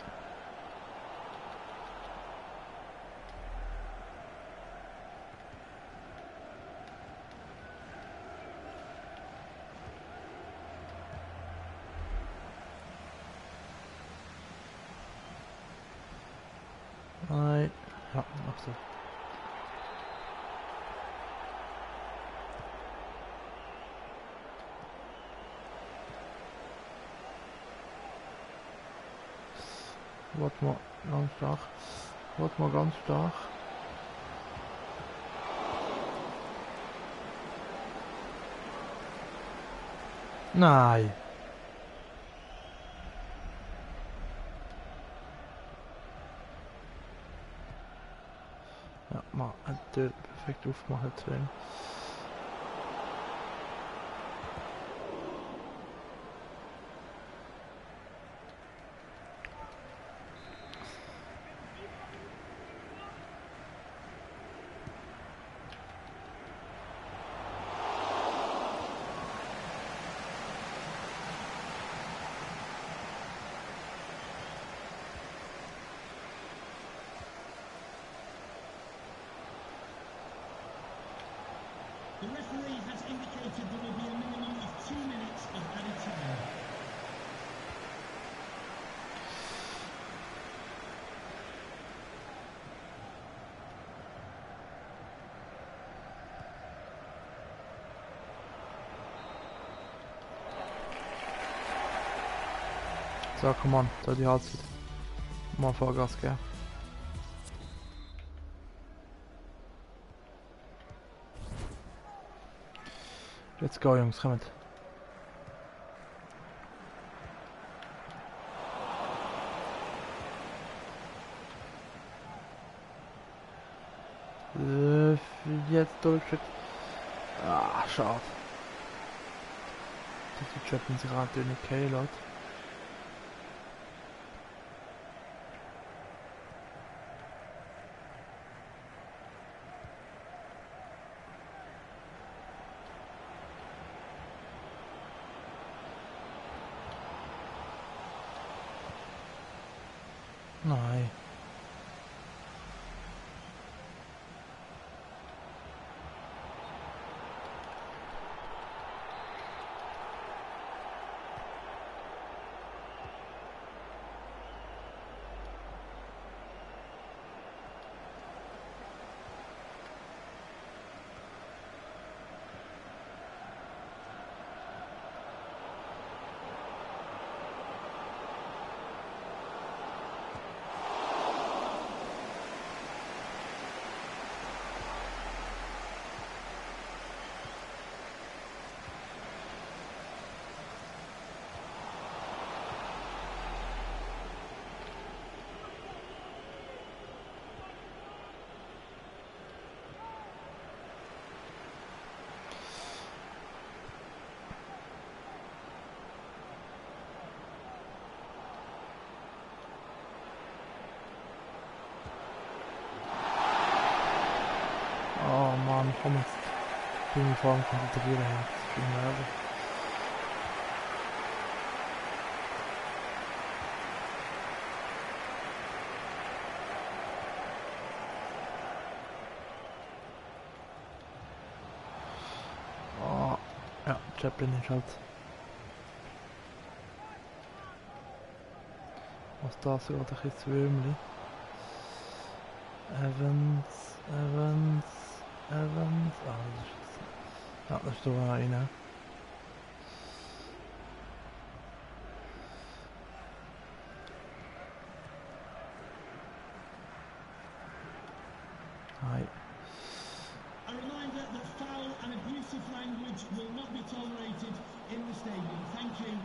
Nein. Ja, ach so. Warte mal ganz stark. Nein. Ja, mal hat der perfekt aufmachen können. The referee has indicated there will be a minimum of 2 minutes of added time. So, come on, so die Halbzeit. Mal Vollgas geben. Let's go, Jungs, kommt. Jetzt durchschützt. Ah, schade. Die Chatten sich gerade nicht okay, Leute. Nein. ich kann mich jetzt irgendwie vor allem konzentrieren. Das ist schon nervig. Oh, ja, Chaplin ist halt. Was da sogar ein bisschen zu Würmli. Evans. Ah, das ist. Ja, da ist da einer. Hi. A reminder that foul and abusive language will not be tolerated in the stadium. Thank you.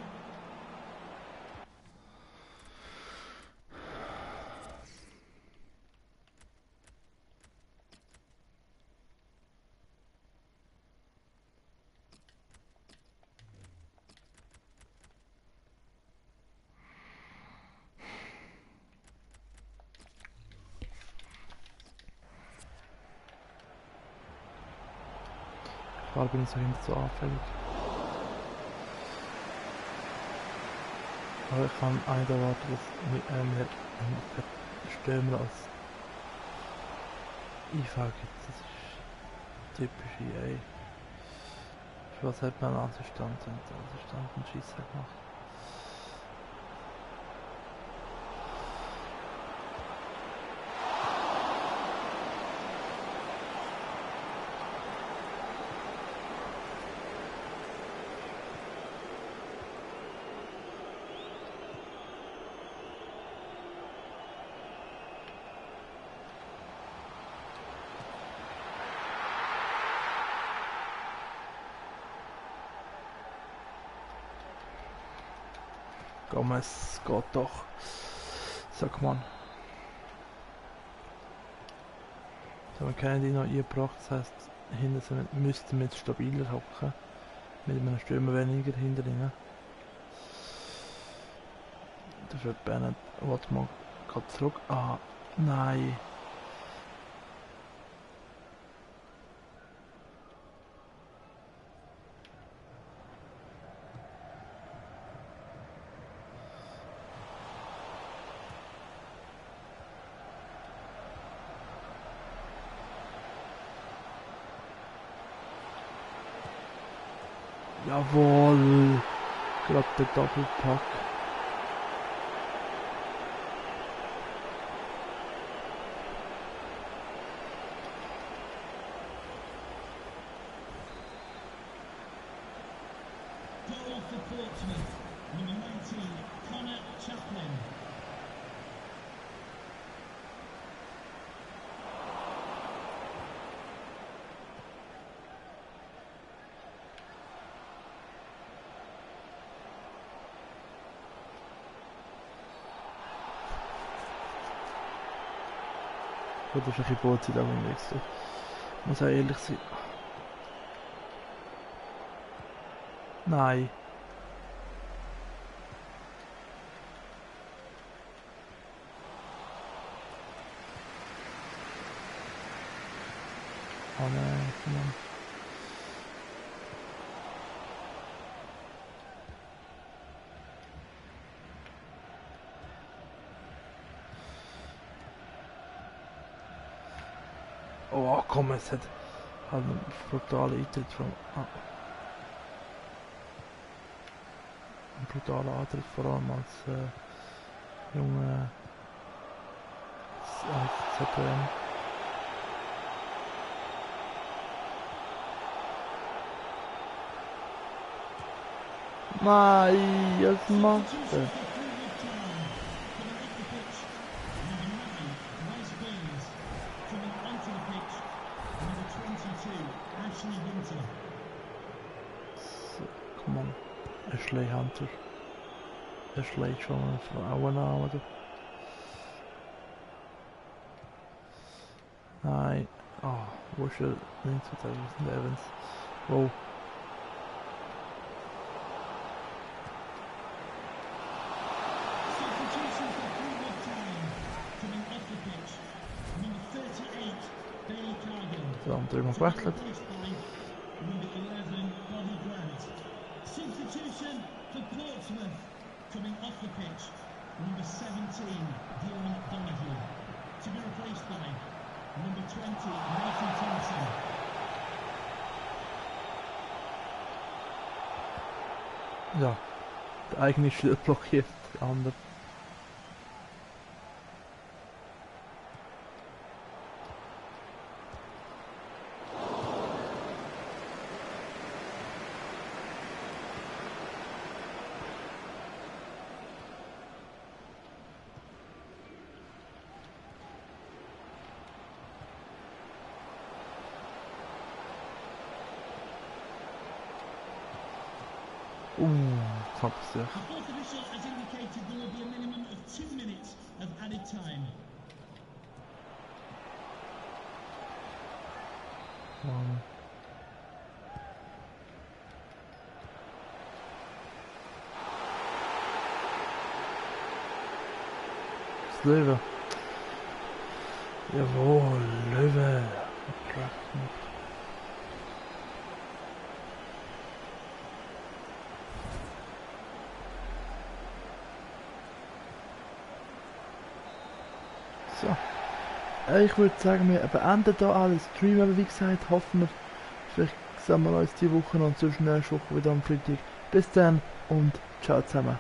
Klar bin ich so hinter so anfällig. Aber ich kann eigentlich erwarten, dass mir Stürmer als IV gibt. Das ist typisch EA. Für was hat man einen Assistent und einen Schießer gemacht? Gomez geht doch. Sag man. Jetzt haben wir Kennedy noch eingebracht, das heisst, hinten müssten wir jetzt stabiler hocken. Mit einem Stürmer weniger hinter ihnen. Dafür Bennett, warte mal, geht zurück. Ah, nein. Jawohl! Gerade der Doppelpack. Goal for Portsmouth. Number 19, Connor Chaplin. Gut, das ist ein bisschen Botzeit am Wechsel. Muss auch ehrlich sein. Nein. Oh nein, Mann. Oh komm, es hat einen brutalen Eintritt von... Ah. Ein brutaler Antritt, vor allem als junge... als ZPM. Nein, was macht er? So, komm on. Ashley Hunter. Ashley schon eine Frauen an, oder? Nein. Oh, wo ist er? Links verteidigt Evans. Wow. Substitution for Greenwood Town. Coming off the pitch. Number 38, Bailey Cargill. So, und drüber gewechselt. Replaced by number 11, Bobby Grant. Substitution for Portsmouth. Coming off the pitch, number 17, Dion Donahue. To be replaced by number 20, Nathan Thompson. Ja, der eigene Schild blockiert, der andere. Knapp ist der. The fourth official has indicated there will be a minimum of 2 minutes of added time. Das Löwe. Jawohl, Löwe. So. Ich würde sagen, wir beenden hier alles Stream, aber wie gesagt, hoffen wir, vielleicht sehen wir uns die Woche und sonst nächste Woche wieder am Freitag. Bis dann und ciao zusammen.